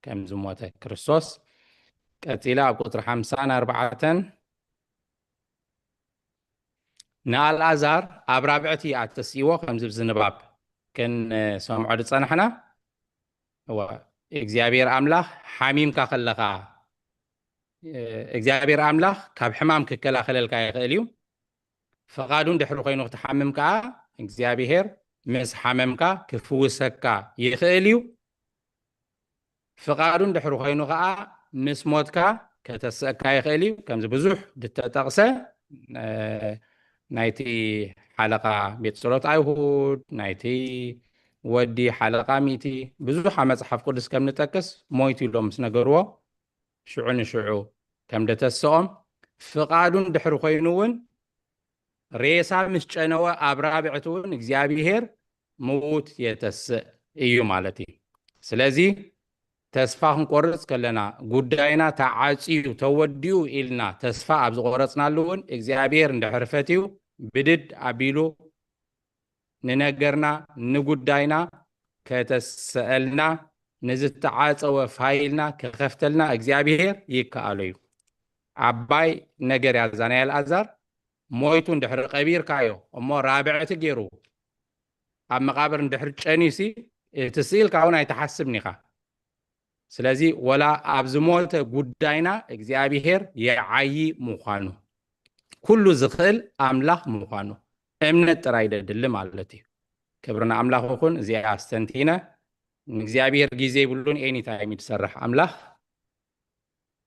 ከም ዝሞተ ክርስቶስ። ቀጺለ ኣብ ቁጽሪ ሓምሳን ኣርባዕተን፣ ንኣልኣዛር ኣብ ራብዕቲ ኣተስእዎ፣ ከምዚ ብዚ ንባብ ክንሰምዖ ዝጸናሕና። እወ፣ እግዚኣብሔር ኣምላኽ ሓሚምካ ከለኻ፣ እ፣ እግዚኣብሔር ኣምላኽ ካብ ሕማም ክከላኸለልካ ይኽእል እዩ። ፍቓዱ እንድሕሪ ኮይኑ ክትሓምም ከኣ እግዚኣብሔር ምስ ሓመምካ ክፍውሰካ ይኽእል እዩ። ፍቓዱ እንድሕሪ ኮይኑ ከኣ ምስ ሞትካ ከተስእካ ይኽእል እዩ። ከምዚ ብዙሕ ዝተጠቕሰ፣ እ፣ ናይቲ ሓለቓ ቤት ጸሎት ኣይሁድ፣ ናይቲ ወዲ ሓለቓ ሚእቲ፣ ብዙሕ ኣብ መጽሓፍ ቅዱስ ከም ንጠቅስ ሞይቱ ኢሎም ምስ ነገርዎ፣ ሽዑ ንሽዑ ከም ደተስኦም፣ ፍቓዱ እንድሕሪ ኮይኑ እውን ሬሳ ምስ ጨነወ ኣብ ራብዕቲ እውን እግዚኣብሔር ምዉት የተስእ እዩ ማለት እዩ። ስለዚ ተስፋ ክንቆርጽ ከለና፣ ጉዳይና ተዓጽዩ ተወዲኡ ኢልና ተስፋ ኣብ ዝቆረጽናሉ እውን እግዚኣብሔር እንድሕሪ ፈትዩ ብድድ ኣቢሉ ንነገርና ንጉዳይና ከተስአልና፣ ንዝተዓጸወ ፋይልና ክኸፍተልና እግዚኣብሔር ይከኣሎ እዩ። ዓባይ ነገር እያ እዛ ናይ ኣልኣዛር። ሞይቱ እንድሕሪ ቀቢርካዮ እሞ ራብዕቲ ገይሩ ኣብ መቓብር እንድሕሪ ጨንዩሲ፣ እቲ ስኢልካ እውን ኣይትሓስብን ኢኻ። ስለዚ ወላ ኣብ ዝሞተ ጉዳይና እግዚኣብሔር የዓዪ ምዃኑ፣ ኩሉ ዝኽእል ኣምላኽ ምዃኑ እምነት ጥራይ ደድሊ ማለት እዩ። ክብሪ ንኣምላኽ ይኹን። እዚኣ ኣስተንቲነ፣ ንእግዚኣብሔር ግዜ ይብሉን፣ ኤኒ ታይም እዩ ዝሰርሕ ኣምላኽ።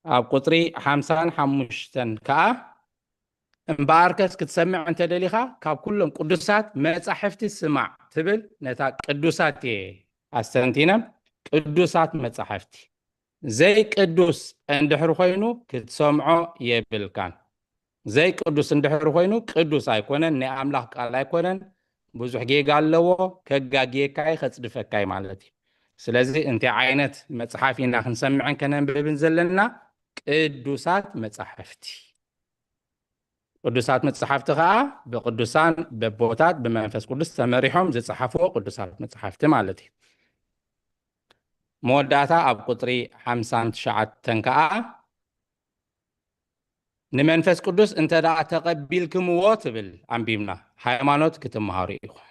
ኣብ ቁጽሪ ሓምሳን ሓሙሽተን ከኣ፣ "እምበኣርከስ ክትሰምዕ እንተ ደሊኻ፣ ካብ ኩሎም ቅዱሳት መጻሕፍቲ ስማዕ" ትብል፣ ነታ ቅዱሳት እየ ኣስተንቲነ። ቅዱሳት መጻሕፍቲ ዘይቅዱስ እንድሕሪ ኮይኑ ክትሰምዖ የብልካን። ዘይቅዱስ እንድሕሪ ኮይኑ ቅዱስ ኣይኮነን፣ ናይ ኣምላኽ ቃል ኣይኮነን፣ ብዙሕ ጌጋ ኣለዎ፣ ከጋግየካ እዩ፣ ከጽድፈካ እዩ ማለት እዩ። ስለዚ እንታይ ዓይነት መጽሓፍ ኢና ክንሰምዕን ከነንብብን ዘለና? ቅዱሳት መጻሕፍቲ። ቅዱሳት መጻሕፍቲ ኸኣ ብቅዱሳን በቦታት ብመንፈስ ቅዱስ ተመሪሖም ዝጸሓፍዎ ቅዱሳት መጻሕፍቲ ማለት እዩ። መወዳእታ ኣብ ቁጽሪ ሓምሳን ትሽዓተን ከኣ፣ "ንመንፈስ ቅዱስ እንተ ደኣ ተቐቢልክምዎ" ትብል ኣንቢብና፣ ሃይማኖት ክትመሃሩ ኢኹም።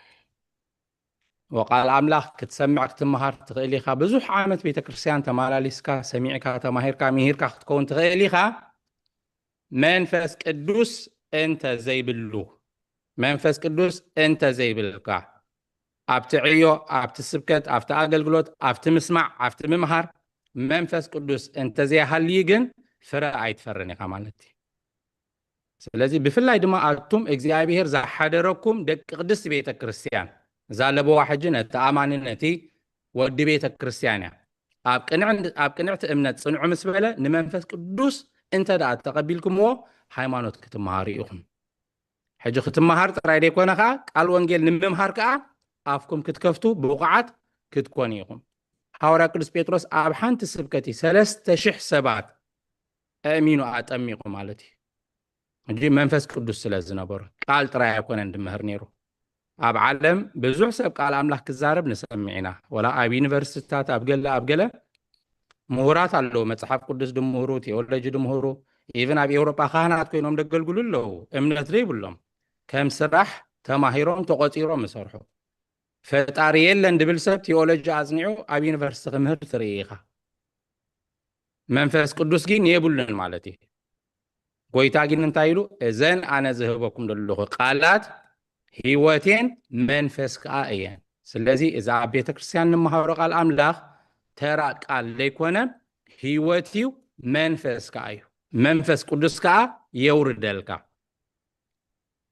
ወቃል ኣምላኽ ክትሰምዕ ክትመሃር ትኽእል ኢኻ። ብዙሕ ዓመት ቤተ ክርስቲያን ተመላሊስካ፣ ሰሚዕካ፣ ተማሂርካ፣ ምሂርካ ክትከውን ትኽእል ኢኻ። መንፈስ ቅዱስ እንተ ዘይብሉ፣ መንፈስ ቅዱስ እንተ ዘይብልካ፣ ኣብቲ ዕዮ፣ ኣብቲ ስብከት፣ ኣብቲ ኣገልግሎት፣ ኣብቲ ምስማዕ፣ ኣብቲ ምምሃር መንፈስ ቅዱስ እንተ ዘይሃልዩ ግን ፍረ ኣይትፈርን ኢኻ ማለት እዩ። ስለዚ ብፍላይ ድማ ኣቱም እግዚኣብሔር ዝሓደረኩም ደቂ ቅድስቲ ቤተ ክርስቲያን፣ እዛ ለበዋ ሕጂ ነቲ ኣማኒ፣ ነቲ ወዲ ቤተ ክርስቲያን እያ። ኣብ ቅንዕ-፣ ኣብ ቅንዕቲ እምነት ጽንዑ ምስ በለ፣ ንመንፈስ ቅዱስ እንተ ደኣ ተቐቢልኩምዎ፣ ሃይማኖት ክትመሃሩ ኢኹም። ሕጂ ክትመሃር ጥራይ ዘይኮነ ከኣ፣ ቃል ወንጌል ንምምሃር ከኣ ኣፍኩም ክትከፍቱ ብቑዓት ክትኮኑ ኢኹም። ሃዋርያ ቅዱስ ጴጥሮስ ኣብ ሓንቲ ስብከት ሰለስተ ሽሕ ሰባት ኣእሚኑ ኣጠሚቑ ማለት እዩ። ሕጂ መንፈስ ቅዱስ ስለ ዝነበሮ፣ ቃል ጥራይ ኣይኮነን ድምህር ነይሩ። ኣብ ዓለም ብዙሕ ሰብ ቃል ኣምላኽ ክዛረብ ንሰምዕ ኢና። ወላ ኣብ ዩኒቨርሲቲታት፣ ኣብ ገለ፣ ኣብ ገለ ምሁራት ኣለዉ፣ መጽሓፍ ቅዱስ ድምህሩ፣ ቴዎሎጂ ድምህሩ፣ ኢቭን ኣብ ኤውሮጳ ካህናት ኮይኖም ደገልግሉ ኣለዉ። እምነት ዘይብሎም፣ ከም ስራሕ ተማሂሮም ተቖጺሮም ይሰርሑ። ፈጣሪ የለን ድብል ሰብ ቴዎሎጂ ኣጽኒዑ ኣብ ዩኒቨርሲቲ ክምህር ትርኢ ኢኻ። መንፈስ ቅዱስ ግን የብሉን ማለት እዩ። ጎይታ ግን እንታይ ኢሉ? "እዘን ኣነ ዝህበኩም ዘለኹ ቃላት ህይወቴን መንፈስ ከኣ እየን። ስለዚ እዚ ኣብ ቤተ ክርስቲያን ንመሃሮ ቃል ኣምላኽ ተራ ቃል ዘይኮነ፣ ህይወት እዩ፣ መንፈስ ከኣ እዩ። መንፈስ ቅዱስ ከኣ የውርደልካ።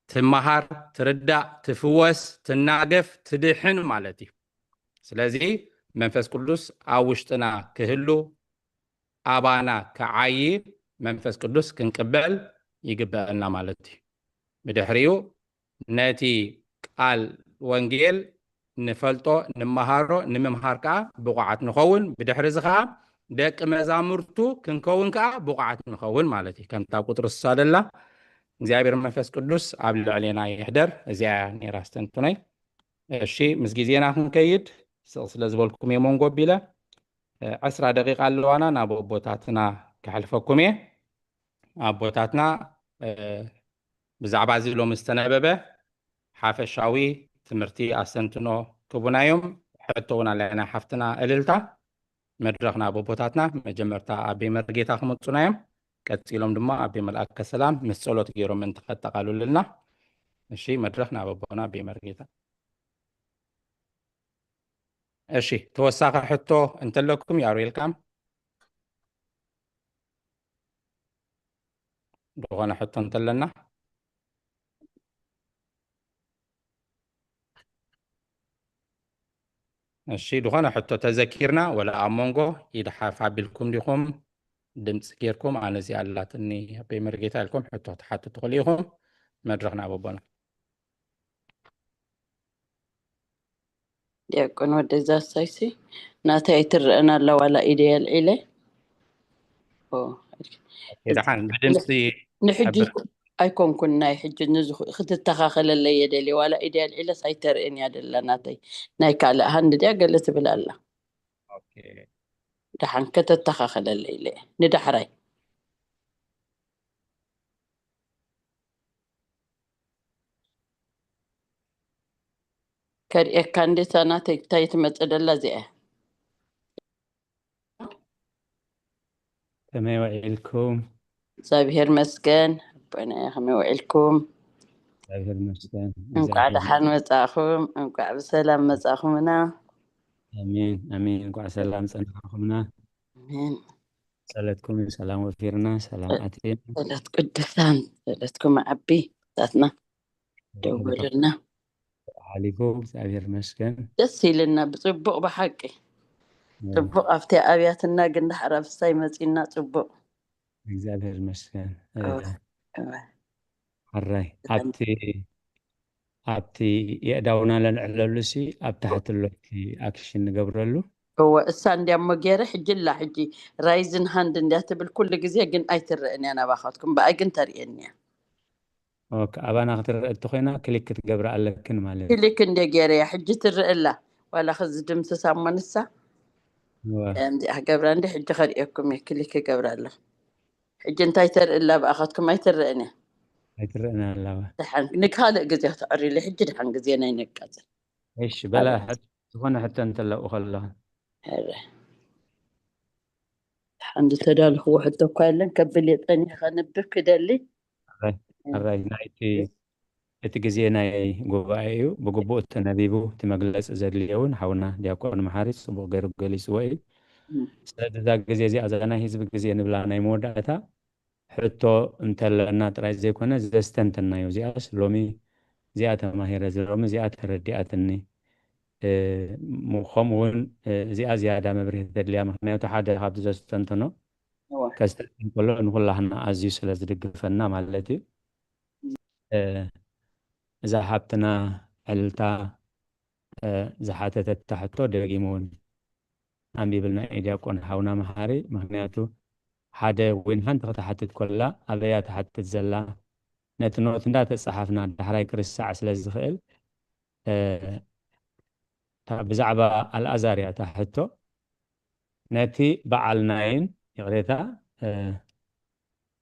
ትመሃር፣ ትርዳእ፣ ትፍወስ፣ ትናገፍ፣ ትድሕን ማለት እዩ። ስለዚ መንፈስ ቅዱስ ኣብ ውሽጥና ክህሉ፣ ኣባና ክዓዪ መንፈስ ቅዱስ ክንቅበል ይግበአና ማለት እዩ። ብድሕሪኡ ነቲ ቃል ወንጌል ንፈልጦ፣ ንመሃሮ፣ ንምምሃር ከኣ ብቑዓት ንኸውን። ብድሕሪ እዚ ከኣ ደቂ መዛሙርቱ ክንከውን ከኣ ብቑዓት ንኸውን ማለት እዩ። ከምታ ቁጥሪ ስሳ ደላ፣ እግዚኣብሔር መንፈስ ቅዱስ ኣብ ልዕሌና ይሕደር። እዚኣ እያ ነይራ ኣስተንትኖይ። እሺ፣ ምስ ግዜና ክንከይድ ስቕ ስለ ዝበልኩም እየ መንጎ ኣቢለ። እ፣ ዕስራ ደቂቃ ኣለዋና፣ ናብ ኣቦታትና ከሕልፈኩም እየ። ኣቦታትና፣ እ፣ ብዛዕባ እዚ ሎሚ ዝተነበበ ሓፈሻዊ ትምህርቲ ኣስተንትኖ ክቡና እዮም። ሕቶ እውን ኣለና ሓፍትና እልልታ። መድረኽ ናብ ኣቦታትና፣ መጀመርታ ኣቤ መርጌታ ክመጹና እዮም። ቀጺሎም ድማ ኣቤ መልኣከ ሰላም ምስ ጸሎት ገይሮም ምእንቲ ከጠቓልሉልና። እሺ፣ መድረኽ ናብ ኣቦና ኣቤ መርጌታ። እሺ፣ ተወሳኺ ሕቶ እንተለኩም you are welcome። ዝኾነ ሕቶ እንተለና። እሺ፣ ዝኾነ ሕቶ ተዘኪርና፣ ወላ ኣብ መንጎ ኢድ ሓፍ ኣቢልኩም ዲኹም ድምፂ ጌርኩም፣ ኣነ እዚኣ ኣላትኒ ኣቦይ መርጌታ ኢልኩም ሕቶ ክትሓቱ ትኽእሉ ኢኹም። መድረኽ ናብ ኣቦና። ዲያቆን ወደዛ ሳይሲ፣ ናተይ ኣይትረአን ኣላ ዋላ ኢደይ ኣልዒለ። ኦ፣ ደሓን ብድምፂ ንሕጂ ሕብር። ኣይኮንኩን ናይ ሕጂ ንዝኹ-፣ ክትተኻኸለለይ እየ ደልየ። ዋላ ኢደይ ኣልዒለስ ኣይተርእን እያ ደላ ናተይ። ናይ ካልእ ሃንድ ድያ ገለ ትብል ኣላ። ኦኬ። ደሓን ከተተኻኸለለይ ኢለ እየ። ንዳሕራይ። ከርእየካ እንዴ፣ እታ ናተይ እንታይ ትመጽእ ደላ እዚኣ እያ። ከመይ ውዒልኩም? እግዚኣብሔር መስገን። ኣቦና፣ ከመይ ውዒልኩም? እግዚኣብሔር መስገን። እንቋዕ ደሓን መጻእኹም፣ እንቋዕ ብሰላም መጻእኹምና። ኣሜን፣ ኣሜን። እንቋዕ ሰላም ጸናሕኹምና። ኣሜን። ጸለትኩም ሰላም ወፊርና፣ ሰላም ኣትየና። ጸሎት ቅዱሳን፣ ጸሎትኩም ዓቢ ታትና። ደው በሉልና። ሓሊፉ፣ እግዚኣብሔር ይመስገን። ደስ ኢልና ብጽቡቕ፣ ብሓቂ እዎ። ጽቡቕ። ኣብቲ ኣብያትና ግን ዳሕራ ብሳይ መጺና ጽቡቕ። እግዚኣብሔር ይመስገን። እዎ፣ እዎ። ሓራይ፣ ብጣዕሚ። ኣብቲ፣ ኣብቲ የእዳውና ለንዕለሉ ሲ፣ ኣብ ታሕቲ ኣሎ እቲ ኣክሽን ንገብረሉ። እዎ፣ እሳ እንድያ እሞ ገይረ፣ ሕጂ ኣላ፣ ሕጂ ራይዝን ሃንድ እንድያ ትብል ኩሉ ግዜ፣ ግን ኣይትረእን እያ ናባኻትኩም። ብኣይ ግን ተርእየኒ እያ። ኦኬ፣ ኣባና ክትረአ እተኾይና ክሊክ ክትገብራ ኣለክን ማለት እዩ። ክሊክ እንደ ገይረያ፣ ሕጂ ትረአ ኣላ። ዋላ ኸዚ ድምስሳ እሞ ንሳ እወ። ከምዚኣ ክገብራ እንደ ሕጂ ከርእየኩም እየ፣ ክሊክ ክገብራ ኣለኹ። ሕጂ እንታይ ተርኢ ኣላ ብኣኻትኩም ኣይትረአን እያ። ኣይትረአን ኣላ እወ። ደሓን ንካልእ ግዜ ክትዕርዩሉ፣ ሕጂ ደሓን ግዜና ኣይነቃጽል። እሺ፣ በላ ኣበ- ሕት-፣ ዝኾነ ሕቶ እንተለዎ ከለኹ። ሕረ። ደሓን ዝተዳለኽዎ ሕቶ እኳ የለን፣ ከብል እየ ጸኒሐ ከንብብ ክደሊ። ኣራይ፣ እም። ኣራይ፣ ናይቲ፣ እቲ ግዜ ናይ ጉባኤ እዩ። ብግቡእ ተነቢቡ፣ እቲ መግለጺ ዘድልዮ እውን ሓውና ዲያቆን መሓሪ ጽቡቕ ገይሩ ገሊጽዎ እዩ። እም። ስለዚ እዛ ግዜ እዚኣ፣ እዛ ናይ ህዝቢ ግዜ ንብላ ናይ መወዳእታ፣ ሕቶ እንተለና ጥራይ ዘይኮነ፣ ዘስተንተናዮ፣ እዚኣስ ሎሚ እዚኣ ተማሂረ፣ እዚ ሎሚ እዚኣ ተረዲኣትኒ፣ እ፣ ም-፣ ከምኡ እውን፣ እ፣ እዚኣ ዝያዳ መብርሂ ተድልያ። ምኽንያቱ ሓደ ካብቲ ዘስተንተኖ እወ። ከስተንትን ከሎ ንኹላህና ኣዝዩ ስለ ዝድግፈና ማለት እዩ። እ፣ እዛ ሓብትና ዕልልታ፣ እ፣ ዝሓተተታ ሕቶ ደጊሙ እውን ኣንቢብልና እዩ ዲያቆን ሓውና መሓሪ። ምኽንያቱ ሓደ ወይን ሓንቲ ክትሓትት ከላ ኣበያ ትሓትት ዘላ፣ ነቲ ኖት እንዳተጻሓፍና ዳሕራይ ክርሳዕ ስለ ዝኽእል፣ እ፣ እታ ብዛዕባ ኣልኣዛር እያ እታ ሕቶ። ነቲ በዓል ናይን፣ ይቕሬታ፣ እ፣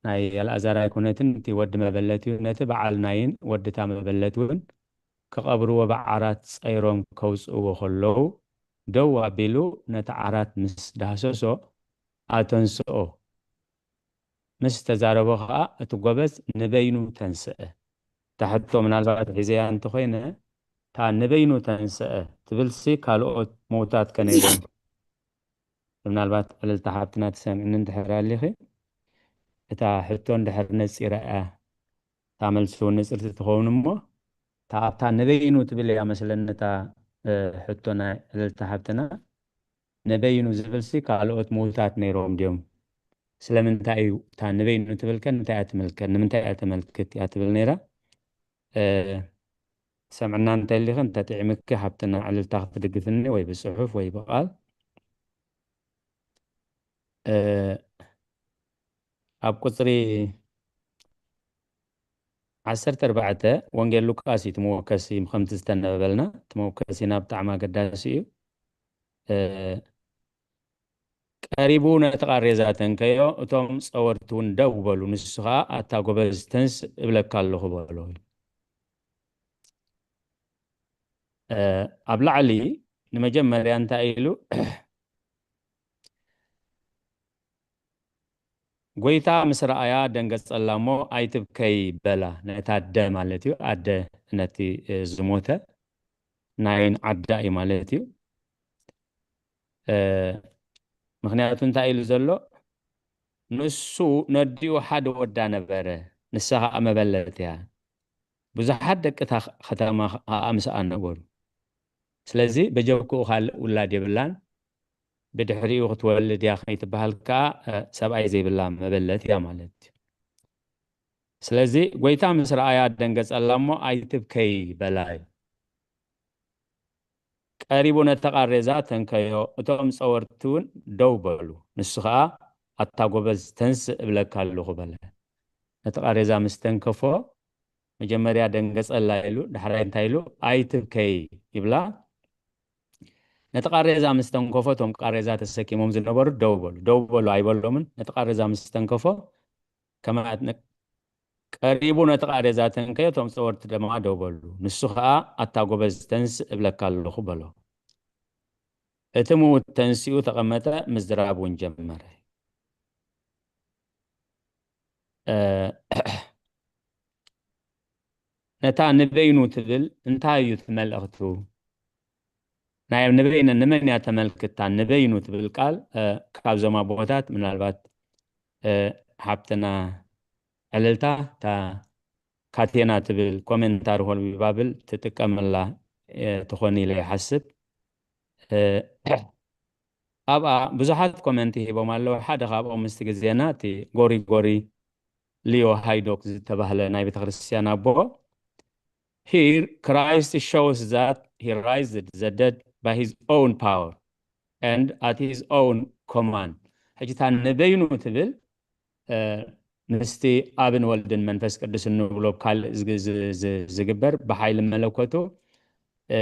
ናይ ኣልኣዛር ኣይኮነትን፣ እቲ ወዲ መበለት እዩ። ነቲ በዓል ናይን ወዲ እታ መበለት እውን ክቐብርዎ ብዓራት ጸይሮም ከውጽእዎ ከለዉ፣ ደው ኣቢሉ ነቲ ዓራት ምስ ዳህሰሶ፣ ኣተንስኦ። ምስ ተዛረቦ ኸኣ እቲ ጎበዝ ንበይኑ ተንስአ። እታ ሕቶ ምናልባት ሒዘያ እንተኾይነ፣ እታ ንበይኑ ተንስአ ትብልሲ ካልኦት ምውታት ከ ነይሮም? ምናልባት ዕልልታ ሓብትና ትሰምዕኒ እንድሕር ኣሊኺ፣ እታ ሕቶ እንድሕር ነጺራ እያ፣ እታ መልሲ እውን ንጽርቲ ትኸውን እሞ፣ እታ ኣብታ ንበይኑ ትብል እያ መስለኒ እታ፣ እ፣ ሕቶ ናይ ዕልልታ ሓብትና። ንበይኑ ዝብልሲ ካልኦት ምውታት ነይሮም ድዮም? ስለምንታይ እዩ እታ ንበይኑ ትብል ከ እንታይ እያ ትምልከት? ንምንታይ እያ ተመልክት እያ ትብል ነይራ? እ፣ ሰምዕና እንተሊኺ እንተጥዒምኪ ሓብትና ዕልልታ ክትድግፍኒ ወይ ብጽሑፍ ወይ ብቓል። እ፣ ኣብ ቁጽሪ ዓሰርተ ኣርባዕተ ወንጌል ሉቃስ እዩ እቲ መወከሲ፣ ከምቲ ዝተነበበልና እቲ መወከሲና ብጣዕሚ ኣገዳሲ እዩ። እ፣ ቀሪቡ ነቲ ቃሬዛ ተንከዮ፣ እቶም ጸወርቲ እውን ደው በሉ፣ ንሱ ኸኣ ኣታ ጎበዝ ተንስ እብለካ ኣለኹ በሎ። እ፣ ኣብ ላዕሊ ንመጀመርያ እንታይ ኢሉ? ጎይታ ምስ ረኣያ ደንገጸላ እሞ ኣይትብከይ በላ። ነታ ኣደ ማለት እዩ፣ ኣደ ነቲ፣ እ፣ ዝሞተ ናይን ዓዳ እዩ ማለት እዩ። እ፣ ምኽንያቱ እንታይ ኢሉ ዘሎ? ንሱ ነዲኡ ሓደ ወዳ ነበረ፣ ንሳ ኸኣ መበለት እያ። ብዙሓት ደቂ እታ ከተማ ኸኣ ምስኣ ነበሩ። ስለዚ በጀክኡ ካልእ ውላድ የብላን፣ ብድሕሪኡ ክትወልድ እያ ከይትበሃል ከኣ፣ እ፣ ሰብኣይ ዘይብላ መበለት እያ ማለት እዩ። ስለዚ ጎይታ ምስ ረኣያ ደንገጸላ እሞ ኣይትብከይ በላ እዩ። ቀሪቡ ነቲ ቃሬዛ ተንከዮ፣ እቶም ጸወርቲ እውን ደው በሉ። ንሱ ኸኣ ኣታ ጎበዝ ተንስእ እብለካ ኣለኹ በለ። ነቲ ቃሬዛ ምስ ተንከፎ መጀመርያ ደንገጸላ ኢሉ፣ ዳሕራይ እንታይ ኢሉ? ኣይትብከይ ይብላ። ነቲ ቃሬዛ ምስ ተንከፎ እቶም ቃሬዛ ተሰኪሞም ዝነበሩ ደው በሉ። ደው በሉ ኣይበሎምን። ነቲ ቃሬዛ ምስ ተንከፎ ከማት ነ-፣ ቀሪቡ ነቲ ቃሬዛ ተንከዮ፣ እቶም ጸወርቲ ድማ ደው በሉ። ንሱ ኸኣ ኣታ ጎበዝ ተንስእ እብለካ ኣለኹ በሎ። እቲ ምዉት ተንሲኡ ተቐመጠ፣ ምዝራብ እውን ጀመረ። እ፣ ነታ ንበይኑ ትብል እንታይ እዩ እቲ መልእኽቱ? ናይ ንበይነ ንመን እያ ተመልክታ? ንበይኑ ትብል ቃል፣ እ፣ ካብዞም ኣቦታት ምናልባት፣ እ፣ ሓብትና ዕልልታ እታ ካቴና ትብል ኮሜንታሪ ሆልቢ ባብል ትጥቀመላ፣ እ፣ ትኾን ኢለ ይሓስብ። እ፣ ኣብኣ ብዙሓት ኮመንቲ ሂቦም ኣለዉ። ሓደ ካብኦም ምስቲ ግዜና እቲ ጎሪጎሪ ሊዮ ሃይዶክ ዝተባህለ ናይ ቤተክርስትያን ኣቦ፣ Here Christ shows that he raised the dead by his own power and at his own command። ሕጂ እታ ንበይኑ ትብል፣ እ፣ ምስቲ ኣብን ወልድን መንፈስ ቅዱስ እንብሎ ካልእ ዝግ-፣ ዝ-፣ ዝ-፣ ዝግበር ብሓይሊ መለኮቱ፣ እ፣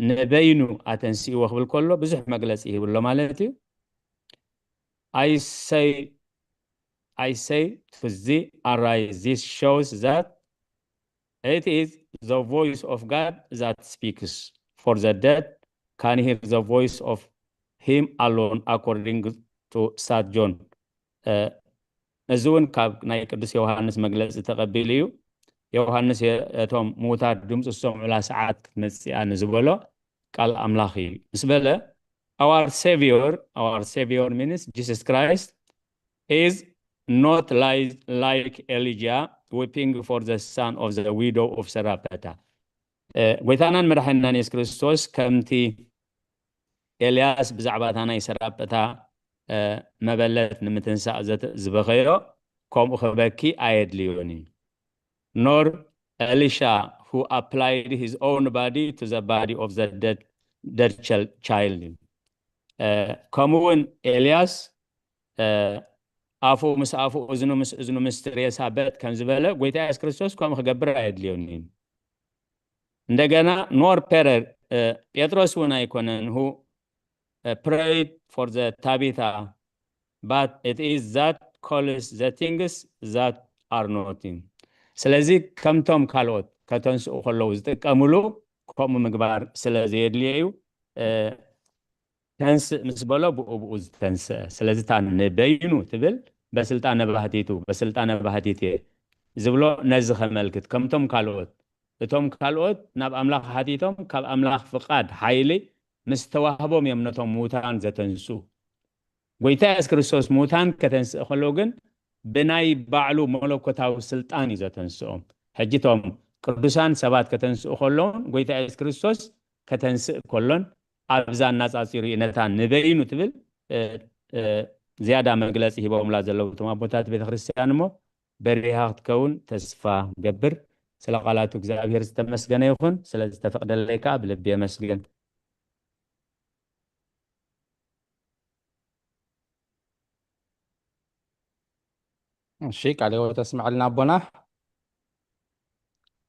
ንበይኑ ኣተንሲእዎ ክብል ከሎ ብዙሕ መግለጺ ይህብሎ ማለት እዩ። I say, I say to thee, arise. This shows that it is the voice of God that speaks, for the dead can hear the voice of him alone, according to Saint John። እ፣ እዚ እውን ካብ ናይ ቅዱስ ዮሃንስ መግለጺ ተቐቢሉ እዩ። ዮሃንስ የ-፣ እቶም ምዉታት ድምፂ ዝሰምዑላ ሰዓት ክትመጽእ እያ ንዝበሎ ቃል ኣምላኽ እዩ። ምስ በለ፣ our Savior, our Savior means Jesus Christ is not like, like Elijah weeping for the son of the widow of Sarepta። እ፣ ጎይታናን መድሓኒናን የሱስ ክርስቶስ ከምቲ ኤልያስ ብዛዕባ እታ ናይ ሰራፕታ፣ እ፣ መበለት ንምትንሳእ ዘተ-፣ ዝበኸዮ፣ ከምኡ ክበኪ ኣየድልዮን እዩ። Nor Elisha, who applied his own body to the body of the dead, dead chil-, child። እ፣ ከምኡ እውን ኤልያስ፣ እ፣ ኣፉ ምስ ኣፉ፣ እዝኑ ምስ እዝኑ፣ ምስቲ ሬሳ በጥ ከም ዝበለ፣ ጎይታ የሱስ ክርስቶስ ከምኡ ክገብር ኣየድልዮን እዩ። እንደገና፣ nor Peter፣ እ፣ ጴጥሮስ እውን ኣይኮነን፣ who፣ እ፣ prayed for the Tabitha, but it is that calls the things that are not። ስለዚ ከምቶም ካልኦት ከተንስኡ ከለዉ ዝጥቀምሉ ከምኡ ምግባር ስለ ዘየድልዮ እዩ። እ፣ ተንስእ ምስ በሎ ብኡ ብኡ ዝተንስአ። ስለዚ እታ ንበይኑ ትብል በስልጣነ ባህቲቱ፣ በስልጣነ ባህቲት እየ ዝብሎ ነዚ ከመልክት፣ ከምቶም ካልኦት እቶም ካልኦት ናብ ኣምላኽ ሓቲቶም ካብ ኣምላኽ ፍቓድ ሓይሊ ምስ ተዋህቦም እዮም ነቶም ምዉታን ዘተንስኡ። ጎይታ የሱስ ክርስቶስ ምዉታን ከተንስእ ከሎ ግን ብናይ ባዕሉ መለኮታዊ ስልጣን እዩ ዘተንስኦም። ሕጂ እቶም ቅዱሳን ሰባት ከተንስኡ ከለውን ጎይታ የሱስ ክርስቶስ ከተንስእ ከሎን ኣብዛ ኣነጻጺሩ እዩ ነታ ንበይኑ ትብል ዝያዳ መግለጺ ሂቦምላ ዘለዉ እቶም ኣቦታት ቤተ ክርስቲያን እሞ በሪሃ ክትከውን ተስፋ ገብር። ስለ ቃላቱ እግዚኣብሔር ዝተመስገነ ይኹን። ስለ ዝተፈቅደለይ ከዓ ብልቢ የመስግን። እሺ፣ ቃለ ሕይወት ተስምዐልና ኣቦና።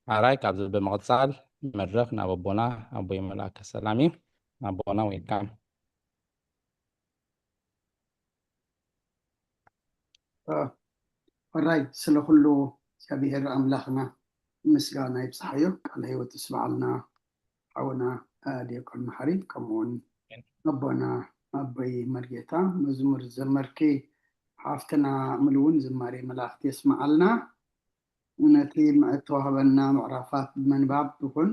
ኣራይ ካብዚ ብምቕጻል መድረኽ ናብ ኣቦና ኣቦይ መልኣከ ሰላም እዩ። ኣቦና ዌልካም። ሕራይ ስለ ኩሉ እግዚኣብሔር ኣምላኽና ምስጋና ይብጽሓዮ። ቃለ ሕይወት ይስምዓልና ሓውና ዲያቆን መሓሪ፣ ከምኡውን ኣቦና ኣቦይ መርጌታ፣ መዝሙር ዘመርኪ ሓፍትና ምልውን ዝማሬ መላእኽቲ የስምዓልና። ነቲ እተዋህበና ምዕራፋት ብምንባብ ይኹን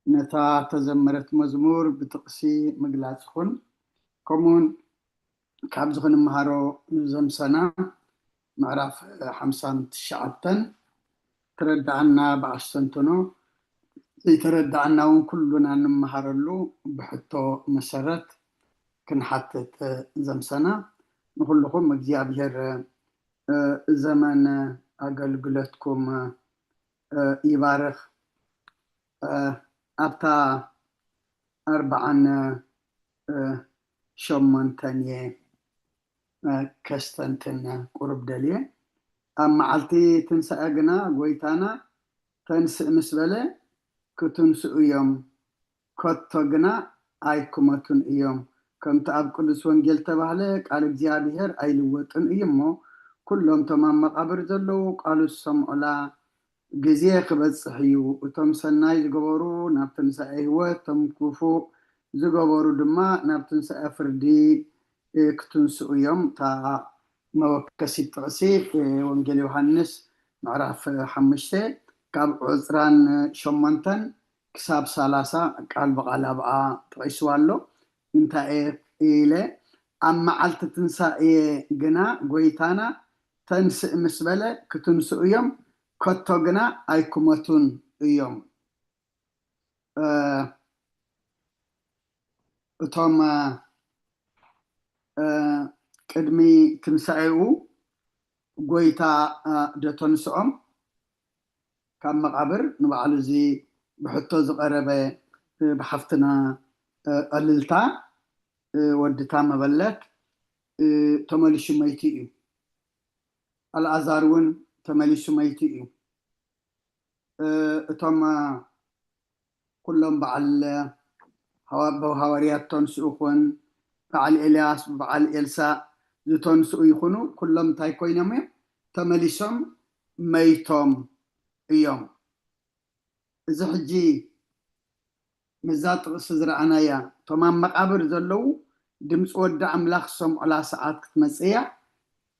ነታ ተዘመረት መዝሙር ብጥቕሲ ምግላጽ ይኹን ከምኡውን ካብዚ ክንምሃሮ ዘምሰና ምዕራፍ ሓምሳን ትሽዓተን ትረዳኣና ብኣስተንትኖ ዘይተረዳኣና እውን ኩሉና ንምሃረሉ ብሕቶ መሰረት ክንሓትት ዘምሰና። ንኩልኹም እግዚኣብሔር ዘመን ኣገልግሎትኩም ይባርኽ። ኣብታ ኣርባዓን ሸሞንተን እየ ከስተንትን ቁሩብ ደልየ። ኣብ መዓልቲ ትንሳኤ ግና ጎይታና ተንስእ ምስ በለ ክትንስኡ እዮም፣ ከቶ ግና ኣይክመቱን እዮም። ከምቲ ኣብ ቅዱስ ወንጌል ተባህለ ቃል እግዚኣብሔር ኣይልወጥን እዩ እሞ ኩሎም እቶም ኣብ መቓብር ዘለዉ ቃሉ ዝሰምዑላ ግዜ ክበጽሕ እዩ። እቶም ሰናይ ዝገበሩ ናብ ትንሳኤ ህይወት፣ እቶም ክፉእ ዝገበሩ ድማ ናብ ትንሳኤ ፍርዲ ክትንስኡ እዮም። እታ መወከሲት ጥቕሲ ወንጌል ዮሃንስ ምዕራፍ ሓሙሽተ ካብ ዕፅራን ሸሞንተን ክሳብ ሰላሳ ቃል ብቓል ኣብኣ ጠቒስዋ ኣሎ። እንታይ ኢለ ኣብ መዓልቲ ትንሳኤ ግና ጎይታና ተንስእ ምስ በለ ክትንስኡ እዮም፣ ከቶ ግና ኣይኩመቱን እዮም። እቶም ቅድሚ ትንሳኤኡ ጎይታ ደተንስኦም ካብ መቓብር ንባዕሉ እዚ ብሕቶ ዝቐረበ ብሓፍትና ዕልልታ ወድታ መበለት ተመሊሱ መይቱ እዩ። ኣልኣዛር እውን ተመሊሱ መይቱ እዩ። እቶም ኩሎም በዓል ሃዋርያት ተንስኡ ይኹን በዓል ኤልያስ በዓል ኤልሳ ዝተንስኡ ይኹኑ ኩሎም እንታይ ኮይኖም እዮም? ተመሊሶም መይቶም እዮም። እዚ ሕጂ ምስዛ ጥቕሲ ዝረኣናያ እቶም ኣብ መቓብር ዘለዉ ድምፂ ወዲ ኣምላኽ ዝሰምዑላ ሰዓት ክትመፅእ እያ።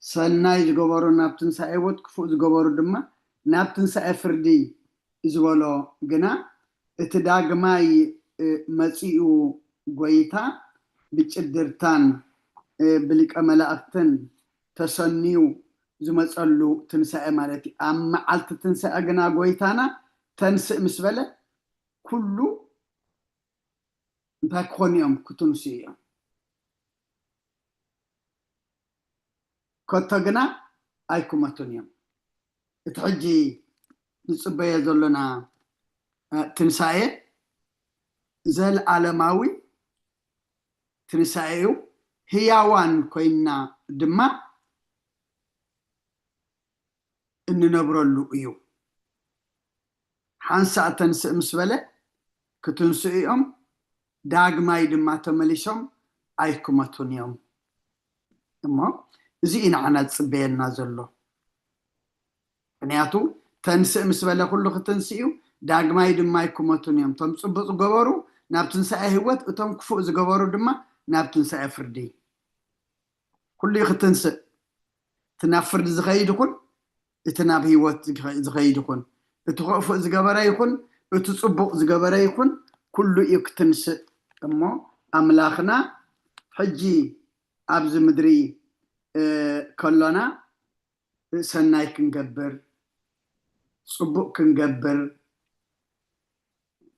ሰናይ ዝገበሩ ናብ ትንሳኤ ህይወት፣ ክፉእ ዝገበሩ ድማ ናብ ትንሳኤ ፍርዲ ዝበሎ ግና እቲ ዳግማይ መፂኡ ጎይታ ብጭድርታን ብሊቀ መላእክትን ተሰንዩ ዝመፀሉ ትንሳኤ ማለት እዩ። ኣብ መዓልቲ ትንሳኤ ግና ጎይታና ተንስእ ምስ በለ ኩሉ እንታይ ክኾኑ እዮም? ክትንሱ እዮም። ከቶ ግና ኣይኩመቱን እዮም። እቲ ሕጂ ንፅበዮ ዘሎና ትንሳኤ ዘለዓለማዊ ትንሳኤ እዩ። ህያዋን ኮይንና ድማ እንነብረሉ እዩ። ሓንሳእ ተንስእ ምስ በለ ክትንስኡ እዮም፣ ዳግማይ ድማ ተመሊሶም ኣይክመቱን እዮም። እሞ እዚ እዩ ንዓና ዝፅበየና ዘሎ። ምክንያቱ ተንስእ ምስ በለ ኩሉ ክትንስእ እዩ፣ ዳግማይ ድማ ኣይክመቱን እዮም። እቶም ፅቡቅ ዝገበሩ ናብ ትንሳኤ ህይወት፣ እቶም ክፉእ ዝገበሩ ድማ ናብ ትንሳኤ ፍርዲ። ኩሉ እዩ ክትንስእ። እቲ ናብ ፍርዲ ዝኸይድ ይኹን እቲ ናብ ህይወት ዝኸይድ ይኹን እቲ ክፉእ ዝገበረ ይኹን እቲ ጽቡቕ ዝገበረ ይኹን፣ ኩሉ እዩ ክትንስእ። እሞ ኣምላኽና ሕጂ ኣብዚ ምድሪ ከሎና፣ ሰናይ ክንገብር፣ ጽቡቕ ክንገብር፣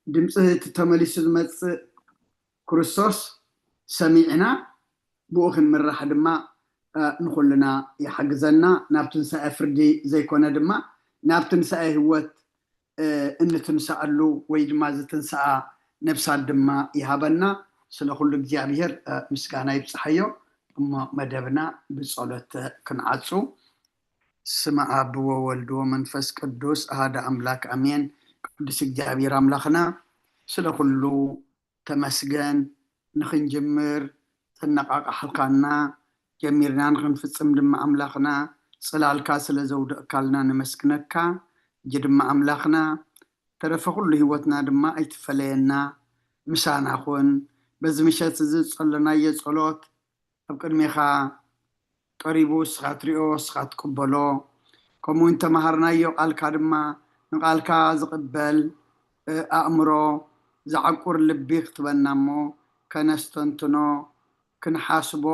ድምፂ እቲ ተመሊሱ ዝመፅእ ክርስቶስ ሰሚዕና ብኡ ክንምራሕ ድማ ንኩልና ይሓግዘና። ናብ ትንሳኤ ፍርዲ ዘይኮነ ድማ ናብ ትንሳኤ ህይወት እንትንሳኣሉ ወይ ድማ ዝትንሳኣ ነብሳት ድማ ይሃበና። ስለ ኩሉ እግዚኣብሔር ምስጋና ይብፅሓዮ። እሞ መደብና ብፀሎት ክንዓፁ። ስመ ኣብ ወወልድ ወመንፈስ ቅዱስ ኣሃደ ኣምላክ ኣሜን። ቅዱስ እግዚኣብሔር ኣምላክና ስለ ኩሉ ተመስገን። ንክንጅምር ተነቃቃሕልካና፣ ጀሚርና ንክንፍፅም ድማ ኣምላክና ፅላልካ ስለ ዘውደቅካልና ነመስግነካ። እጂ ድማ ኣምላክና ተረፈ ኩሉ ህይወትና ድማ ኣይትፈለየና፣ ምሳና ኩን። በዚ ምሸት እዚ ዝጸለናዮ ጸሎት ኣብ ቅድሜኻ ቀሪቡ፣ እስኻ ትሪኦ፣ እስኻ ትቅበሎ። ከምኡ እውን ተማሃርናዮ ቃልካ ድማ ንቃልካ ዝቅበል ኣእምሮ ዝዓቁር ልቢ ክትበና እሞ ከነስተንትኖ፣ ክንሓስቦ፣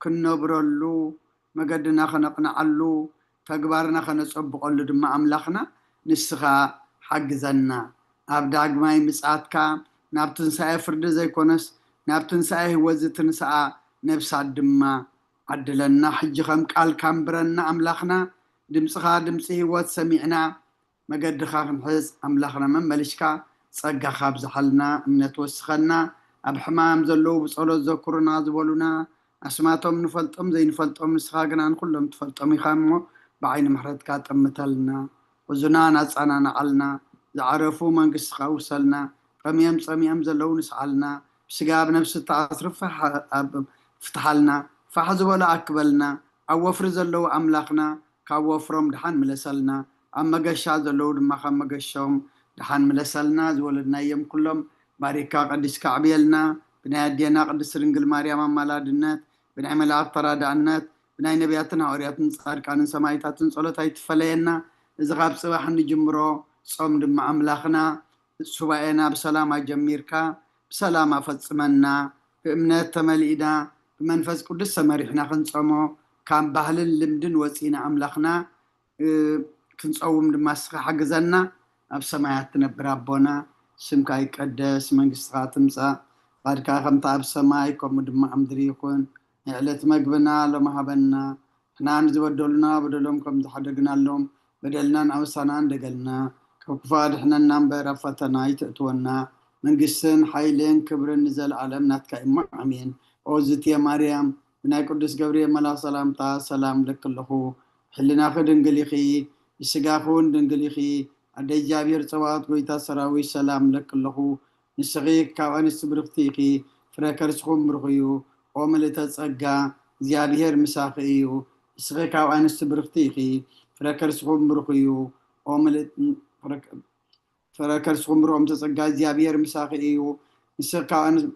ክንነብረሉ፣ መገድና ከነቕንዓሉ፣ ተግባርና ከነጸብቐሉ ድማ ኣምላኽና ንስኻ ሓግዘና። ኣብ ዳግማይ ምጽኣትካ ናብ ትንሳኤ ፍርዲ ዘይኮነስ ናብ ትንሳኤ ህይወት ዝትንስኣ ነብሳት ድማ ዓድለና። ሕጂ ከም ቃልካ ኣንብረና ኣምላኽና፣ ድምጽኻ ድምጺ ህይወት ሰሚዕና መገድኻ ክንሕዝ ኣምላኽና መመሊሽካ ጸጋኻ ኣብዝሓልና፣ እምነት ወስኸና። ኣብ ሕማም ዘለዉ ብጸሎት ዘኩሩና ዝበሉና ኣስማቶም ንፈልጦም ዘይንፈልጦም ንስኻ ግና ንኹሎም ትፈልጦም ኢኻ እሞ ብዓይኒ ምሕረትካ ጠምተልና። ሕዙና ናጻናናዓልና። ዝዓረፉ መንግስትኻ ውሰልና። ጠምዮም ጸሚኦም ዘለዉ ንስዓልና። ብስጋ ኣብ ነብሲ ተኣስሩ ፍትሓልና። ፋሕ ዝበሉ ኣክበልና። ኣብ ወፍሪ ዘለዉ ኣምላኽና ካብ ወፍሮም ድሓን ምለሰልና፣ ኣብ መገሻ ዘለዉ ድማ ካብ መገሾም ድሓን ምለሰልና። ዝወለድናዮም ኩሎም ባሪካ ቀዲስካ ኣዕብየልና። ብናይ ኣዴና ቅድስቲ ድንግል ማርያም ኣማላድነት፣ ብናይ መላእክት ተራዳእነት፣ ብናይ ነቢያትን ሃዋርያትን ጻድቃንን ሰማይታትን ጸሎት ኣይትፈለየና። እዚ ካብ ጽባሕ እንጅምሮ ጾም ድማ ኣምላኽና ሱባኤና ብሰላም ኣጀሚርካ ብሰላም ኣፈጽመና። ብእምነት ተመሊእና ብመንፈስ ቅዱስ ተመሪሕና ክንጸሞ ካብ ባህልን ልምድን ወጺእና ኣምላኽና ክንጸውም ድማ እስኻ ሓግዘና። ኣብ ሰማያት ትነብር ኣቦና፣ ስምካ ይቀደስ፣ መንግስትኻ ትምጻእ፣ ፍቓድካ ከምቲ ኣብ ሰማይ ከምኡ ድማ ኣብ ምድሪ ይኹን። ናይ ዕለት መግብና ሎም ሃበና፣ ንሕና ንዝበደሉና በደሎም ከም ዝሓደግናሎም በደልናን ኣበሳናን ደገልና፣ ካብ ክፉእ ኣድሕነና እምበር ኣብ ፈተና ኣይተእትወና። መንግስትን ሓይልን ክብርን ንዘለኣለም ናትካ እዩ እሞ ኣሜን። ኦ ዝትየ ማርያም፣ ብናይ ቅዱስ ገብርኤል መልኣኽ ሰላምታ ሰላም እብለኪ ኣለኹ። ሕልናኺ ድንግል ኢኺ፣ ብስጋኺ እውን ድንግል ኢኺ። ኣደ እግዚኣብሔር ጸባኦት ጎይታ ሰራዊት ሰላም እብለኪ ኣለኹ። ንስኺ ካብ ኣንስቲ ብርኽቲ ኢኺ፣ ፍረ ከርስኹም ብሩኽ እዩ። ኦ ምልእተ ጸጋ፣ እግዚኣብሔር ምሳኺ እዩ። ንስኺ ካብ ኣንስቲ ብርኽቲ ኢኺ፣ ፍረ ከርስኹም ብሩኽ እዩ። ኦ ምልእት ፍረ ከርስኹም ብሩኽ እምተ ጸጋ እግዚኣብሔር ምሳኺ እዩ። ንስኺ ካብ ኣንስቲ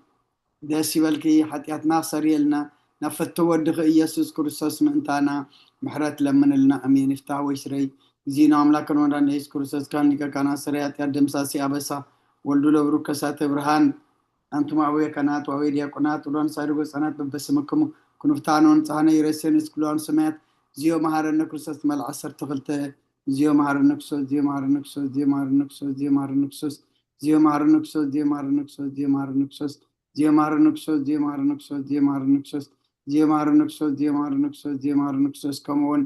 ደስ ይበልኪ፣ ሓጢኣትና ክሰርየልና ናብ ፍትው ወድኺ ኢየሱስ ክርስቶስ ምእንታና ምሕረት ለምንልና። ኣሜን። ይፍታህ ወይ ስረይ። እግዚእነ ኣምላክነ ወመድኃኒነ ኢየሱስ ክርስቶስ ካህን ሊቀ ካህናት ሰራይ ኃጢአት ደምሳሲ ኣበሳ ወልዱ ለብሩክ ከሳተ ብርሃን ኣንቱም አበው ካህናት ወአበው ዲያቆናት ወሎን ሳድጎ ህፃናት በበስምክሙ ክንፍታኖ ንጽሐነ ይረሴን እስክሎን ሰማያት ዚዮ መሐረነ ክርስቶስ መልዓ ሰርተ ክልተ ዚዮ መሐረነ ክርስቶስ ዚዮ መሐረነ ክርስቶስ ዚዮ መሐረነ ክርስቶስ ዚዮ መሐረነ ክርስቶስ ዚዮ መሐረነ ክርስቶስ ዚዮ መሐረነ ክርስቶስ ዚዮ መሐረነ ክርስቶስ ዚዮ መሐረነ ክርስቶስ ዚዮ መሐረነ ክርስቶስ ዚዮ መሐረነ ክርስቶስ ዚዮ መሐረነ ክርስቶስ ዚዮ መሐረነ ክርስቶስ ከምኡ እውን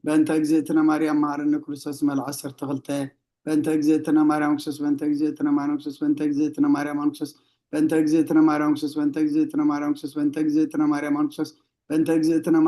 በእንተ እግዝእትነ ማርያም መሐረነ ክርስቶስ መልዓ ሰርተ ክልተ በእንተ እግዝእትነ ማርያም ክርስቶስ በእንተ እግዝእትነ ማርያም ክርስቶስ በእንተ እግዝእትነ ማርያም ክርስቶስ በእንተ እግዝእትነ ማርያም ክርስቶስ በእንተ እግዝእትነ ማርያም ክርስቶስ በእንተ እግዝእትነ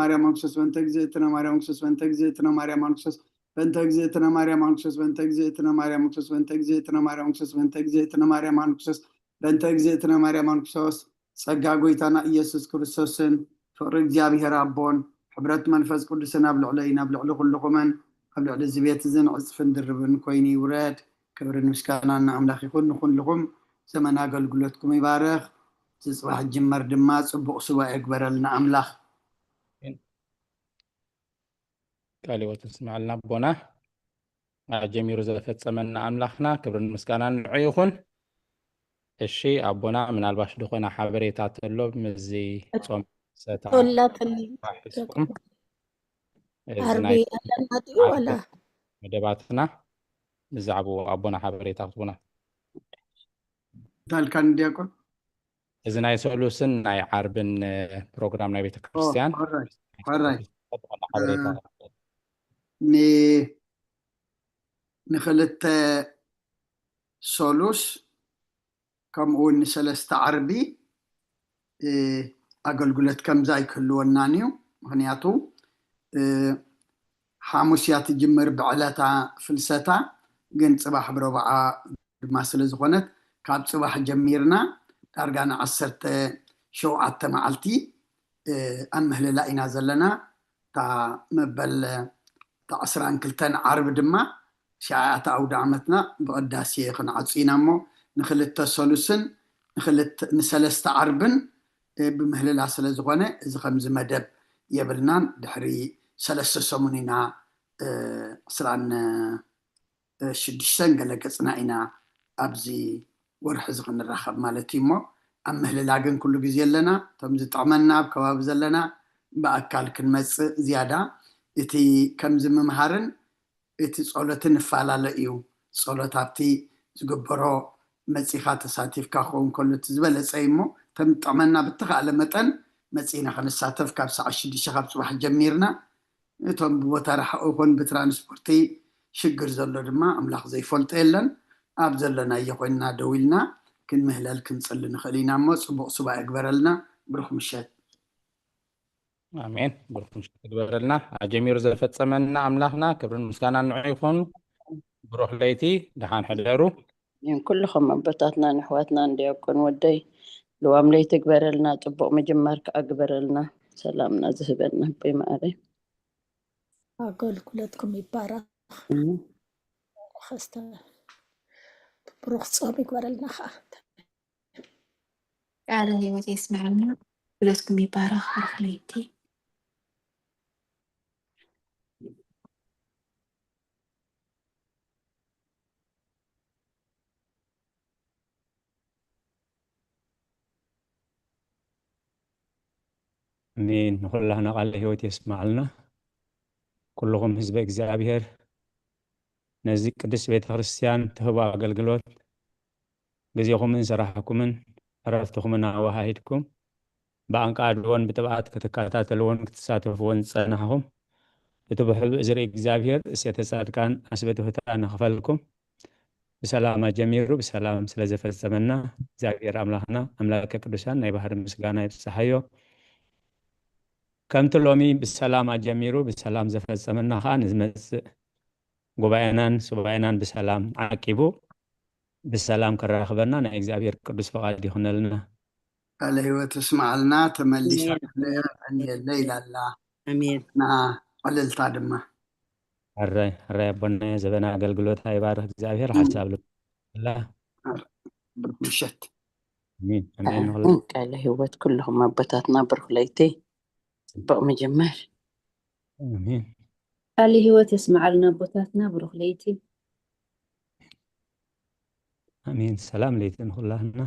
ማርያም ክርስቶስ በእንተ እግዝእትነ ማርያም ክርስቶስ በእንተ እግዝእትነ ማርያም ክርስቶስ በእንተ እግዝእትነ ማርያም ክርስቶስ በእንተ እግዝእትነ ማርያም ክርስቶስ በእንተ እግዝእትነ ማርያም ክርስቶስ በእንተ እግዝእትነ ማርያም ክርስቶስ በእንተ እግዝእትነ ማርያም ክርስቶስ በእንተ እግዝእትነ ማርያም ክርስቶስ ጸጋ ጎይታና ኢየሱስ ክርስቶስን ፍቕሪ እግዚኣብሔር ኣቦን ሕብረት መንፈስ ቅዱስን ኣብ ልዕለይን ኣብ ልዕሊ ኩልኹምን ኣብ ልዕሊ እዚ ቤት እዝን ዕጽፍን ድርብን ኮይኑ ይውረድ። ክብርን ምስጋናን ንኣምላኽ ይኹን። ንኹልኹም ዘመን ኣገልግሎትኩም ይባርኽ። እዚ ጽባሕ ጅመር ድማ ጽቡቕ ሱባኤ ይግበረልና ኣምላኽ። ቃለ ሕይወት ንስምዐልና ኣቦና። ኣጀሚሩ ዘፈጸመና ኣምላኽና ክብርን ምስጋናን ንዑ ይኹን። እሺ ኣቦና፣ ምናልባሽ ዝኾነ ሓበሬታ ተሎ ምስዚ ጾም ሰታ ቶላትኒ ሒዝኩም እዚ ዓርቢ ናይ ኣለና ድዩ ዓርቢ ወላ? መደባትና ብዛዕባኡ ኣቦና ሓበሬታ ክትቡና። ታልካ ዲያቆን? እዚ ናይ ሰሉስን ናይ ዓርብን እ፣ ፕሮግራም ናይ ቤተ ክርስቲያን ኦራይት ኦራይት። ዝኾነ ሓበሬታ ኒ ንክልተ ሰሉስ ከምኡ እውን ንሰለስተ ዓርቢ እ፣ ኣገልግሎት ከምዛ ኣይክህልወናን እዩ። ምክንያቱ እ፣ ሓሙስ እያ ትጅምር ብዕለታ ፍልሰታ፣ ግን ፅባሕ ብረብዓ ድማ ስለ ዝኾነት ካብ ፅባሕ ጀሚርና ዳርጋ ንዓሰርተ ሸውዓተ መዓልቲ እ፣ ኣብ ምህልላ ኢና ዘለና። እታ መበል እታ ዕስራን ክልተን ዓርቢ ድማ ሽዓያታ ኣውደ ዓመትና ብቕዳሴ ክንዓጹ ኢና እሞ ንክልተ ሰሉስን ንክልተ ንሰለስተ ዓርብን እ፣ ብምህልላ ስለ ዝኾነ እዚ ከምዚ መደብ የብልናን። ድሕሪ ሰለስተ ሰሙን ኢና እ፣ ዕስራን ሽዱሽተን ገለ ገጽና ኢና ኣብዚ ወርሒ እዚ ክንራኸብ ማለት እዩ እሞ ኣብ ምህልላ ግን ኩሉ ግዜ ኣለና። እቶም ዝጥዕመና ኣብ ከባቢ ዘለና ብኣካል ክንመጽእ ዝያዳ እቲ ከምዚ ምምሃርን እቲ ጸሎትን ይፈላለ እዩ። ጸሎት ኣብቲ ዝግበሮ መጺኻ ተሳቲፍካ ክኸውን ከሎ እቲ ዝበለጸ እዩ እሞ እቶም ዝጥዕመና ብተኻእለ መጠን መጺእና ክንሳተፍ ካብ ሰዓት ሽዱሽተ ካብ ጽባሕ ጀሚርና እቶም ብቦታ ርሓቕ ይኹን ብትራንስፖርቲ ሽግር ዘሎ ድማ ኣምላኽ ዘይፈልጦ የለን። ኣብ ዘለናዮ ኮይንና ደው ኢልና ክንምህለል ክንጽሊ ንኽእል ኢና እሞ ጽቡቕ ሱባኤ ግበረልና። ብሩኽ ምሸት። ኣሜን። ብሩኽ ምሽት ትግበረልና። ኣጀሚሩ ዘፈጸመና ኣምላኽና ክብርን ምስጋናን ንዑ ይኹን። ብሩኽ ለይቲ፣ ደሓን ሕደሩ። ኣሜን። ኩልኹም ኣቦታትና ንኣሕዋትና ንዲያቆን ወደይ ልዋም ለይቲ ግበረልና፣ ጽቡቕ ምጅማር ከዓ ግበረልና፣ ሰላምና ዝህበና ኣቦይ መዓረይ። ኣገልግሎትኩም ይባረኽ። እም። ኸስተ ብሩኽ ጾም ይግበረልና ከዓ። ቃለ ህይወት የስምዐልና። ብለስኩም ይባረኽ። ብሩኽ ለይቲ። ኣሜን። ንኹላህና ቃለ ህይወት የስምዓልና። ኩልኹም ህዝበ እግዚኣብሔር ነዚ ቅድስት ቤተ ክርስቲያን ትህቦ ኣገልግሎት ግዜኹምን ስራሕኩምን ዕረፍትኹምን ኣወሃሂድኩም ብኣንቃድዎን ብጥብኣት ክትከታተልዎን ክትሳተፍዎን ዝጸናሕኹም እቲ ብሕቡእ ዝርኢ እግዚኣብሔር እሴተ ጻድቃን ኣስበ ትሑታን ንኽፈልኩም ብሰላም ኣጀሚሩ ብሰላም ስለ ዘፈጸመና እግዚኣብሔር ኣምላኽና ኣምላከ ቅዱሳን ናይ ባህሪ ምስጋና ይብጽሓዮ። ከምቲ ሎሚ ብሰላም ኣጀሚሩ ብሰላም ዘፈጸመና ኸኣ ንዝመጽእ ጉባኤናን ሱባኤናን ብሰላም ዓቂቡ ብሰላም ከራኽበና ናይ እግዚኣብሔር ቅዱስ ፍቓድ ይኹነልና። ቃለ ህይወት እስማዓልና። ተመሊሳ እየለ ኢላላ ኣሜን። ና ዕልልታ ድማ ሕራይ ሕራይ ኣቦና ዘበና ኣገልግሎታ ይባርኽ እግዚኣብሔር ሓሳብ ልብላ ብሩክ ምሸት። ኣሜን ኣሜን። ንኹላ ቃለ ህይወት ኩልኹም ኣቦታትና ብሩክ ለይቲ ጽቡቕ ምጅማር። ኣሜን ቃለ ህይወት የስምዓልና ኣቦታትና ብሩክ ለይቲ። ኣሜን። ሰላም ለይቲ ንኹላህና።